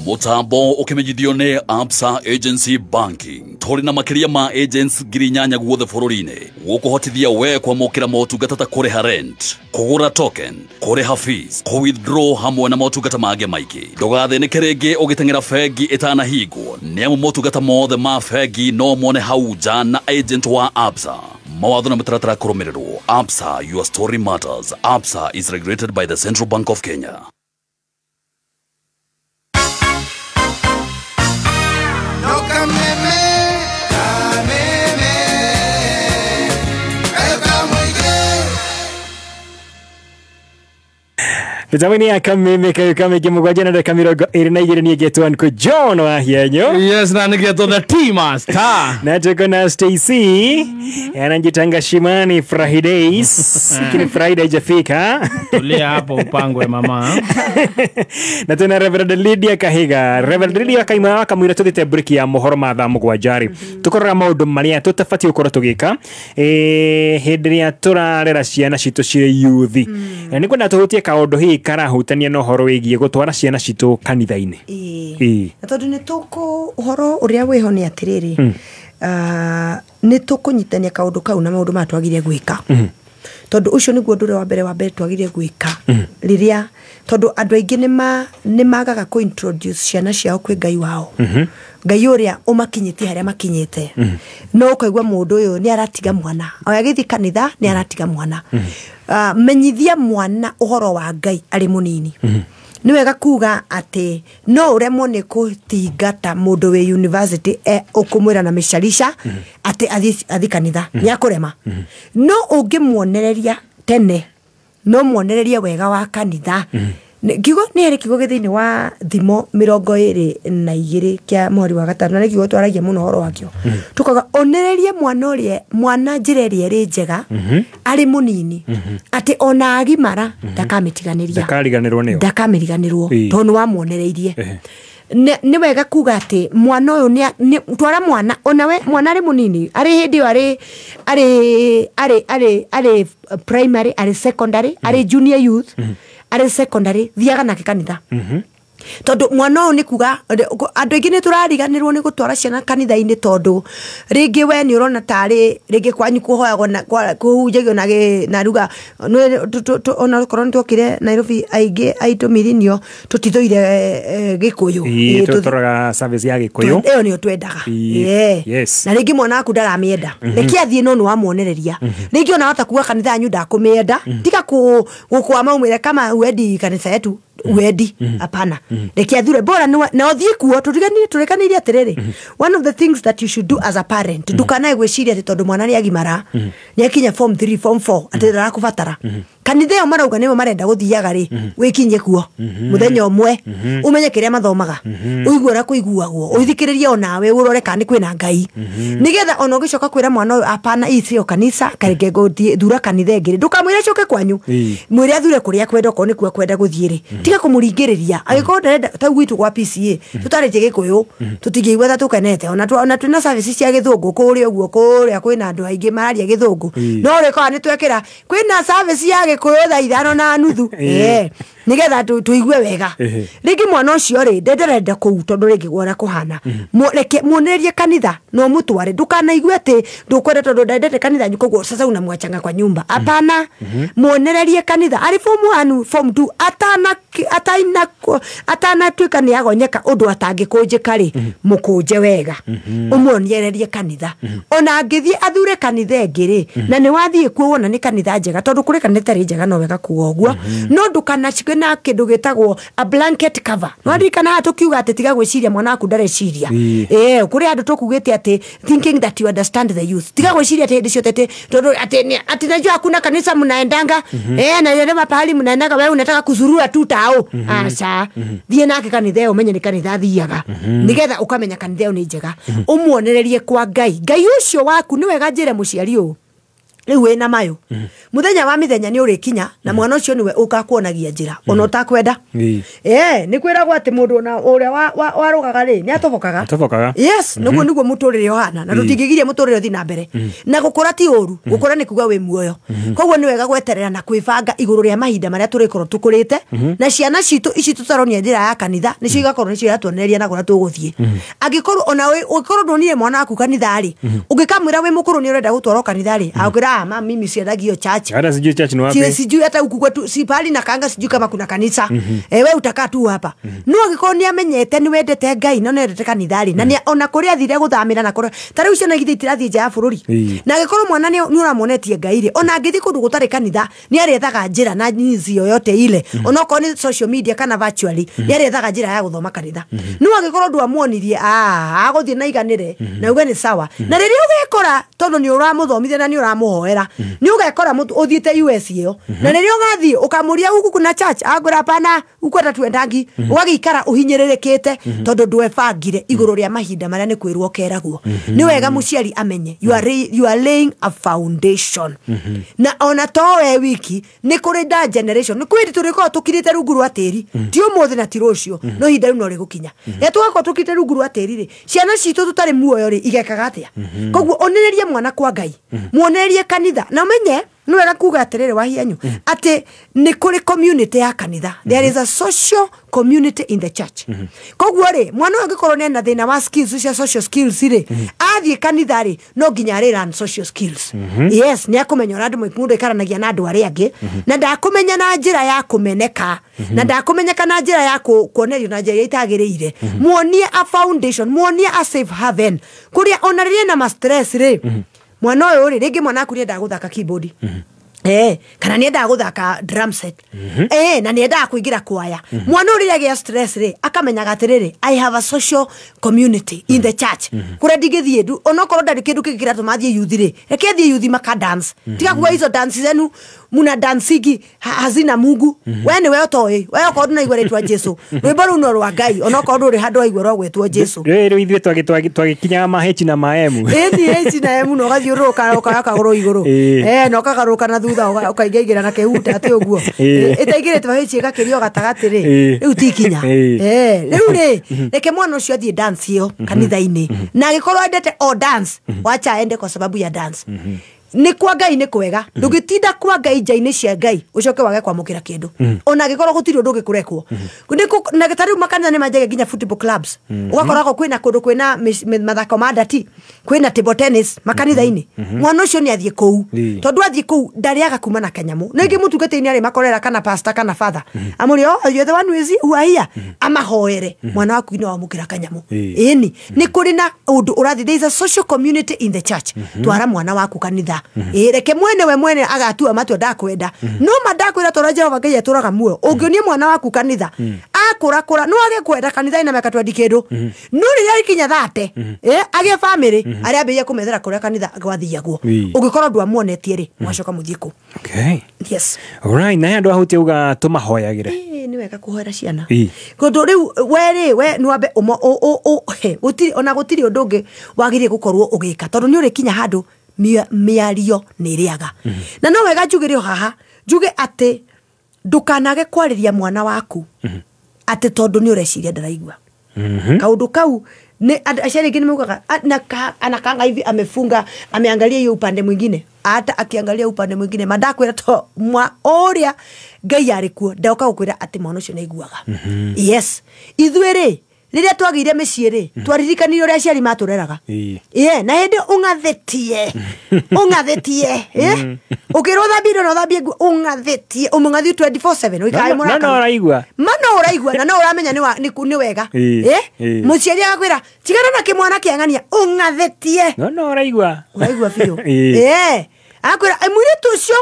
Mũtambo ũkĩmenyithio nĩ Absa Agency Banking. Tũrĩ na makĩria ma agents 8,000 guothe bũrũri-inĩ gũkũhotithia we kwamũkĩra motungata ta kũrĩha rent, kũgũra token, kũrĩha fees, kũ-withdraw hamwe na motungata mangĩ maingĩ. Ndũgathĩnĩke rĩngĩ ũgĩteng'era bengi ĩtanahingwo nĩ amu motungata mothe ma bengi no mone hau nja na agent wa Absa. Mawatho na mĩtaratara kũrũmĩrĩrwo. Absa, your story matters. Absa is regulated by the Central Bank of Kenya. Kameme, kameme, kayo kamoige. Mĩtambo-inĩ ya Kameme kayo kamĩingĩ 7 na ndagĩka 22 niĩ ngetwo Uncle John wa Hienyo. Yes, na nĩgetwo the T Master. Na tuko na Stacy anajitanga Shimani Fridays. Lakini Friday haijafika. Tulia hapo upangwe mama. Na tena Reverend Lydia Kahiga. Reverend Lydia kaima kamwira tuthite break ya mohoro ma thaa 7 rĩ. Tukorora maũndũ marĩa tũtabatiĩ gũkorwo tũgĩka hĩndĩ ĩrĩa tũrarera ciana citũ cirĩ youth. Na nĩngwenda tũhutie kaũndũ hihi karahutania na ũhoro wĩgiĩ gũtwara ciana citũ kanitha-inĩ. Ĩĩ. Na tondũ nĩ tũkũ ũhoro ũrĩa wĩho nĩ atĩrĩrĩ, nĩ tũkũnyitania kaũndũ kau na maũndũ maya twagĩrĩire gwĩka. Tondũ ũcio nĩguo ũndũ ũrĩa wa mbere twagĩrĩire gwĩka. Rĩrĩa tondũ andũ aingĩ nĩ magaga kũ introduce ciana ciao kwĩ Ngai wao. Ngai ũrĩa ũmakinyĩtie harĩa makinyĩte. No ũkaigua mũndũ ũyũ nĩ aratiga mwana. O agĩthiĩ kanitha nĩ aratiga mwana. Menyithia mwana ũhoro wa Ngai arĩ mũnini. Nĩ wega kuga atĩ no ũremwo nĩ kũthingata mũndũ wĩ university ũkũmwĩra na mĩcarica atĩ athiĩ kanitha, nĩ akũrema. No ũngĩmuonereria tene, no muonererie wega wa kanitha. Kiugo nĩ harĩ kiugo gĩ thĩinĩ wa Thimo 22 kĩa mũhari wa 5, na nĩ kiugo twaragia mũno ũhoro wakĩo. Tukaga onererie mwana ũrĩa, mwana njĩra ĩrĩa ĩrĩ njega arĩ mũnini, atĩ ona agimara ndakamĩtiganĩria, ndakariganĩrwo nĩyo, ndakamĩriganĩrwo, tondũ nĩ wamuonereirie. Nĩ wega kuga atĩ mwana ũyũ nĩ twara mwana, ona we mwana arĩ mũnini, arĩ hĩndĩ ĩyo arĩ primary, arĩ secondary, arĩ junior youth, arĩ secondary, thiaga nake kanitha. Tondũ mwana ũyũ nĩ kuga andũ aingĩ nĩ tũrariganĩrwo nĩ gũtwara ciana kanitha-inĩ, tondũ rĩngĩ we nĩ ũrona tarĩ rĩngĩ kwanyu kũhoyagwo na kũhunjagio na ruga. Ona korwo nĩ twokire Nairobi aingĩ aitũ mirinio tũtithũire Gĩkũyũ. Tũroraga service ya Gĩkũyũ, ĩyo nĩyo twendaga. Na rĩngĩ mwana waku ndaramĩenda, reke athiĩ, no nĩ wamuonereria. Rĩngĩ ona wahota kuga kanitha yanyu ndakũmĩenda, tiga gũkwama ũmwĩre kama huendi kanitha yetu wedi, hapana. Reke athure bora na ũthiĩ kuo. Tũriganĩire atĩrĩrĩ, one of the things that you should do as a parent, ndukanae gwĩciria atĩ tondũ mwana nĩ agimara, nĩ akinya form 3 form 4 atĩ ndarakũbatara. Kanitha ĩyo marauga nĩyo marenda gũthiaga rĩ, wĩkinyie kuo mũthenya ũmwe, ũmenye kĩrĩa mathomaga, ũigue ũrĩa kũiguagwo, ũthikĩrĩrie onawe, ũrore kana nĩ kwĩna Ngai, nĩgetha ona ũgĩcoka kwĩra mwana ũyũ apana, hii sio kanisa, kareke thura kanitha ĩngĩ rĩ, ndũkamwĩre acoke kwanyu, mwĩre athure kũrĩa akwenda, okorwo nĩkuo akwenda gũthiĩ rĩ, tiga kũmũringĩrĩria. Angĩkorwo ndarenda, ta gwitũ gwa PCA tũtarĩtie Gĩkũyũ tũtingĩigua ta tũkenete, ona twĩna service cia Gĩthũngũ kũrĩa ũguo, kũrĩa kwĩna andũ aingĩ mararia Gĩthũngũ, no ũrĩkoraga nĩ twekĩra kwĩna service ya Gĩkũyũ thaa 5:30, nĩgetha tũigue wega. Rĩngĩ mwana ũcio rĩ, ndenderenda kũu tondũ rĩngĩ guona kũhana, reke muonererie kanitha na ũmũtware. Ndũkanaigue atĩ ndũkwenda tondũ ndendete kanitha yanyu, koguo sasa unamwachanga kwa nyumba. Hapana, muonererie kanitha arĩ form 1 form 2, atanatuĩka nĩ agonyeka ũndũ atangĩkũnjĩka rĩ, mũkũnje wega, ũmuonererie kanitha. Ona angĩthiĩ athure kanitha ĩngĩ rĩ, na nĩ wathiĩ kuo wona nĩ kanitha njega, tondũ kũrĩ kanitha ĩtarĩ njega, no wega kuga ũguo, no ndũkanacikwe na kĩndũ gĩtagwo a blanket cover. Nĩwaririkana haha tũkiuga atĩ tiga gwĩciria mwana waku ndareciria. Kũrĩ andũ tũkugĩte atĩ thinking that you understand the youth, tiga gwĩciria atĩ hĩndĩ ciothe atĩ tondũ atĩ najua hakuna kanisa mnaendanga, na yale pahali mnaendanga wewe unataka kuzurura tu tao. Aca, thiĩ nake kanitha ĩyo, ũmenye nĩ kanitha athiaga, nĩgetha ũkamenya kanitha ĩyo nĩ njega, ũmuonererie kwa Ngai. Ngai ũcio waku nĩ wega njĩre mũciari ũyũ rĩu wĩna mayo, mũthenya wa mĩthenya nĩ ũrĩkinya na mwana ũcio nĩwe ũkakuonagia njĩra ona ũtakwenda. Nĩ kwĩragwo atĩ mũndũ ona ũrĩa warũgaga rĩ, nĩ atobokaga. Yes, nĩguo nĩguo mũtũrĩre ũhana, na tũtingĩgiria mũtũrĩre ũthiĩ na mbere. Na gũkũra ti ũru, gũkũra nĩ kuga wĩ muoyo. Koguo nĩ wega gweterera na kwĩbanga igũrũ rĩa mahinda marĩa tũrĩkorwo tũkũrĩte, na ciana citũ ici tũtaronia njĩra ya kanitha nĩcio igakorwo nĩcio iratuonereria na kũrĩa tũgũthiĩ. Angĩkorwo ona ũngĩkorwo ndwonire mwana waku kanitha rĩ, ũngĩkamwĩra wĩ mũkũrũ nĩ ũrenda gũtwarwo kanitha rĩ, akwĩra mama mimi siendagi hiyo church. Hata sijui church ni wapi. Sijui hata huku kwetu si pahali na kanga, sijui kama kuna kanisa. Wewe utakaa tu hapa. No angĩkorwo nĩ amenyete nĩ wendete Ngai na nĩ wendete kanitha rĩ, na nĩ ona kũrĩa athire gũthamĩra na kũrĩa ta rĩu ciana githĩ itirathiĩ nja ya bũrũri. Na angĩkorwo mwana nĩ ũramuonetie Ngai rĩ, ona angĩthiĩ kũndũ gũtarĩ kanitha nĩ arĩethaga njĩra na nyizi yoyote ile, ona okorwo nĩ social media kana virtually, nĩ arĩethaga njĩra ya gũthoma kanitha. No angĩkorwo ndwamuonirie, agũthiĩ na iganĩre na uge nĩ sawa. Na rĩrĩa ũgekora tondũ nĩ ũramũthomithia na nĩ ũramũhoera, nĩ ũgekora ũthiĩte US ĩyo, na rĩrĩa ũgathiĩ ũkamũria huku kuna church, agwĩra hapana, huku hata tuendangi, ũgagĩikara ũhinyĩrĩrĩkĩte tondũ ndwebangire igũrũ rĩa mahinda marĩa nĩ kwĩrwo ũkeragwo. Nĩ wega mũciari amenye you are laying a foundation. Na ona to we wiki nĩ kũrĩ da generation, nĩ kwĩ tũrĩkorwo tũkirĩte rungu rwa tĩri, ti ũmũthĩ na ti rũciũ, no ihinda rĩu no rĩgũkinya. Rĩrĩa tũgakorwo tũkirĩte rungu rwa tĩri rĩ, ciana citũ tũtarĩ muoyo rĩ, igekaga atĩa? Koguo onereria mwana kwa Ngai, muonererie kanitha, na ũmenye nĩ wega kuga atĩrĩrĩ wahianyu atĩ nĩ kũrĩ community ya kanitha. There is a social community in the church. Koguo rĩ, mwana ũyũ angĩkorwo nĩ ena thĩna wa skills cia social skills rĩ, athiĩ kanitha rĩ, no nginya arĩ learn social skills. Yes, nĩ akũmenya ũrĩa andũ mũndũ aikaranagia na andũ arĩa angĩ, na ndakũmenya na njĩra ya kũmeneka, na ndakũmenyeka na njĩra ya kuonerio na njĩra ĩrĩa itagĩrĩire. Muonie a foundation, muonie a safe haven, kũrĩa ona rĩrĩa ena ma stress rĩ, mwana ũyũ rĩ, rĩngĩ mwana waku nĩendaga gũthaka keyboard, Kana nĩ endaga gũthaka drum set, na nĩ endaga kũingĩra kwaya. Mwana ũrĩa agĩa stress rĩ, akamenyaga atĩrĩrĩ, I have a social community in the church kũrĩa ndingĩthiĩ ndu onokorwo ndarĩ kĩndũ kĩngĩ kĩratũma athiĩ youth rĩ, reke athiĩ youth maka dance. Tiga kuga hizo dance zenu muna dancigi hazina Mungu. We nĩwe ũtoĩ, we okorwo ndũnaigua rĩtwa Jesu, rwĩmbo rũu no rwa Ngai, onokorwo ndũrĩ handũ waigua rwagwĩtwo Jesu. Rĩu ithuĩ twagĩkinyaga ma H na ma M. Ĩni H na M na ũgathiũrũrũka ũkoya kagũrũ igũrũ, na ũkagarũrũka na thutha ũkaingaingĩra na kĩhuta atĩ ũguo ĩtaingĩrĩte H ĩgakĩrio gatagatĩ rĩ, rĩu ti ikinya. Rĩu rĩ, reke mwana ũcio athiĩ dance ĩyo kanitha-inĩ, na angĩkorwo endete o dance, wacha aende kwa sababu ya dance. Nĩ kwa Ngai nĩ kwega, ndũngĩtinda kwa Ngai nja-inĩ cia Ngai ũcoke wage kwamũkĩra kĩndũ, ona angĩkorwo gũtirĩ ũndũ ũngĩkũrekwo. Na ta rĩu makanitha nĩ manjagia nginya football clubs, ũgakoragwo kwĩna kũndũ kwĩna mathako ma ndati, kwĩna table tennis makanitha-inĩ. Mwana ũcio nĩ athiĩ kũu, tondũ athiĩ kũu ndarĩaga kuma na kanyamũ. Na ingĩ mũtungatĩri arĩ makorera kana pastor kana father amũrĩ, oh, you're the one who is who are here, amahoere mwana waku nĩ wamũkĩra kanyamũ. Ĩni nĩ kũrĩ na ũndũ ũrathiĩ, there is a social community in the church. Twara mwana waku kanitha, reke mwene we mwene agatua matua ndakwenda, no ma ndakwĩra tondũ Jehova Ngai atũraga muoyo. Ũngĩonia mwana waku kanitha akũrakũra, no age kwenda kanitha ina mĩaka 20 kĩndũ, no rĩrĩa ikinya 30 agĩe family, arĩambĩrĩria kũmethera kũrĩa kanitha gwathiagwo. Ũngĩkorwo ndwamuonetie rĩ, mwacoka mũthiĩ kũ. Okay. Yes. Alright, na andũ ahutie uga tũmahoyagĩre. Nĩ wega kũhoera ciana. Tondũ rĩu we rĩ, we nĩ wambe gũtirĩ ona gũtirĩ ũndũ ũngĩ wagĩrĩire gũkorwo ũgĩka, tondũ nĩ ũrĩkinya handũ mĩario nĩ ĩrĩaga. Na no wega njugĩre o haha, njuge atĩ ndũkanage kwarĩria mwana waku atĩ tondũ nĩ ũreciria ndaraigua. Kaũndũ kau nĩ aciari aingĩ nĩ maugaga anakanga hivi, amefunga, ameangalia hiyo upande mwingine, hata akiangalia upande mwingine mandakwĩra to mwa ũrĩa Ngai arĩ kuo ndoka gũkwĩra atĩ mwana ũcio nĩaiguaga. Yes, ithuĩ rĩ, rĩrĩa twagĩire mĩciĩ rĩ, twaririkanire ũrĩa aciari matũreraga. Na hĩndĩ ũng'athĩtie ũng'athĩtie, ũkĩrwo thambie indo na ũthambie nguo, ũng'athĩtie ũmũng'athi 24/7 ũikaraga No no ũraigua. Ma no ũraigua na no ũramenya nĩ wega. Mũciari agakwĩra tigana na kĩmwana kĩa ng'ania, ũng'athĩtie. No no ũraigua. Ũraigua biũ. Akwĩra mũirĩtu ũcio,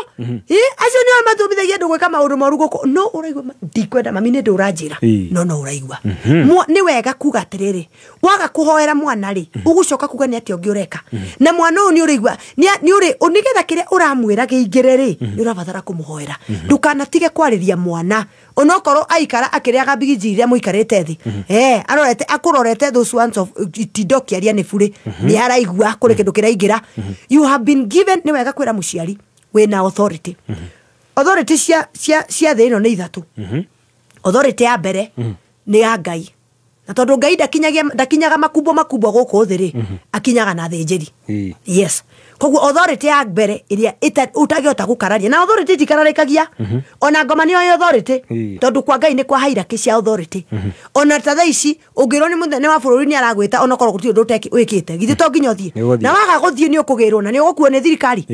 acio nĩo mathomithagia andũ gwĩka maũndũ moru gũkũ, no ũraigua ndikwenda mami nĩ ndũranjĩra. No no ũraigua. Nĩ wega kuga atĩrĩrĩ, waga kũhoera mwana rĩ, ũgũcoka kuga nĩ atĩa ũngĩ ũreka. Na mwana ũyũ nĩ ũraigua, nĩ ũrĩ nĩgetha kĩrĩa ũramwĩra kĩingĩre rĩ, nĩ ũrabatara kũmũhoera. Ndũkanatige kwarĩria mwana onokorwo aikara akĩrĩaga mbigiji iria mũikarĩte thĩ, arorete akũrorete those ones of itindo kĩaria nĩ burĩ, nĩ araigua kũrĩ kĩndũ kĩraingĩra. You have been given, nĩ wega kwĩra mũciari wĩna authority. Authority cia thĩ ĩno nĩ ithatũ. Authority ya mbere nĩ ya Ngai, na tondũ Ngai ndakinyaga makubwa makubwa gũkũ thĩ rĩ, akinyaga na thĩnjĩri. Yes. Koguo authority ya mbere ĩrĩa ũtangĩhota gũkararia, na authority itikararĩkagia, ona ngoma nĩyo authority, tondũ kwa Ngai nĩ kwa hierarchy cia authority. Ona ta thaa ici ũngĩrwo nĩ mũnene wa bũrũri nĩ aragwĩta, onokorwo gũtirĩ ũndũ wĩkĩte, githĩ to nginya ũthiĩ? Na waga gũthiĩ nĩ ũkũgĩrwo na nĩ ũgũkuo nĩ thirikari.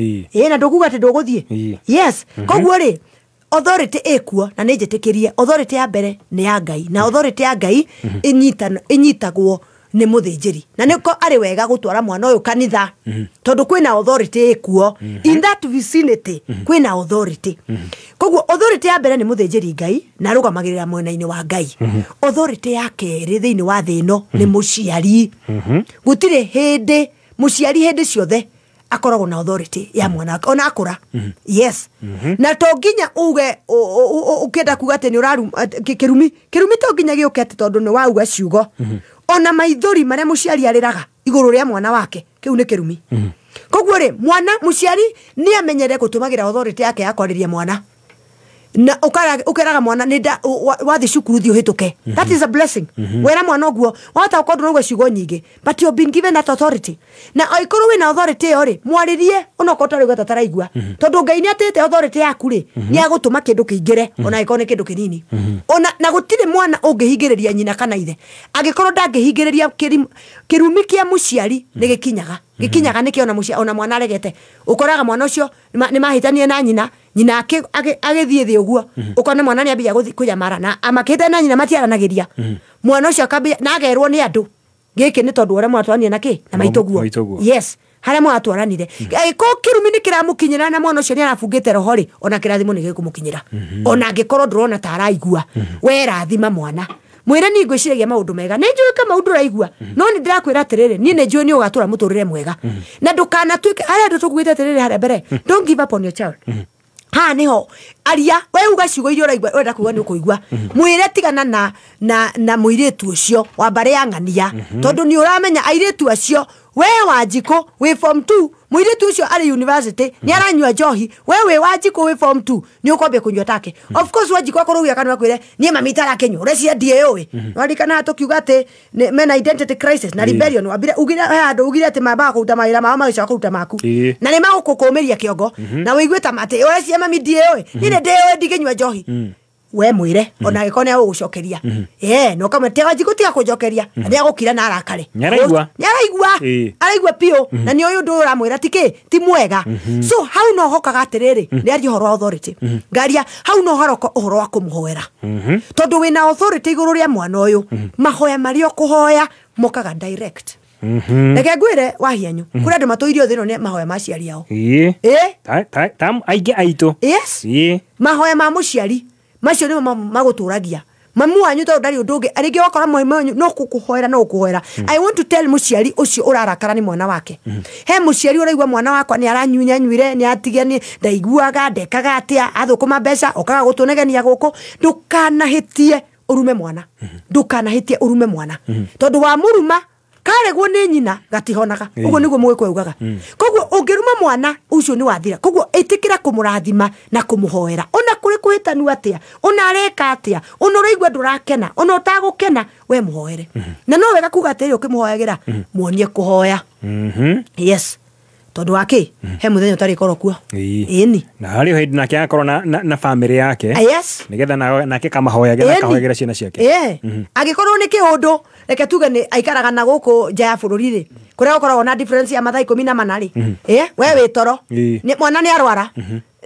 Na ndũkuga atĩ ndũgũthiĩ. Yes. Koguo rĩ, authority ĩkuo na nĩ njĩtĩkĩrie authority ya mbere nĩ ya Ngai, na authority ya Ngai ĩnyitagwo nĩ mũthĩnjĩri, na nĩko arĩ wega gũtwara mwana ũyũ kanitha, tondũ kwĩna authority ĩkuo in that vicinity, kwĩna authority. Koguo authority ya mbere nĩ mũthĩnjĩri Ngai na arũgamagĩrĩra mwena-inĩ wa Ngai. Authority ya kerĩ thĩinĩ wa thĩ ĩno nĩ mũciari. Gũtirĩ hĩndĩ mũciari hĩndĩ ciothe akoragwo na authority ya mwana wake ona akũra. Yes. Na to nginya uge ũkĩenda kuga atĩ nĩ ũraru kĩrumi, kĩrumi to nginya gĩũke atĩ tondũ nĩ wauga ciugo. Ona maithori marĩa mũciari arĩraga igũrũ rĩa mwana wake, kĩu nĩ kĩrumi. Koguo rĩ, mwana mũciari nĩ amenyere gũtũmagĩra authority yake ya kwarĩria mwana, na ũkeraga mwana nĩ wathiĩ cukuru thiĩ ũhĩtũke. That is a blessing. Wera mwana ũguo wahota gũkorwo ndũrauga ciugo nyingĩ, but you have been given that authority. Na angĩkorwo wĩna authority ĩyo rĩ, mwarĩrie onokorwo ũtarauga ta taraigua, tondũ Ngai nĩ atĩte authority yaku rĩ, nĩ agũtũma kĩndũ kĩingĩre ona angĩkorwo nĩ kĩndũ kĩnini. Ona na gũtirĩ mwana ũngĩhingĩrĩria nyina kana ithe angĩkorwo ndangĩhingĩrĩria kĩrumi kĩa mũciari nĩ gĩkinyaga. Gĩkinyaga nĩkĩo ona mũciari ona mwana aregete, ũkoraga mwana ũcio nĩ mahĩtanie na nyina, nyina agĩthiĩ thĩ ũguo, ũkona mwana nĩ ambia kũnyamara na amakĩte na nyina matiaranagĩria. Mwana ũcio akambia na agerwo nĩ andũ Gĩkĩ nĩ tondũ ũrĩa mwatwaranire na kĩ na maitũguo. Yes, harĩa mwatwaranire. Angĩkorwo kĩrumi nĩ kĩramũkinyĩra na mwana ũcio nĩ arabungĩte roho rĩ, ona kĩrathimo nĩ gĩkũmũkinyĩra. Ona angĩkorwo ndũrona ta araigua, we rathima mwana. Mwĩre niĩ ngwĩciragia maũndũ mega. Nĩ njũĩ kama ũndũ ũraigua, no nĩ ndĩrakwĩra atĩrĩrĩ, niĩ nĩ njũĩ nĩ ũgatũra mũtũrĩre mwega. Na ndũkanatuĩke harĩa andũ tũkuĩte atĩrĩrĩ harĩa mbere, don't give up on your child. Haha niho aria we uga ciugo iria ũraigua ũrenda kuigua nĩ ũkũigua. Mwĩre tigana na mũirĩtu ũcio wa mbarĩ ya ng'ania, tondũ nĩ ũramenya airĩtu acio we Wanjikũ wĩ form 2, mũirĩtu ũcio arĩ university nĩ aranyua njohi, we wĩ Wanjikũ wĩ form 2 nĩ ũkwambia kũnyua take. Of course Wanjikũ akorwo uge kanua kwĩre niĩ mami itarakĩnyua ũreciria ndiĩũĩ. Nĩwaririkana tũkiuga atĩ mena identity crisis na rebellion, wambire ugire handũ ugire atĩ mambaga kũruta mawĩra mao magĩcoka kũruta maku, na nĩ magũkũkũmĩria kĩongo na wĩigue ta atĩ ũreciria mami ndiĩũĩ, niĩ nĩ ndĩũĩ ndingĩnyua njohi. We mwĩre ona angĩkorwo nĩ agũgũcokeria, na ũkamwĩra Wanjikũ tiga kũnjokeria, nĩ agũkira na arakare. Nĩ araigua, araigua biũ, na nĩ ũyũ ũndũ ũramwĩra ti kĩ ti mwega. So hau no hokaga atĩrĩrĩ, nĩ aria ũhoro wa authority, ngaria hau no haroka ũhoro wa kũmũhoera, tondũ wĩna authority igũrũ rĩa mwana ũyũ, mahoya marĩa ũkũhoya mokaga direct. Reke ngwĩre Wahianyu, kũrĩ andũ matũirio thĩ ĩno nĩ mahoya ma aciari ao. Aingĩ aitũ. Yes, mahoya ma mũciari macio nĩmo magũtũragia. Mamu wanyu tondũ ndarĩ ũndũ ũngĩ, rĩngĩ wakora mwarimũ wanyu no kũkũhoera no gũkũhoera. I want to tell mũciari ũcio ũrarakara nĩ mwana wake. He mũciari ũraigua mwana wakwa nĩ aranyunyanyuire, nĩ atigia, nĩ ndaiguaga, ndekaga atĩa, athũkũma mbeca okaga gũtũnegenia gũkũ. Ndũkanahĩtie ũrume mwana, ndũkanahĩtie ũrume mwana, tondũ wamũruma karegwo nĩ nyina gatihonaga. Ũguo nĩguo mũgĩkũyũ ugaga. Koguo ũngĩruma mwana ũcio nĩ wathira. Koguo ĩtĩkĩra kũmũrathima na kũmũhoera, ona kũrĩ kũhĩtanu atĩa, ona areka atĩa, ona ũraigua ndũrakena, ona ũtagũkena, we mũhoere. Na no wega kuga atĩrĩ, ũkĩmũhoyagĩra muonie kũhoya. Yes, tondũ wa kĩ he mũthenya ũtarĩkorwo kuo. Ĩni na harĩ o hĩndĩ nake agakorwo na famĩlĩ yake. Yes, nĩgetha nake kamahoyagĩra, akahoyagĩra ciana ciake. Angĩkorwo nĩ kĩũndũ, reke tuge nĩ aikaraga na gũkũ nja ya bũrũri rĩ, kũrĩa gũkoragwo na difference ya mathaa 14 rĩ, we wĩ toro, mwana nĩ arwara,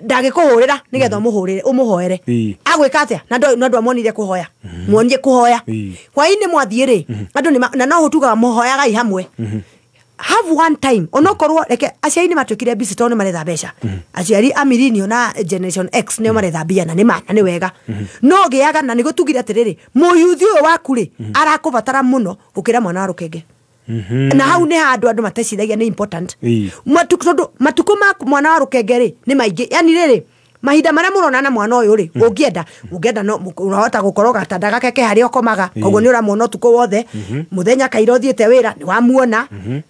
ndangĩkũhũrĩra nĩgetha ũmũhũrĩre ũmũhoere, agwĩka atĩa? Na ndũ amuonire kũhoya, muonie kũhoya. Hwaĩ-inĩ mwathiĩ rĩ, andũ na no tugaga mũhoyagai hamwe. Have one time, onokorwo reke aciari nĩ matuĩkire busy tondũ nĩ maretha mbeca. Aciari a millennial na generation X nĩo maretha mbia, na nĩ ma na nĩ wega. No gĩaga na nĩguo tugire atĩrĩrĩ, mũyuthi ũyũ waku rĩ arakũbatara mũno gũkĩra mwana wa rũkenge. Na hau nĩ handũ andũ mateciragia nĩ important. Tondũ matukũ ma mwana wa rũkenge rĩ nĩ maingĩ, yani rĩrĩ mahinda marĩa mũronana na mwana ũyũ rĩ, ũngĩenda no ũrahota gũkorwo gatanda gake ke harĩa ũkomaga, koguo nĩ ũramuona ũtukũ wothe, mũthenya kaira ũthiĩte wĩra nĩ wamuona,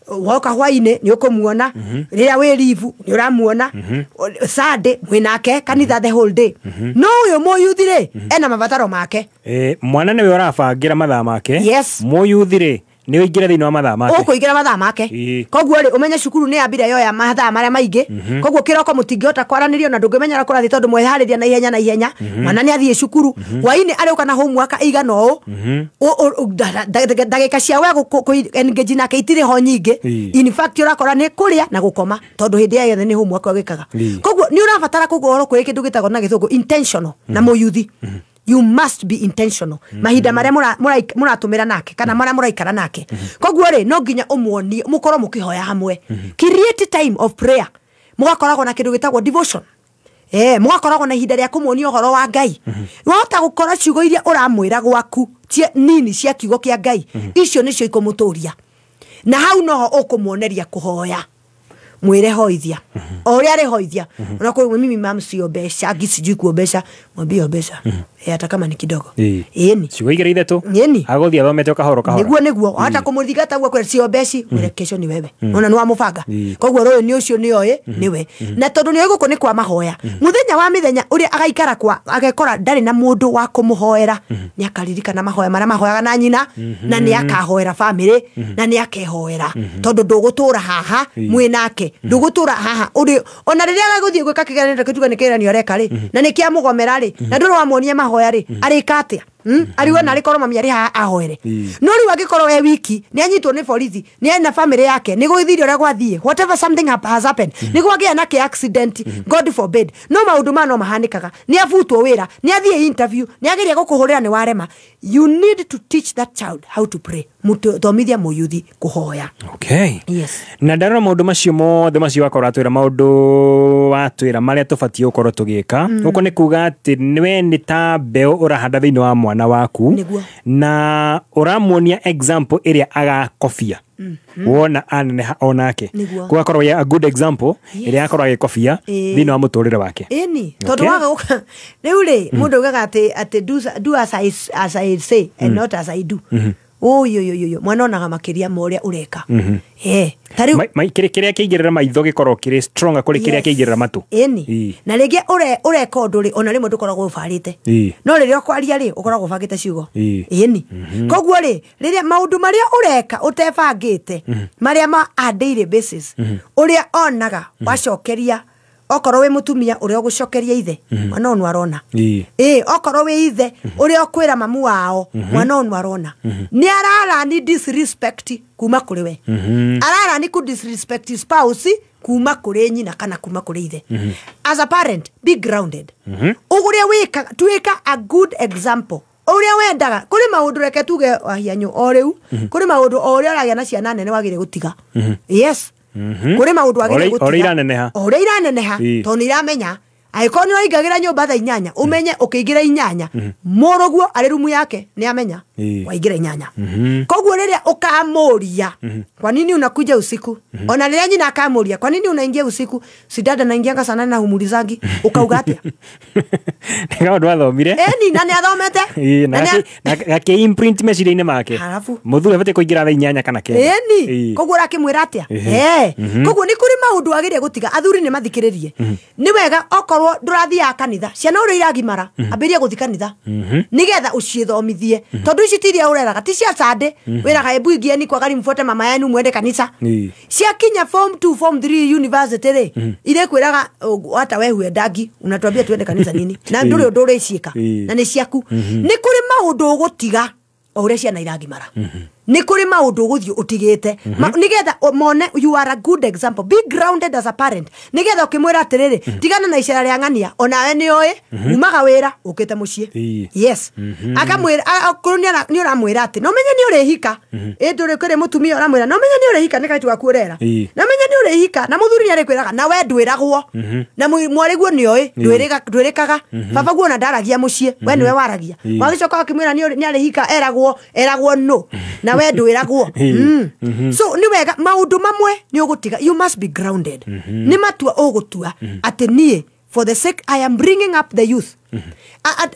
woka hwainĩ nĩ ũkũmuona, rĩrĩa wĩ leave nĩ ũramuona, Sunday mwĩ nake kanitha the whole day. No ũyũ mũyuthi rĩ ena mabataro make. Mwana nĩwe ũrabangĩra mathaa make. Yes, mũyuthi rĩ nĩ ũingĩre thĩinĩ wa mathaa make, ũkũingĩra mathaa make. Koguo rĩ ũmenye cukuru nĩ yambire yoya mathaa marĩa maingĩ, koguo kĩroko mũtingĩhota kwaranĩria na ndũngĩmenya kũrathiĩ tondũ mweharĩria na ihenya na ihenya. Mwana nĩ athiĩ cukuru hwainĩ arĩũka na homework ĩigana ũũ, ndagĩka cia we engage nake itirĩ ho nyingĩ. In fact ũrakora nĩ kũrĩa na gũkoma tondũ hĩndĩ ĩyo yothe nĩ homework agĩkaga. Koguo nĩ ũrabatara kũgorwo kwĩ kĩndũ gĩtagwo na gĩthũngũ intentional na mũyuthi. You must be intentional. Mahinda marĩa mũratũmĩra nake kana marĩa mũraikara nake. Koguo rĩ no nginya ũmuonie mũkorwo mũkĩhoya hamwe. Create time of prayer. Mũgakoragwo na kĩndũ gĩtagwo devotion. Mũgakoragwo na ihinda rĩa kũmuonia ũhoro wa Ngai. Wahota gũkora ciugo iria ũramwĩra gwaku nini cia kiugo kĩa Ngai, icio nĩcio ikũmũtũria. Na hau noho ũkũmuoneria kũhoya. Mwĩre hoithia o ũrĩa arĩ hoithia, ona mimi mam sio mbeca, sijui kuombesha, mwambie mbeca hata kama ni kidogo. Ĩni ciugo igĩrĩ ithatũ ĩni agũthiĩ athomete o kahora kahora, nĩguo hata kũmũthingata ũguo kwĩra sio mbeci, mwĩre kesho ni wewe, ona nĩ wamũbanga. Koguo rũyũ nĩ ũcio nĩoĩ nĩwe, na tondũ nĩoĩ gũkũ nĩ kwa mahoya, mũthenya wa mĩthenya ũrĩa agaikara kwa agekora ndarĩ na mũndũ wa kũmũhoera, nĩ akaririkana mahoya marĩa mahoyaga na nyina, na nĩ akahoera famĩlĩ, na nĩ akehoera, tondũ ndũgũtũra haha mwĩ nake, ndũgũtũra haha ũrĩ ona rĩrĩa agũthiĩ gwĩka kĩgeranio, reke tuge nĩ kĩgeranio areka rĩ, na nĩ kĩamũgomera rĩ, na ndũrĩ wamuonia mahoya rĩ, arĩka atĩa? Ariwe narĩ korwo mami arĩ haha ahoere. No rĩu angĩkorwo e wiki nĩ anyitwo nĩ borithi, nĩ ena family yake, nĩ gũgĩthiire ũrĩa gwathiĩ, whatever something has happened, nĩ gwagĩa na kĩ accident, God forbid. No maũndũ maya no mahanĩkaga. Nĩ abutwo wĩra, nĩ athiĩ interview, nĩ ageria gũkũhũrĩra nĩ warema. You need to teach that child how to pray. Mũthomithia mũyuthi kũhoya. Okay. Yes. Na ndarora maũndũ macio mothe macio wakorwo atwĩra maũndũ watwĩra marĩa tũbatiĩ gũkorwo tũgĩka. Gũkũ nĩ kuga atĩ we nĩ ta mbeũ ũrahanda thĩinĩ wa mwana waku. Nĩguo. Na ũramuonia example ĩrĩa agakobia. Wona aneneha onake. Gũgakorwo a good example ĩrĩa akorwo agĩkobia thĩinĩ wa mũtũrĩre wake. Ĩni, tondũ waga gũka rĩu rĩ mũndũ augaga atĩ do as I say and not as I do. Oyoyoyo mwana onaga makĩria ma ũrĩa ũreka. Ta rĩu kĩrĩa kĩingĩrĩra maitho gĩkorwo kĩrĩ stronger kũrĩ kĩrĩa kĩingĩrĩra matũ. Ĩni. Na rĩngĩ ũreka ũndũ rĩ ona rĩmwe ndũkoragwo ũbarĩte. No rĩrĩa ũkwaria rĩ ũkoragwo ũbangĩte ciugo. Ĩni. Koguo rĩ rĩrĩa maũndũ marĩa ũreka ũtebangĩte marĩa ma a daily basis ũrĩa onaga wacokeria okorwo wĩ mũtumia ũrĩa ũgũcokeria ithe mwana ũyũ arona. Okorwo wĩ ithe ũrĩa ũkwĩra mamu wao mwana ũyũ arona. Nĩ ararani disrespect kuma kũrĩ we. Ararani ku disrespect spouse kuma kũrĩ nyina kana kuma kũrĩ ithe. As a parent be grounded. Ũrĩa wĩkaga tuĩka a good example. Ũrĩa wendaga kũrĩ maũndũ reke tuge wahianyũ o rĩu kũrĩ maũndũ o ũrĩa ũragĩa na ciana nene wagĩrĩire gũtiga. Yes. Kũrĩ maũndũ wagĩrĩire gũtiga. Ũrĩa iraneneha. Tondũ nĩ iramenya angĩkorwo nĩ ũraingagĩra nyũmba thaa 8 ũmenye ũkĩingĩra 8 mũrũguo arĩ rumu yake nĩ amenya waingĩra 8. Koguo rĩrĩa ũkamũria kwa nini unakuja usiku, ona rĩrĩa nyina akamũria kwa nini unaingia usiku, si dada naingianga sana na humulizangi, ukauga atĩa? Nĩ kaũndũ athomire. Ĩni, na nĩ athomete. Na gakĩ imprint meciria-inĩ make. Mũthuri abatiĩ kũingĩra thaa 8 kana 9. Ĩni, koguo ũrakĩmwĩra atĩa? Koguo nĩ kũrĩ maũndũ wagĩrĩire gũtiga. Athuri nĩ mathikĩrĩrie. Nĩ wega okorwo ndũrathiaga kanitha, ciana ũrĩa iragimara ambĩrĩria gũthiĩ kanitha nĩgetha ũciĩthomithie, tondũ ici ti iria ũreraga ti cia Sunday wĩraga hebu ingieni kwa gari mfuate mama yenu mwende kanitha. Ciakinya form 2 form 3 university rĩ irekwĩraga hata we huendangi unatuambia tuende kanitha nini na ndũrĩ ũndũ ũrĩciĩka na nĩ ciaku. Nĩ kũrĩ maũndũ ũgũtiga o ũrĩa ciana iragimara. Nĩ kũrĩ maũndũ ũgũthiĩ ũtigĩte nĩgetha mone you are a good example. Be grounded as a parent nĩgetha ũkĩmwĩra atĩrĩrĩ tigana na icera rĩa ng'ania onawe nĩ oĩ umaga wĩra ũkĩte mũciĩ. Yes. Akamwĩra akorwo nĩ ũramwĩra atĩ no menye nĩ ũrĩhika, ĩ ndũrĩ kũrĩ mũtumia ũramwĩra no menye nĩ ũrĩhika nĩ kairĩtu gaku ũrera, no menye nĩ ũrĩhika na mũthuri nĩ arĩkwĩraga na we ndwĩragwo na mwarĩguo nĩ oĩ ndwĩrĩkaga baba guo ona ndaragia mũciĩ we nĩwe waragia. Wagĩcoka ũkĩmwĩra nĩ arĩhika eragwo no na we ndwĩragwo. So nĩ wega maũndũ mamwe nĩ ũgũtiga. You must be grounded. Nĩ matua ũgũtua atĩ niĩ for the sake I am bringing up the youth.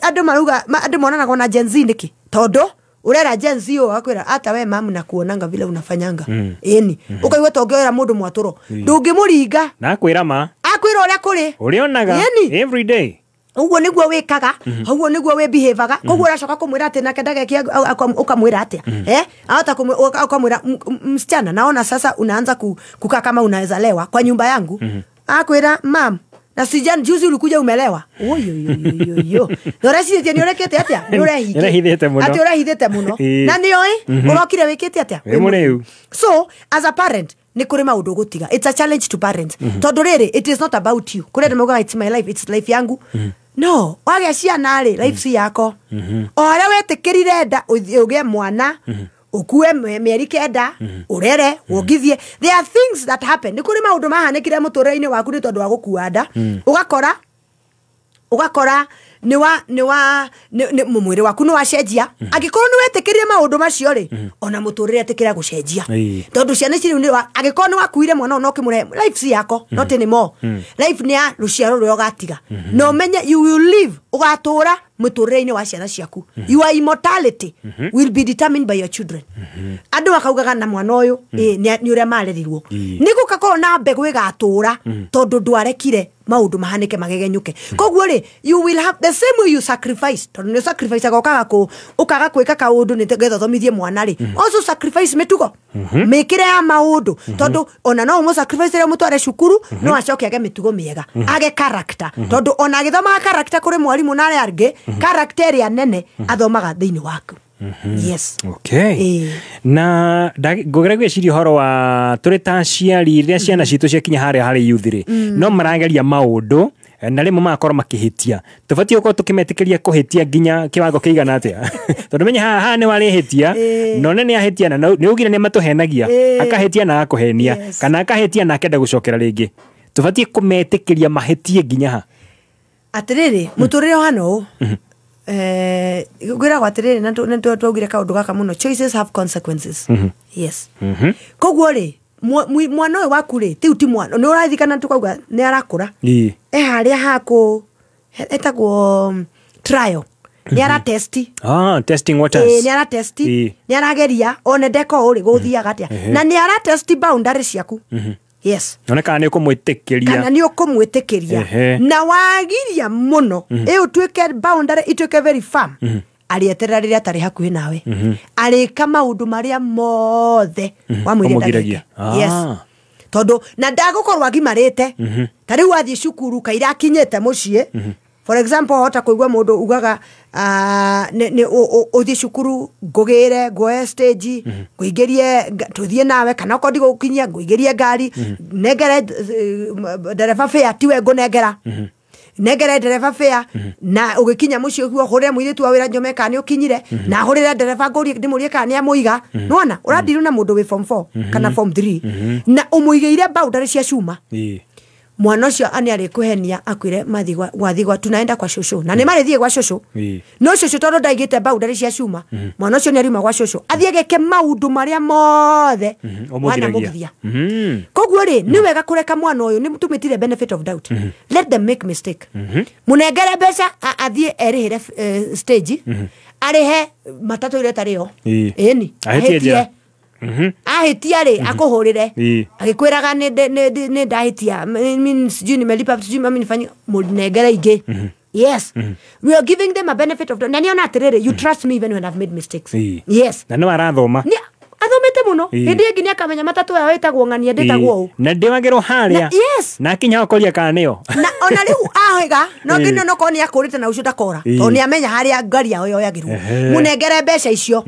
Andũ marauga andũ monanaga na Gen Z nĩkĩ? Tondũ urera Gen Z ũyũ akwĩra ata we mamu na kuonanga vile unafanyanga. Ĩni ũkaigua ta ũngĩoera mũndũ mwatũro ndũngĩmũringa na akwĩra ma akwĩra ũrĩa kũrĩ ũrĩonaga every day. Ũguo nĩguo wĩkaga, ũguo nĩguo wĩ behavior, koguo ũracoka kũmwĩra atĩ nake ndageke ũkamwĩra atĩa? Ahota ũkamwĩra msichana naona sasa unaanza kukaa kama unaweza lewa kwa nyumba yangu. Akwĩra mam na sijana juzi ulikuja umelewa. Oyoyoyoyo. Ndũrecirĩtie nĩ ũrekĩte atĩa? Nĩ ũrehithĩte. Atĩ ũrehithĩte mũno. Na nĩ oĩ ũrokire wĩkĩte atĩa? Wĩ mũrĩu. So as a parent nĩ kũrĩ maũndũ ũgũtiga. It's a challenge to parents. Tondũ rĩrĩ it is not about you. Kũrĩ andũ maugaga it's my life, it's life yangu. No, wagĩa ciana rĩ life si yako. O harĩa wetĩkĩrire nda ũgĩe mwana ũkue mĩeri 9 ũrere wongithie. There are things that happen. Nĩ kũrĩ maũndũ mahanĩkire mũtũrĩre-inĩ waku nĩ tondũ wa gũkua nda. Ũgakora nĩ mwĩrĩ waku nĩ wacenjia. Angĩkorwo nĩ wetĩkĩrire maũndũ macio rĩ ona mũtũrĩre etĩkĩra gũcenjia. Tondũ ciana ici rĩu nĩ angĩkorwo nĩ wakuire mwana ũyũ na ũkĩmũrehe life si yako not anymore. Life nĩ ya rũciaro rũrĩa ũgatiga. Na ũmenye you will live ũgatũra mũtũrĩre-inĩ wa ciana ciaku. Your immortality will be determined by your children. Andũ makaugaga na mwana ũyũ nĩ ũrĩa marerirwo. Nĩ gũgakorwo na mbegũ ĩgatũra tondũ ndwarekire Maundu mahanike magegenyuke. Koguo ri, you will have the same way you sacrifice. Tondu ni sacrifice ukaga ku ukaga kwika kaundu ni getha thomithie mwana ri. Also sacrifice mitugo. Mekire ya maundu. Tondu ona no umu sacrifice ri mutware cukuru no acoke age mitugo miega. Age character. Tondu ona agithomaga character kuri mwarimu na aria angi, character ria nene athomaga thiini waku. Yes. Okay. Na ngũgera gwĩciria ũhoro wa tũrĩ ta aciari rĩrĩa ciana citũ ciakinya harĩa harĩ youth rĩ, no marageria maũndũ na rĩmwe magakorwo makĩhĩtia. Tũbatiĩ gũkorwo tũkĩmetĩkĩria kũhĩtia nginya kĩwango kĩigana atĩa? Tondũ menya haha nĩ warĩhĩtia, na one nĩ ahĩtia na nĩ ugire nĩ matũhenagia, akahĩtia na agakũhenia, kana akahĩtia na akenda gũcokera rĩngĩ. Tũbatiĩ kũmetĩkĩria mahĩtie nginya ha? Atĩrĩrĩ, mũtũrĩre ũhana ũũ. Ngwĩragwo atĩrĩrĩ, na twaugire kaũndũ gaka mũno, choices have consequences. Yes. Koguo rĩ, mwana ũyũ waku rĩ, tiu ti mwana, nĩ ũrathikana tukauga nĩ arakũra. E harĩa hakũ etagwo trial. Nĩ ara testi. Testing waters. Nĩ ara testi. Nĩ arageria one ndeko ũrĩ gũthiaga atĩa. Na nĩ ara testi boundary ciaku. Yes. None kana nĩ ũkũmwĩtĩkĩria. Kana nĩ ũkũmwĩtĩkĩria. Na wagiria mũno ĩ ũtuĩke boundary ituĩke very firm. Arĩeterera rĩrĩa atarĩ hakuhĩ nawe. Arĩka maũndũ marĩa mothe wamwĩrire ndagĩke. Yes. Tondũ na ndagũkorwo agimarĩte. Ta rĩu athiĩ cukuru kaira akinyĩte mũciĩ. For example, hota kũigua mũndũ ugaga ũthiĩ cukuru ngũgĩre nguoe stage ngũingĩrie tũthiĩ nawe kana okorwo ndigũkinyia ngũingĩrie ngari nengere ndereba fare tiwe ngũnengera nengere ndereba fare na ũgĩkinya mũciĩ ũguo hũrĩre mũirĩtu wa wĩra njome kana nĩ ũkinyire na hũrĩre ndereba ngũrie ndĩmũrie kana nĩ amũiga. Nĩwona ũrandirwo na mũndũ wĩ form 4 kana form 3 na ũmũigĩire boundary cia cuma. Mwana ũcio nĩ arĩkũhenia akwĩre mathi gwa tunaenda kwa shosho na nĩ marĩthiĩ gwa shosho. No shosho tondũ ndaigĩte boundary cia cuma, mwana ũcio nĩ ariuma gwa shosho athiĩ ageke maũndũ marĩa mothe wanamũgiria. Koguo rĩ, nĩ wega kũreka mwana ũyũ, nĩ tũmĩtire benefit of doubt. Let them make mistake. Mũnengere mbeca athiĩ erĩhĩre stage, arĩhe matatũ ĩrĩa ĩtarĩ yo. Ĩni ahĩtie. Ahĩtia rĩ akũhũrĩre agĩkwĩraga nĩ ndahĩtia, sijui nimelipa, sijui mami nifanye, mũnengere ingĩ. Yes. We are giving them a benefit of doubt. Na nĩona atĩrĩrĩ, you trust me even when I've made mistakes. Yes. Na no arathoma. Athomete mũno. Hĩndĩ ĩngĩ nĩakamenya matatũ yao ĩtagwo ng'ania ndĩtagwo ũũ. Na ndĩwagĩrwo harĩa. Yes. Na akinya gũkoria kana nĩyo. Na ona rĩu ahĩga no nginya no korwo nĩakũrĩte na ũcio ndakora. Tondũ nĩamenya harĩa ngari yao yoyagĩrwo. Mũnengere mbeca icio.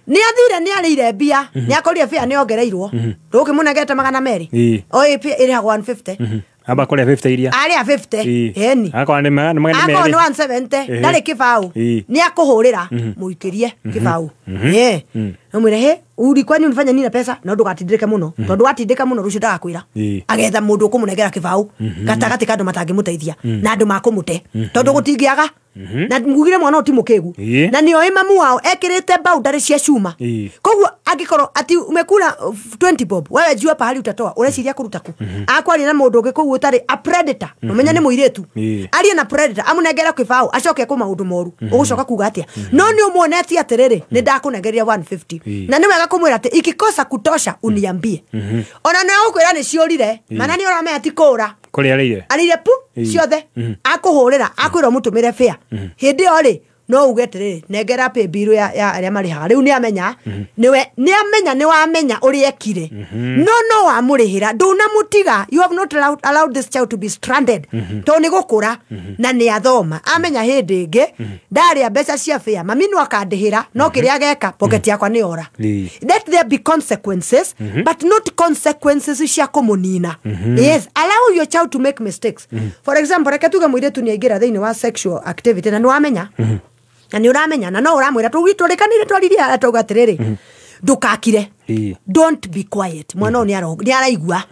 Nĩathire nĩarĩire mbia, nĩakorire fare nĩongereirwo. Ndũkĩmũnengerete 200. O ĩrĩhagwo 150. Aba kũrĩa 50 iria. Arĩa 50. Ĩni. Akorwo nĩ 200. Akorwo nĩ 170. Ndarĩ kĩbaũ. Nĩakũhũrĩra mũikĩrie kĩbaũ. Ũmwĩre he uri kwani unifanya nini na pesa na ndũgatindĩke mũno. Tondũ watindĩka mũno rũciũ ndagakwĩra. Agetha mũndũ ũkũmũnengera kĩbaũ gatagatĩ ka andũ matangĩmũteithia na andũ makũmũte. Tondũ gũtingĩaga. Na mugire mwana ti mũkĩgu. Na nĩoĩ mamu wao ekĩrĩte boundary cia cuma. Koguo angĩkorwo ati umekula 20 bob, wewe jua pahali utatoa, ũreciria kũruta kũ. Akwaria na mũndũ ũngĩ kũu ũtarĩ a predator, ũmenye nĩ mũirĩtu. Arie na predator, amũnengere kĩbaũ, acoke kũ maũndũ moru. Ũgũcoka kuga atĩa? No nĩ ũmuonetie atĩrĩrĩ, nĩ ndakũnengeria 150. Na nĩ wega kũmwĩra atĩ ikikosa kutosha uniambie. Ona nĩ ũkwĩra nĩ ciũrire, mana nĩ ũramenya ti kũra. Kũrĩa arĩire. Arĩire pu ciothe. Akũhũrĩra, akwĩra ũmũtũmĩre fare. Hĩndĩ ĩyo rĩ, no uge atĩrĩrĩ, nengera pay bill ya arĩa marĩhaga. Rĩu nĩamenya, nĩwe nĩamenya nĩwamenya ũrĩa ekire. No no wamũrĩhĩra, ndũnamũtiga. You have not allowed this child to be stranded. Tondũ nĩ gũkũra na nĩ athoma. Amenya hĩndĩ ĩngĩ ndarĩa mbeca cia fare, mami no akandĩhĩra, no kĩrĩa ageka pocket yakwa nĩ ora. Let there be consequences, but not consequences cia kũmũnina. Yes, allow your child to make mistakes. For example, reke tuge mũirĩtu nĩ aingĩra thĩinĩ wa sexual activity na nĩwamenya. Na nĩ ũramenya na no ũramwĩra tũrĩkanĩire twaririe atauga atĩrĩrĩ, ndũkakire. Don't be quiet. Mwana ũyũ nĩ araigua.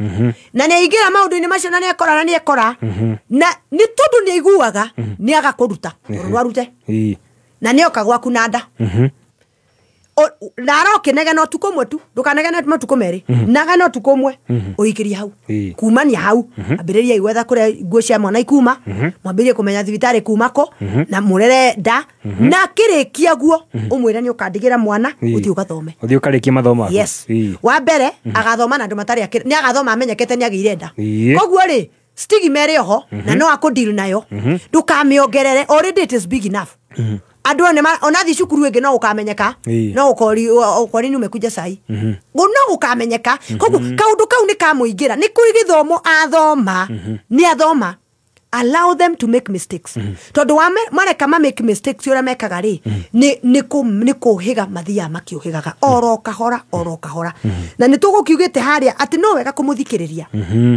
Na nĩ aingĩra maũndũ-inĩ macio na nĩ ekora na nĩ ekora. Na nĩ tondũ nĩ aiguaga nĩ agakũruta. Tondũ no arute. Na nĩ oka gwaku na nda. Na arokĩnegena ũtukũ ũmwe tu, ndũkanegene matukũ merĩ. Nagena ũtukũ ũmwe, ũikĩrie hau. Kumania hau, ambĩrĩria gwetha kũrĩa nguo cia mwana ikuma, mwambĩrĩrie kũmenya thibitarĩ kuma kũ, na mũrere nda, na kĩrĩkia guo, ũmwĩre nĩ ũkandigĩra mwana, ũthiĩ ũgathome. Ũthiĩ ũkarĩkie mathomo maku. Yes. Wa mbere, agathoma na andũ matarĩ akĩrĩ, nĩ agathoma amenyekete nĩ agĩire nda. Koguo rĩ, Stigma ĩrĩ oho na no akũdeal nayo. Ndũkamĩongerere, already it is big enough. Andũ onathi cukuru ĩngĩ no ũkamenyeka, no ũkori nĩ umekuja sahi, no ũkamenyeka. Koguo kaũndũ kau nĩ kamũingĩra, nĩ kũrĩ gĩthomo athoma, nĩ athoma. Allow them to make mistakes. Tondũ mareka ma make mistakes ũrĩa mekaga rĩ, nĩ kũhĩga mathiaga makĩũhĩgaga oro kahora oro kahora. Na nĩ tũgũkiugĩte harĩa atĩ no wega kũmũthikĩrĩria.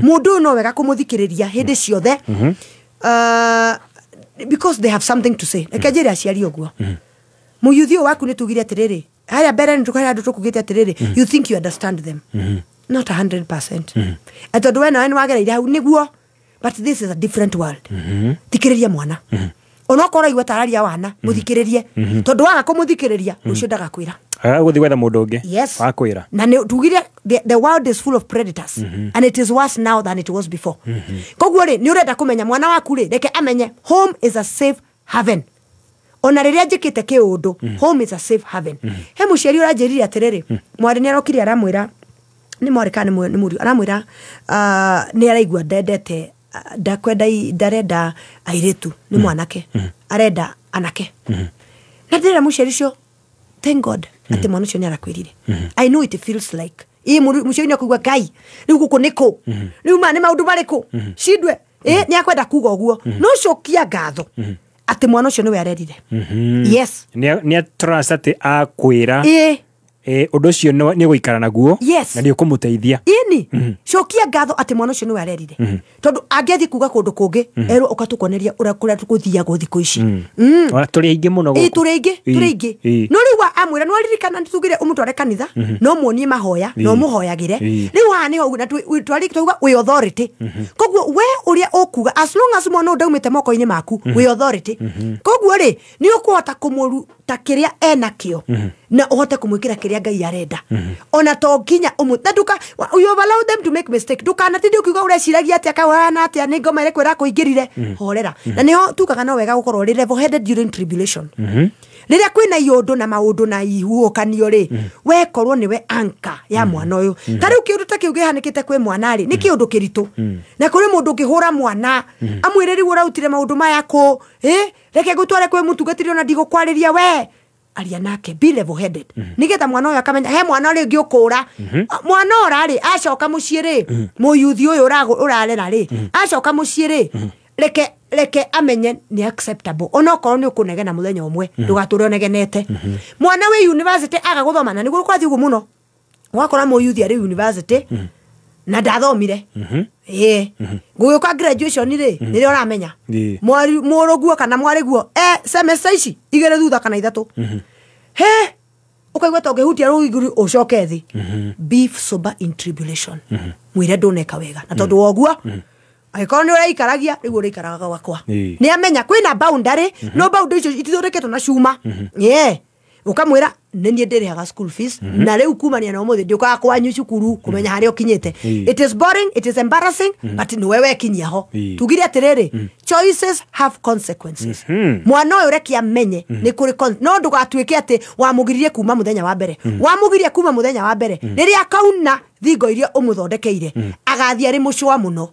Mũndũ ũyũ no wega kũmũthikĩrĩria hĩndĩ ciothe, because they have something to say. Reke njĩre aciari ũguo. Mũyuthi ũyũ waku nĩ tugire atĩrĩrĩ, harĩa mbere nĩ tũkarĩa andũ tũkugĩte atĩrĩrĩ, you think you understand them. Not 100%. Tondũ we nawe nĩ wagereire hau nĩguo. But this is a different world. Thikĩrĩria mwana. Onokorwo igua tararia wana, mũthikĩrĩrie. Tondũ waga kũmũthikĩrĩria, ũcio ndagakwĩra. Agũthiĩ gwetha mũndũ ũngĩ. Yes. Wakwĩra. Na nĩ tugire the world is full of predators. And it is worse now than it was before. Koguo rĩ, nĩ ũrenda kũmenya mwana waku rĩ, reke amenye home is a safe haven. Ona rĩrĩa njĩkĩte kĩũndũ, home is a safe haven. He mũciari ũranjĩrire atĩrĩrĩ, mwarĩ nĩ arokire aramwĩra, nĩ mwarĩ kana nĩ mũriũ, aramwĩra nĩ araigua ndendete, ndakwenda, ndarenda airĩtu, nĩ mwanake, arenda anake. Na ndĩrera mũciari ũcio, thank God atĩ mwana ũcio nĩ arakwĩrire. I know it feels like ĩ mũciari nĩ akũigua Ngai rĩu gũkũ nĩ kũ, rĩu ma nĩ maũndũ marĩkũ cindwe, nĩ akwenda kuga ũguo, no cokia ngatho atĩ mwana ũcio nĩwe arerire. Yes. Nĩ trust atĩ akwĩra ũndũ ũcio nĩ gũikara naguo na nĩ ũkũmũteithia. Ĩni cokia ngatho atĩ mwana ũcio nĩwe arerire, tondũ angĩathiĩ kuga kũndũ kũngĩ erwo ũkatũkoneria ũrĩa kũrĩa tũgũthiagwo thikũ ici. Ona tũrĩ aingĩ mũno gũkũ. Tũrĩ aingĩ, tũrĩ aingĩ. No rĩu amwĩra nĩ waririkana nĩ tugire ũmũtware kanitha, no muonie mahoya, no mũhoyagĩre. Rĩu haha nĩho na twauga wĩ authority. Koguo we ũrĩa ũkuga, as long as mwana ũyũ ndaumĩte moko-inĩ maku, wĩ authority. Koguo rĩ nĩ ũkũhota kũmũruta kĩrĩa enakĩo na ũhote kũmwĩkĩra kĩrĩa Ngai arenda. Ona to nginya na nduka, you have allowed them to make mistake. Ndũkanatinde ũkiuga ũreciragia atĩa kawahana atĩa nĩ ngoma ĩrĩkũ ĩrakũingĩrire, horera. Na nĩho tugaga no wega gũkorwo ũrĩ level headed during tribulation. Rĩrĩa kwĩna iũndũ na maũndũ na ihuhũkanio rĩ, wekorwo nĩwe anchor ya mwana ũyũ. Ta rĩu kĩũndũ ta kĩu kĩhanĩkĩte kwĩ mwana rĩ, nĩ kĩũndũ kĩritũ. Na kũrĩ mũndũ ũngĩhũra mwana, amwĩre rĩu ũrautire maũndũ maya kũ, reke ngũtware kwĩ mũtungatĩri ona ndigũkwarĩria we. Aria nake, be level headed. Nĩgetha mwana ũyũ akamenya he mwana rĩngĩ ũkũra. Mwana ora rĩ, acoka mũciĩ rĩ, mũyuthi ũyũ ũrarera rĩ, acoka mũciĩ rĩ, reke amenye nĩ acceptable. Onokorwo nĩ ũkũnegena mũthenya ũmwe, ndũgatũre ũnegenete. Mwana wĩ university aga gũthoma, na nĩguo kũrathiĩ ũguo mũno. Ũgakora mũyuthi arĩ university na ndathomire. Gũgĩũka graduation rĩ, nĩrĩo ũramenya. Mũrũguo kana mwarĩguo, semester ici igĩrĩ thutha kana ithatũ. He, ũkaigua ta ũngĩhutia rũiguru ũcoke thĩ. Be sober in tribulation. Mwĩre ndũneka wega. Na tondũ wa ũguo, angĩkorwo nĩ ũraikaragia, rĩu ũrĩikaraga gwakwa. Nĩ amenya kwĩna boundary, no boundary icio itithondeketwo na cuma. Ũkamwĩra nĩ niĩ ndĩrĩhaga school fees, na rĩu kumania na ũmũthĩ ndiũkaga kwanyu cukuru kũmenya harĩa ũkinyĩte. It is boring, it is embarrassing, but nĩwe wekinyia ho. Tugire atĩrĩrĩ, choices have consequences. Mwana ũyũ reke amenye nĩ kũrĩ, no ndũgatuĩke atĩ wamũgiririe kuma mũthenya wa mbere. Wamũgiria kuma mũthenya wa mbere, rĩrĩa akauna thingo iria ũmũthondekeire, agathiĩ arĩ mũcũa mũno.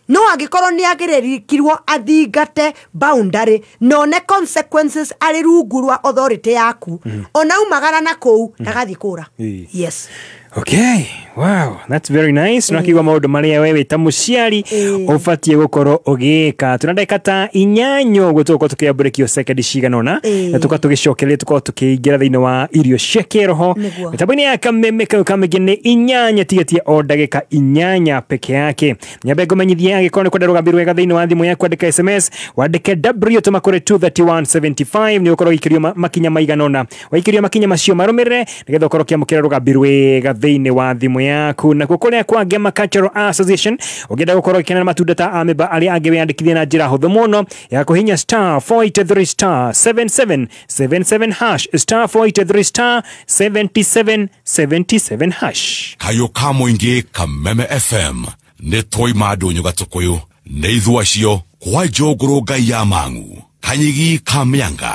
No angĩkorwo nĩ agĩrĩrikirwo athingate boundary, na one consequences arĩ rungu rwa authority yaku, ona umagara na kũu ndagathiĩ kũra. Yes. Okay, wow, that's very nice. No akiuga maũndũ marĩa wewe ta mũciari ũbatiĩ gũkorwo ũgĩka. Tuna ndagĩka ta 8 ũguo tũgũkorwo tũkĩambũrĩkio sekondi cigana ũna, na tũkorwo tũgĩcokereria, tũkorwo tũkĩingĩra thĩinĩ wa irio cia kĩroho. Mĩtambo-inĩ ya Kameme kau kamĩngĩ nĩ 8 tigetie o ndagĩka 8 peke yake. Nyambe ngũmenyithie angĩkorwo nĩ kwenda rũgambi rwega thĩinĩ wa thimũ yaku, andĩka SMS, wandĩke W tũma kũrĩ 23175, nĩ ũgũkorwo ũgĩikĩrio makinya maigana ũna. Waikĩrio makinya macio marũmĩrĩre nĩgetha ũkorwo ũkĩamũkĩra rũgambi rwega thĩinĩ wa thimũ yaku. Nakuo kũrĩa kwa Ngema Cultural Association, ũngĩenda gũkorwo ũgĩkenera matunda ta amemba arĩa angĩ, wĩyandĩkithie na njĩra hũthũ mũno ya kũhihinya star 483 star 7777 hash, star 483 star 7777 hash. Kayũ ka mũingĩ Kameme FM nĩ twaima ndũnyũ gatũkũyũ nĩ ithuĩ acio kwa njũngũrũ ngai ya mang'u kanyigi ka mĩanga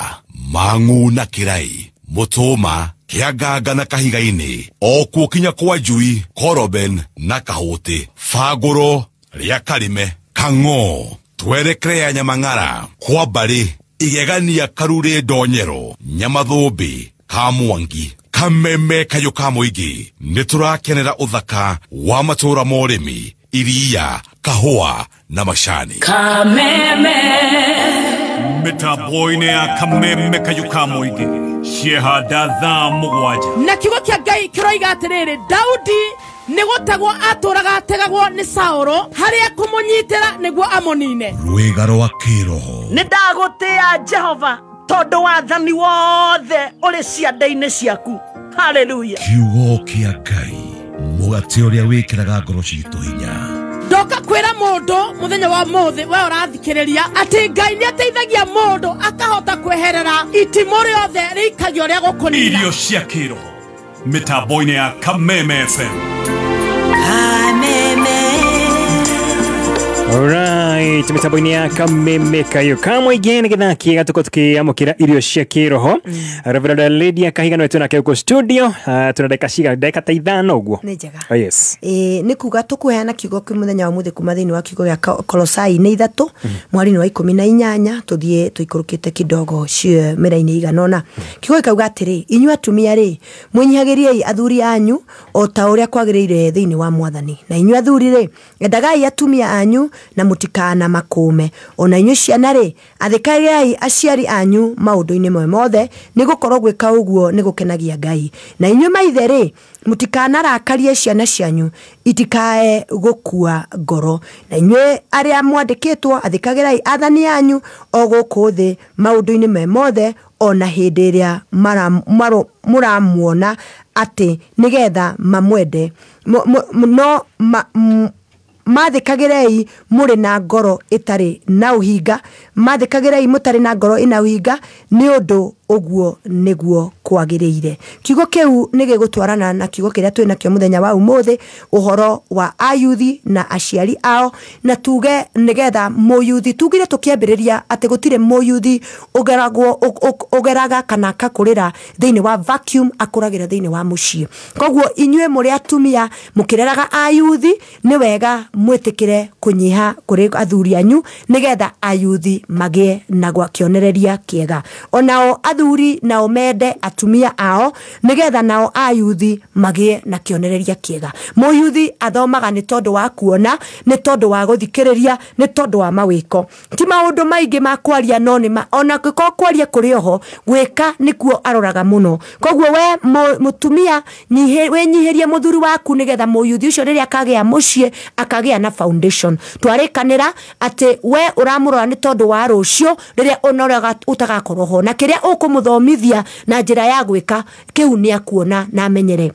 mang'u na kĩrai mũtũma kĩanganga na kahiga-inĩ o kuo kinya kwa njui koroben na kahũtĩ bangũro rĩa karĩme Kang'o, twerekere ya Nyamang'ara, kwa Mbari, Igegania Karure Ndonyero, Nyamathũmbĩ, Kamwangi, Kameme kayũ ka mũingĩ. Nĩ tũrakenera ũthaka wa matũũra ma ũrĩmi, iria, kahũa na macani. Kameme. Mĩtambo-inĩ ya Kameme kayũ ka mũingĩ ciehanda thaa 7. Na kiugo kĩa Ngai kĩroiga atĩrĩrĩ, Daudi nĩ gũtegwo atũraga ategagwo nĩ Saũlũ harĩa kũmũnyitĩra nĩguo amũnine. Rwĩga rwa kĩroho. Nĩ ndagũtĩa Jehova tondũ wathani wothe ũrĩ ciande-inĩ ciaku. Haleluya. Kiugo kĩa Ngai, mũgate ũrĩa wĩkĩraga ngoro citũ hinya. Ndoka kwĩra mũndũ mũthenya wa mũthĩ we ũrathikĩrĩria atĩ Ngai nĩ ateithagia mũndũ akahota kweherera itimũ rĩothe rĩikagio rĩa gũkũnina. Irio cia kĩroho mĩtambo-inĩ ya Kameme FM. Alright, mĩtambo-inĩ ya Kameme kayũ ka mũingĩ nĩ gĩthaa kĩega tũkorwo tũkĩamũkĩra irio cia kĩroho. Reverend Lydia Kahiga nĩwe twĩnake gũkũ studio. Tũna ndagĩka ciga ndagĩka ta 5 ũguo. Nĩ njega. Oh, yes. Nĩ kuga tũkũheana kiugo kĩ mũthenya wa mũthĩ kuma thĩinĩ wa kiugo gĩa Kolosai nĩ 3 mweri-inĩ wa 18 tũthiĩ tũikũrũkĩte kidogo mĩra-inĩ igana ũna. Kiugo gĩkauga atĩrĩ, inyuĩ atumia rĩ, mwĩnyihagĩriei athuri anyu o ta ũrĩa kwagĩrĩire thĩinĩ wa Mwathani, na inyuĩ athuri rĩ, endagai atumia anyu na mutikana makũme. Ona inyuĩ ciana rĩ, athĩkagĩrai aciari anyu maũndũ-inĩ mothe, nĩ gũkorwo gwĩka ũguo nĩ gũkenagia Ngai. Na inyuĩ maithe rĩ, mutikanarakarie ciana cianyu itikae gũkua ngoro. Na inyuĩ arĩa mwandĩkĩtwo, athĩkagĩrai athani anyu o gũkũ thĩ maũndũ-inĩ mothe, ona hĩndĩ ĩrĩa mũramuona atĩ nĩgetha mamwende. No mathĩkagĩrei mũrĩ na ngoro ĩtarĩ na ũhinga, mathĩkagĩrei mũtarĩ na ngoro ĩna ũhinga, nĩ ũndũ ũguo nĩguo kwagĩrĩire. Kiugo kĩu nĩ gĩgũtwarana na kiugo kĩrĩa twĩ nakĩo mũthenya wa ũmũthĩ, ũhoro wa ayuthi na aciari ao, na tuge nĩgetha mũyuthi, tugire tũkĩambĩrĩria atĩ gũtirĩ mũyuthi ũgeraga kana akakũrĩra thĩinĩ wa vacuum, akũragĩra thĩinĩ wa mũciĩ. Koguo inyuĩ mũrĩ atumia mũkĩreraga ayuthi, nĩ wega mwĩtĩkĩre kũnyiha kũrĩ athuri anyu nĩgetha ayuthi magĩe na kĩonereria kĩega. Onao athuri nao mende atumia ao nĩgetha nao ayuthi magĩe na kĩonereria kĩega. Mũyuthi athomaga nĩ tondũ wa kuona, nĩ tondũ wa gũthikĩrĩria, nĩ tondũ wa mawĩko. Ti maũndũ maingĩ ma kwaria, no nĩ ona angĩkorwo kwaria kũrĩ oho, gwĩka nĩkuo aroraga mũno. Koguo we mũtumia wĩnyihĩrie mũthuri waku nĩgetha mũyuthi ũcio rĩrĩa akagĩa mũciĩ akagĩa na foundation. Twarĩkanĩra atĩ we ũramũrora nĩ tondũ wa rũciũ rĩrĩa ona ũtagakorwo ho, na kĩrĩa ũkũmũthomithia na njĩra ya gwĩka kĩu nĩ akuona na amenyere.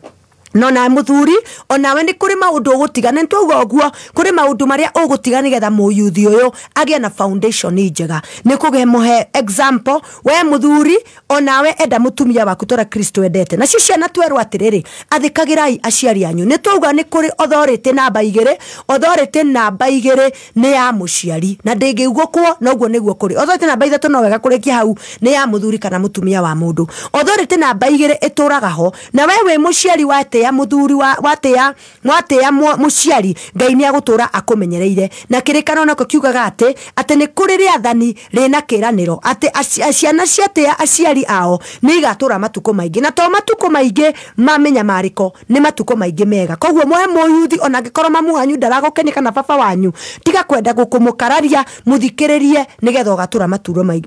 No na muthuri onawe nĩ kũrĩ maũndũ ũgũtiga, nĩ twauga ũguo, kũrĩ maũndũ marĩa ũgũtiga nĩgetha mũyuthi ũyũ agĩe na foundation njega. Nĩ kũmũhe example, we muthuri onawe enda mũtumia waku tora Kristo endete. Nacio ciana twerwo atĩrĩrĩ, athĩkagĩrai aciari anyu. Nĩ twauga nĩ kũrĩ authority namba 2, authority namba 2 nĩ ya mũciari na ndĩngĩugũkwo, noguo nĩguo kũrĩ. Authority namba 3 no wega kũrĩkia hau nĩ ya mũthuri kana mũtumia wa mũndũ. Authority namba 2 ĩtũraga ho, na we wĩ mũciari watĩa muthuri watia watia muciari, Ngai nĩ agũtũra akũmenyereire. Na kĩrĩkano nako kiugaga atĩ nĩ kũrĩ rĩathani rĩna kĩranĩro atĩ ciana ciatĩa aciari ao nĩ igatũra matukũ maingĩ, na to matukũ maingĩ ma mĩnyamarĩko, nĩ matukũ maingĩ mega. Koguo mwe mũyuthi ona angĩkorwo mamu wanyu ndaragũkenia kana baba wanyu, tiga kwenda gũkũmũkararia, mũthikĩrĩrie nĩgetha ũgatũra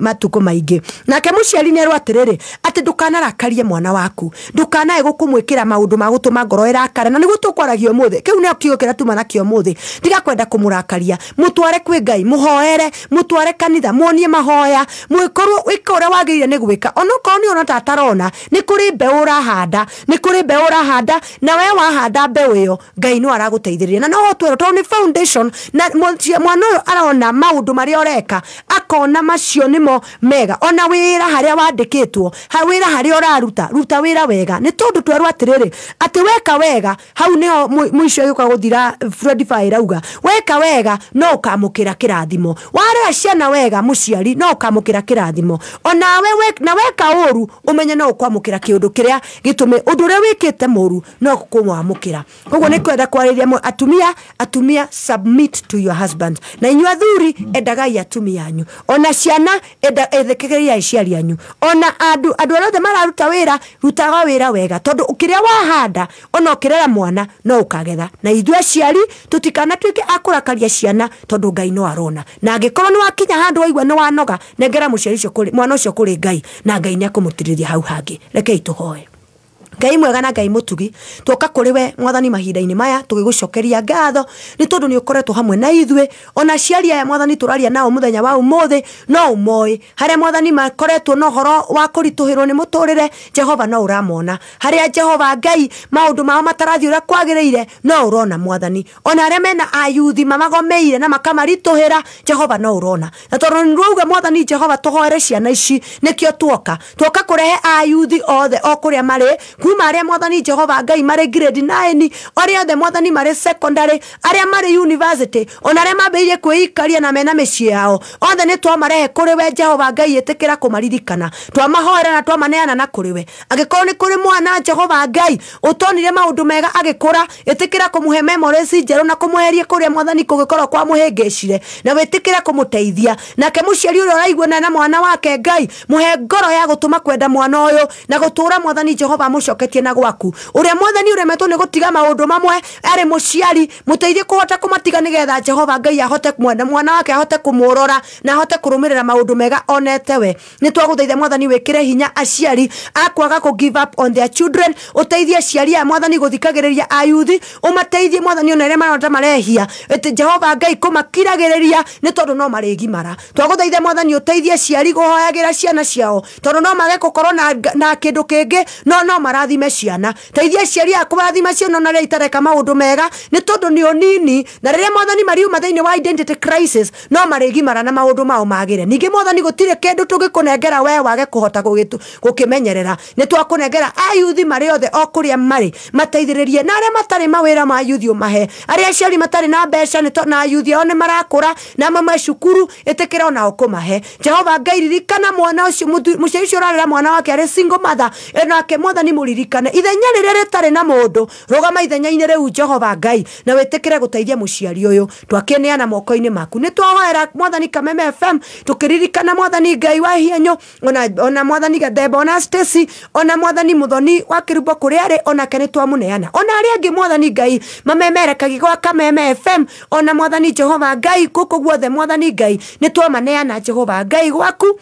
matukũ maingĩ. Nake mũciari nĩ erwo atĩrĩrĩ, atĩ ndũkanarakarie mwana waku, ndũkanae gũkũmwĩkĩra maũndũ ma gũtũma ngoro ĩrakare, na nĩguo tũkwaragia ũmũthĩ. Kĩu nĩo kiugo kĩrĩa tuma nakĩo ũmũthĩ. Tiga kwenda kũmũrakaria, mũtware kwĩ Ngai, mũhoere, mũtware kanitha, muonie mahoya, mwĩkorwo wĩka ũrĩa wagĩrĩire nĩ gwĩka. Onokorwo nĩ ona tatarona, nĩ kũrĩ mbeũ ũrahanda, nĩ kũrĩ mbeũ ũrahanda, na we wahanda mbeũ ĩyo Ngai no aragũteithĩrĩria. Na no twĩrwo tondũ nĩ foundation, na mwana ũyũ arona maũndũ marĩa ũreka, akona macio nĩmo mega. Ona wĩra harĩa wandĩkĩtwo, wĩra harĩa ũraruta, ruta wĩra wega. Nĩ tondũ twerwo atĩrĩrĩ, atĩ Atĩ weka wega hau nĩho mũico yũka gũthira Fred Fire auga weka wega no ũkamũkĩra kĩrathimo, warera ciana wega mũciari no ũkamũkĩra kĩrathimo, onawe na weka ũru ũmenye no ũkwamũkĩra kĩũndũ kĩrĩa gĩtũme ũndũ ũrĩa wĩkĩte mũru no kũmwamũkĩra. Koguo nĩ kwenda kwarĩria atumia, atumia submit to your husband, na inyuĩ athuri endagai atumia anyu, ona ciana ethekagĩrĩria aciari anyu, ona andũ arĩa othe mararuta wĩra rutaga wĩra wega, tondũ kĩrĩa wahanda ona ũkĩrera mwana no ũkagetha. Na ithuĩ aciari tũtikanatuĩke a kũrakaria ciana, tondũ Ngai no arona, na angĩkorwo nĩ wakinya handũ waigua nĩ wanoga, nengera mũciari ũcio kũrĩ mwana ũcio kũrĩ Ngai, na Ngai nĩ akũmũtirĩria hau hangĩ. Rekei tũhoe. Ngai mwega na Ngai mutugi, tuoka kuri we mwathani mahinda-inĩ maya tugigucokeria ngatho ni tondu ni ukoretwo hamwe na ithuĩ, ona aciari aya mwathani turaria nao muthenya wa umuthi no umoĩ haria mwathani makoretwo na ũhoro wa kũritũhĩrwo nĩ mũtũrĩre, Jehova no ũramona haria Jehova Ngai maũndũ mao matarathiĩ ũrĩa kwagĩrĩire no ũrona mwathani, ona arĩa mena ayuthi mamagomeire na makamaritũhĩra Jehova no ũrona, na tondũ nĩ rwauga mwathani Jehova tũhoere ciana ici nĩkĩo tuoka kũrehe ayuthi othe o kũrĩa marĩ, kuma aria mwathani Jehova Ngai marĩ grade 9, aria othe mwathani marĩ secondary, aria marĩ university, ona aria mambĩrĩirie kwĩikaria na mena mĩciĩ yao, othe nĩ twamarehe kũrĩ we Jehova Ngai, ĩtĩkĩra kũmaririkana, twamahoera na twamaneana na kũrĩ we. Angĩkorwo nĩ kũrĩ mwana Jehova Ngai ũtonire maũndũ mega agĩkũra, ĩtĩkĩra kũmũhe memories njerũ na kũmweheria kũrĩa mwathani kũngĩkorwo kwamũhĩngĩcire, na wĩtĩkĩre kũmũteithia. Nake mũciari ũrĩa ũraiguana na mwana wake Ngai mũhe ngoro ya gũtũma kwenda mwana ũyũ na gũtũra mwathani Jehova mũcoketie na gwaku, uria mwathani uremetwo ni gutiga maundu mamwe ari muciari muteithie kuhota kumatiga nigetha Jehova Ngai ahote mwenda mwana wake ahote kumurora na ahote kurumirira maundu mega onete we. Ni twaguthaitha mwathani wikire hinya aciari akwaga ku give up on their children, uteithie aciari a mwathani guthikagiriria ayuthi, umateithie mwathani ona aria marona marehia ati Jehova Ngai kumakiragiriria ni tondu no marigimara. Twaguthaitha mwathani uteithie aciari guhoyagira ciana ciao tondu no mage gukorwo na kindu kingi no marathime ciana, teithia aciari aku marathime ciana ona rĩrĩa itareka maũndũ mega nĩ tondũ nĩ ũnini, na rĩrĩa mwathani mariuma thĩinĩ wa identity crisis no marĩgimara na maũndũ mao magĩre. Ningĩ mwathani gũtirĩ kĩndũ tũngĩkũnengera we wage kũhota gũkĩmenyerera, nĩ twakũnengera ayuthi marĩ othe o kũrĩa marĩ mateithĩrĩrie, na arĩa matarĩ mawĩra ma ayuthi ũmahe, arĩa aciari matarĩ na mbeca na ayuthi ao nĩ marakũra na mamwe cukuru ĩtĩkĩra onao kũmahe. Jehova Ngai ririkana mwana ũcio, mũciari ũcio ũrarera mwana wake arĩ single mother, nake mwathani mũririkane ithenya rĩrĩa rĩtarĩ na mũndũ, rũgama ithenya-inĩ rĩu Jehova Ngai na wĩtĩkĩre gũteithia mũciari ũyũ. Twakĩneana moko-inĩ maku, nĩ twahoera mwathani Kameme FM tũkĩririkana mwathani Ngai wa hianyo, ona mwathani Gathemba, ona Stacy, ona mwathani Muthoni wa Kĩrumbo kũrĩa arĩ, onake nĩ twamũneana, ona arĩa angĩ mwathani Ngai mamemerekagia gwa Kameme FM, ona mwathani Jehova Ngai gũkũ guothe mwathani Ngai nĩ twamaneana Jehova Ngai gwaku,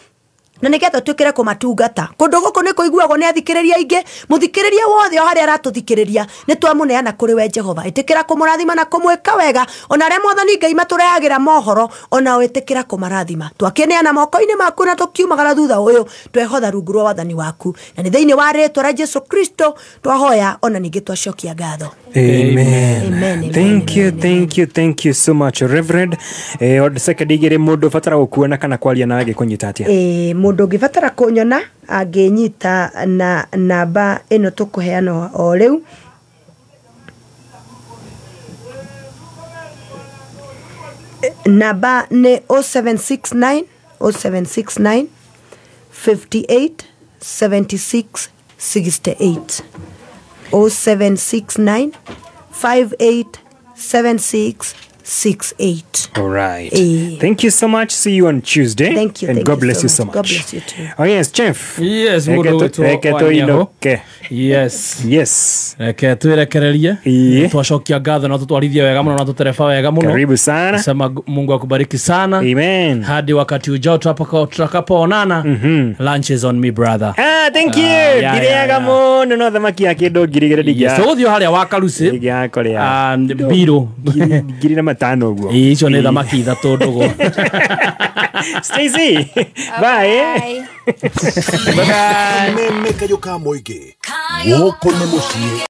na nigetha twikire kumatungata. Kundu guku ni kuiguagwo ni athikiriria aingi, muthikiriria wothe o haria aratuthikiriria ni twamuneana kuri we Jehova, itikira kumurathima na kumwika wega, ona aria mwathani Ngai maturehagira mohoro ona witikira kumarathima. Twakineana moko-ini maku na tukiumagara thutha uyu twehotha rungu rwa wathani waku, na ni thiini wa ritwa ria Jesu Kristo twahoya ona ningi twacokia ngatho. Amen. Amen. Thank you, thank you, thank you so much Reverend. Second igire mundu batara gukuona kana kwaria nawe agikunyita atia? Mundu ũngĩbatara kũnyona angĩnyita na namba ĩno tũkũheana o rĩu, namba nĩ 0769 0769 58 76 68, 0769 58 76 68. All right. Thank you so much. See you on Tuesday. Thank you. And thank God you bless so you so much. God bless you too. Oh yes, Chef. Yes, yes. Yes. Reke twirekererie. Twacokia ngatho na tutwarithie wega muno na tutereba wega muno. Karibu sana. Sema Mungu akubariki sana. Amen. Hadi wakati ujao tutakapoonana. Lunch is on me brother. Ah, thank you. Ndireaga muno no thamaki ya kindu ngiri igĩrĩ. Yes, tũgũthiĩ harĩa wa Karusi. Ndigakoria. Mbirũ. 25 ũguo. Icio nĩ thamaki ithatũ ndũgũ. Stacy, bye. Bye. Meme kayo ka moige. Gũkũ nĩ mũciĩ.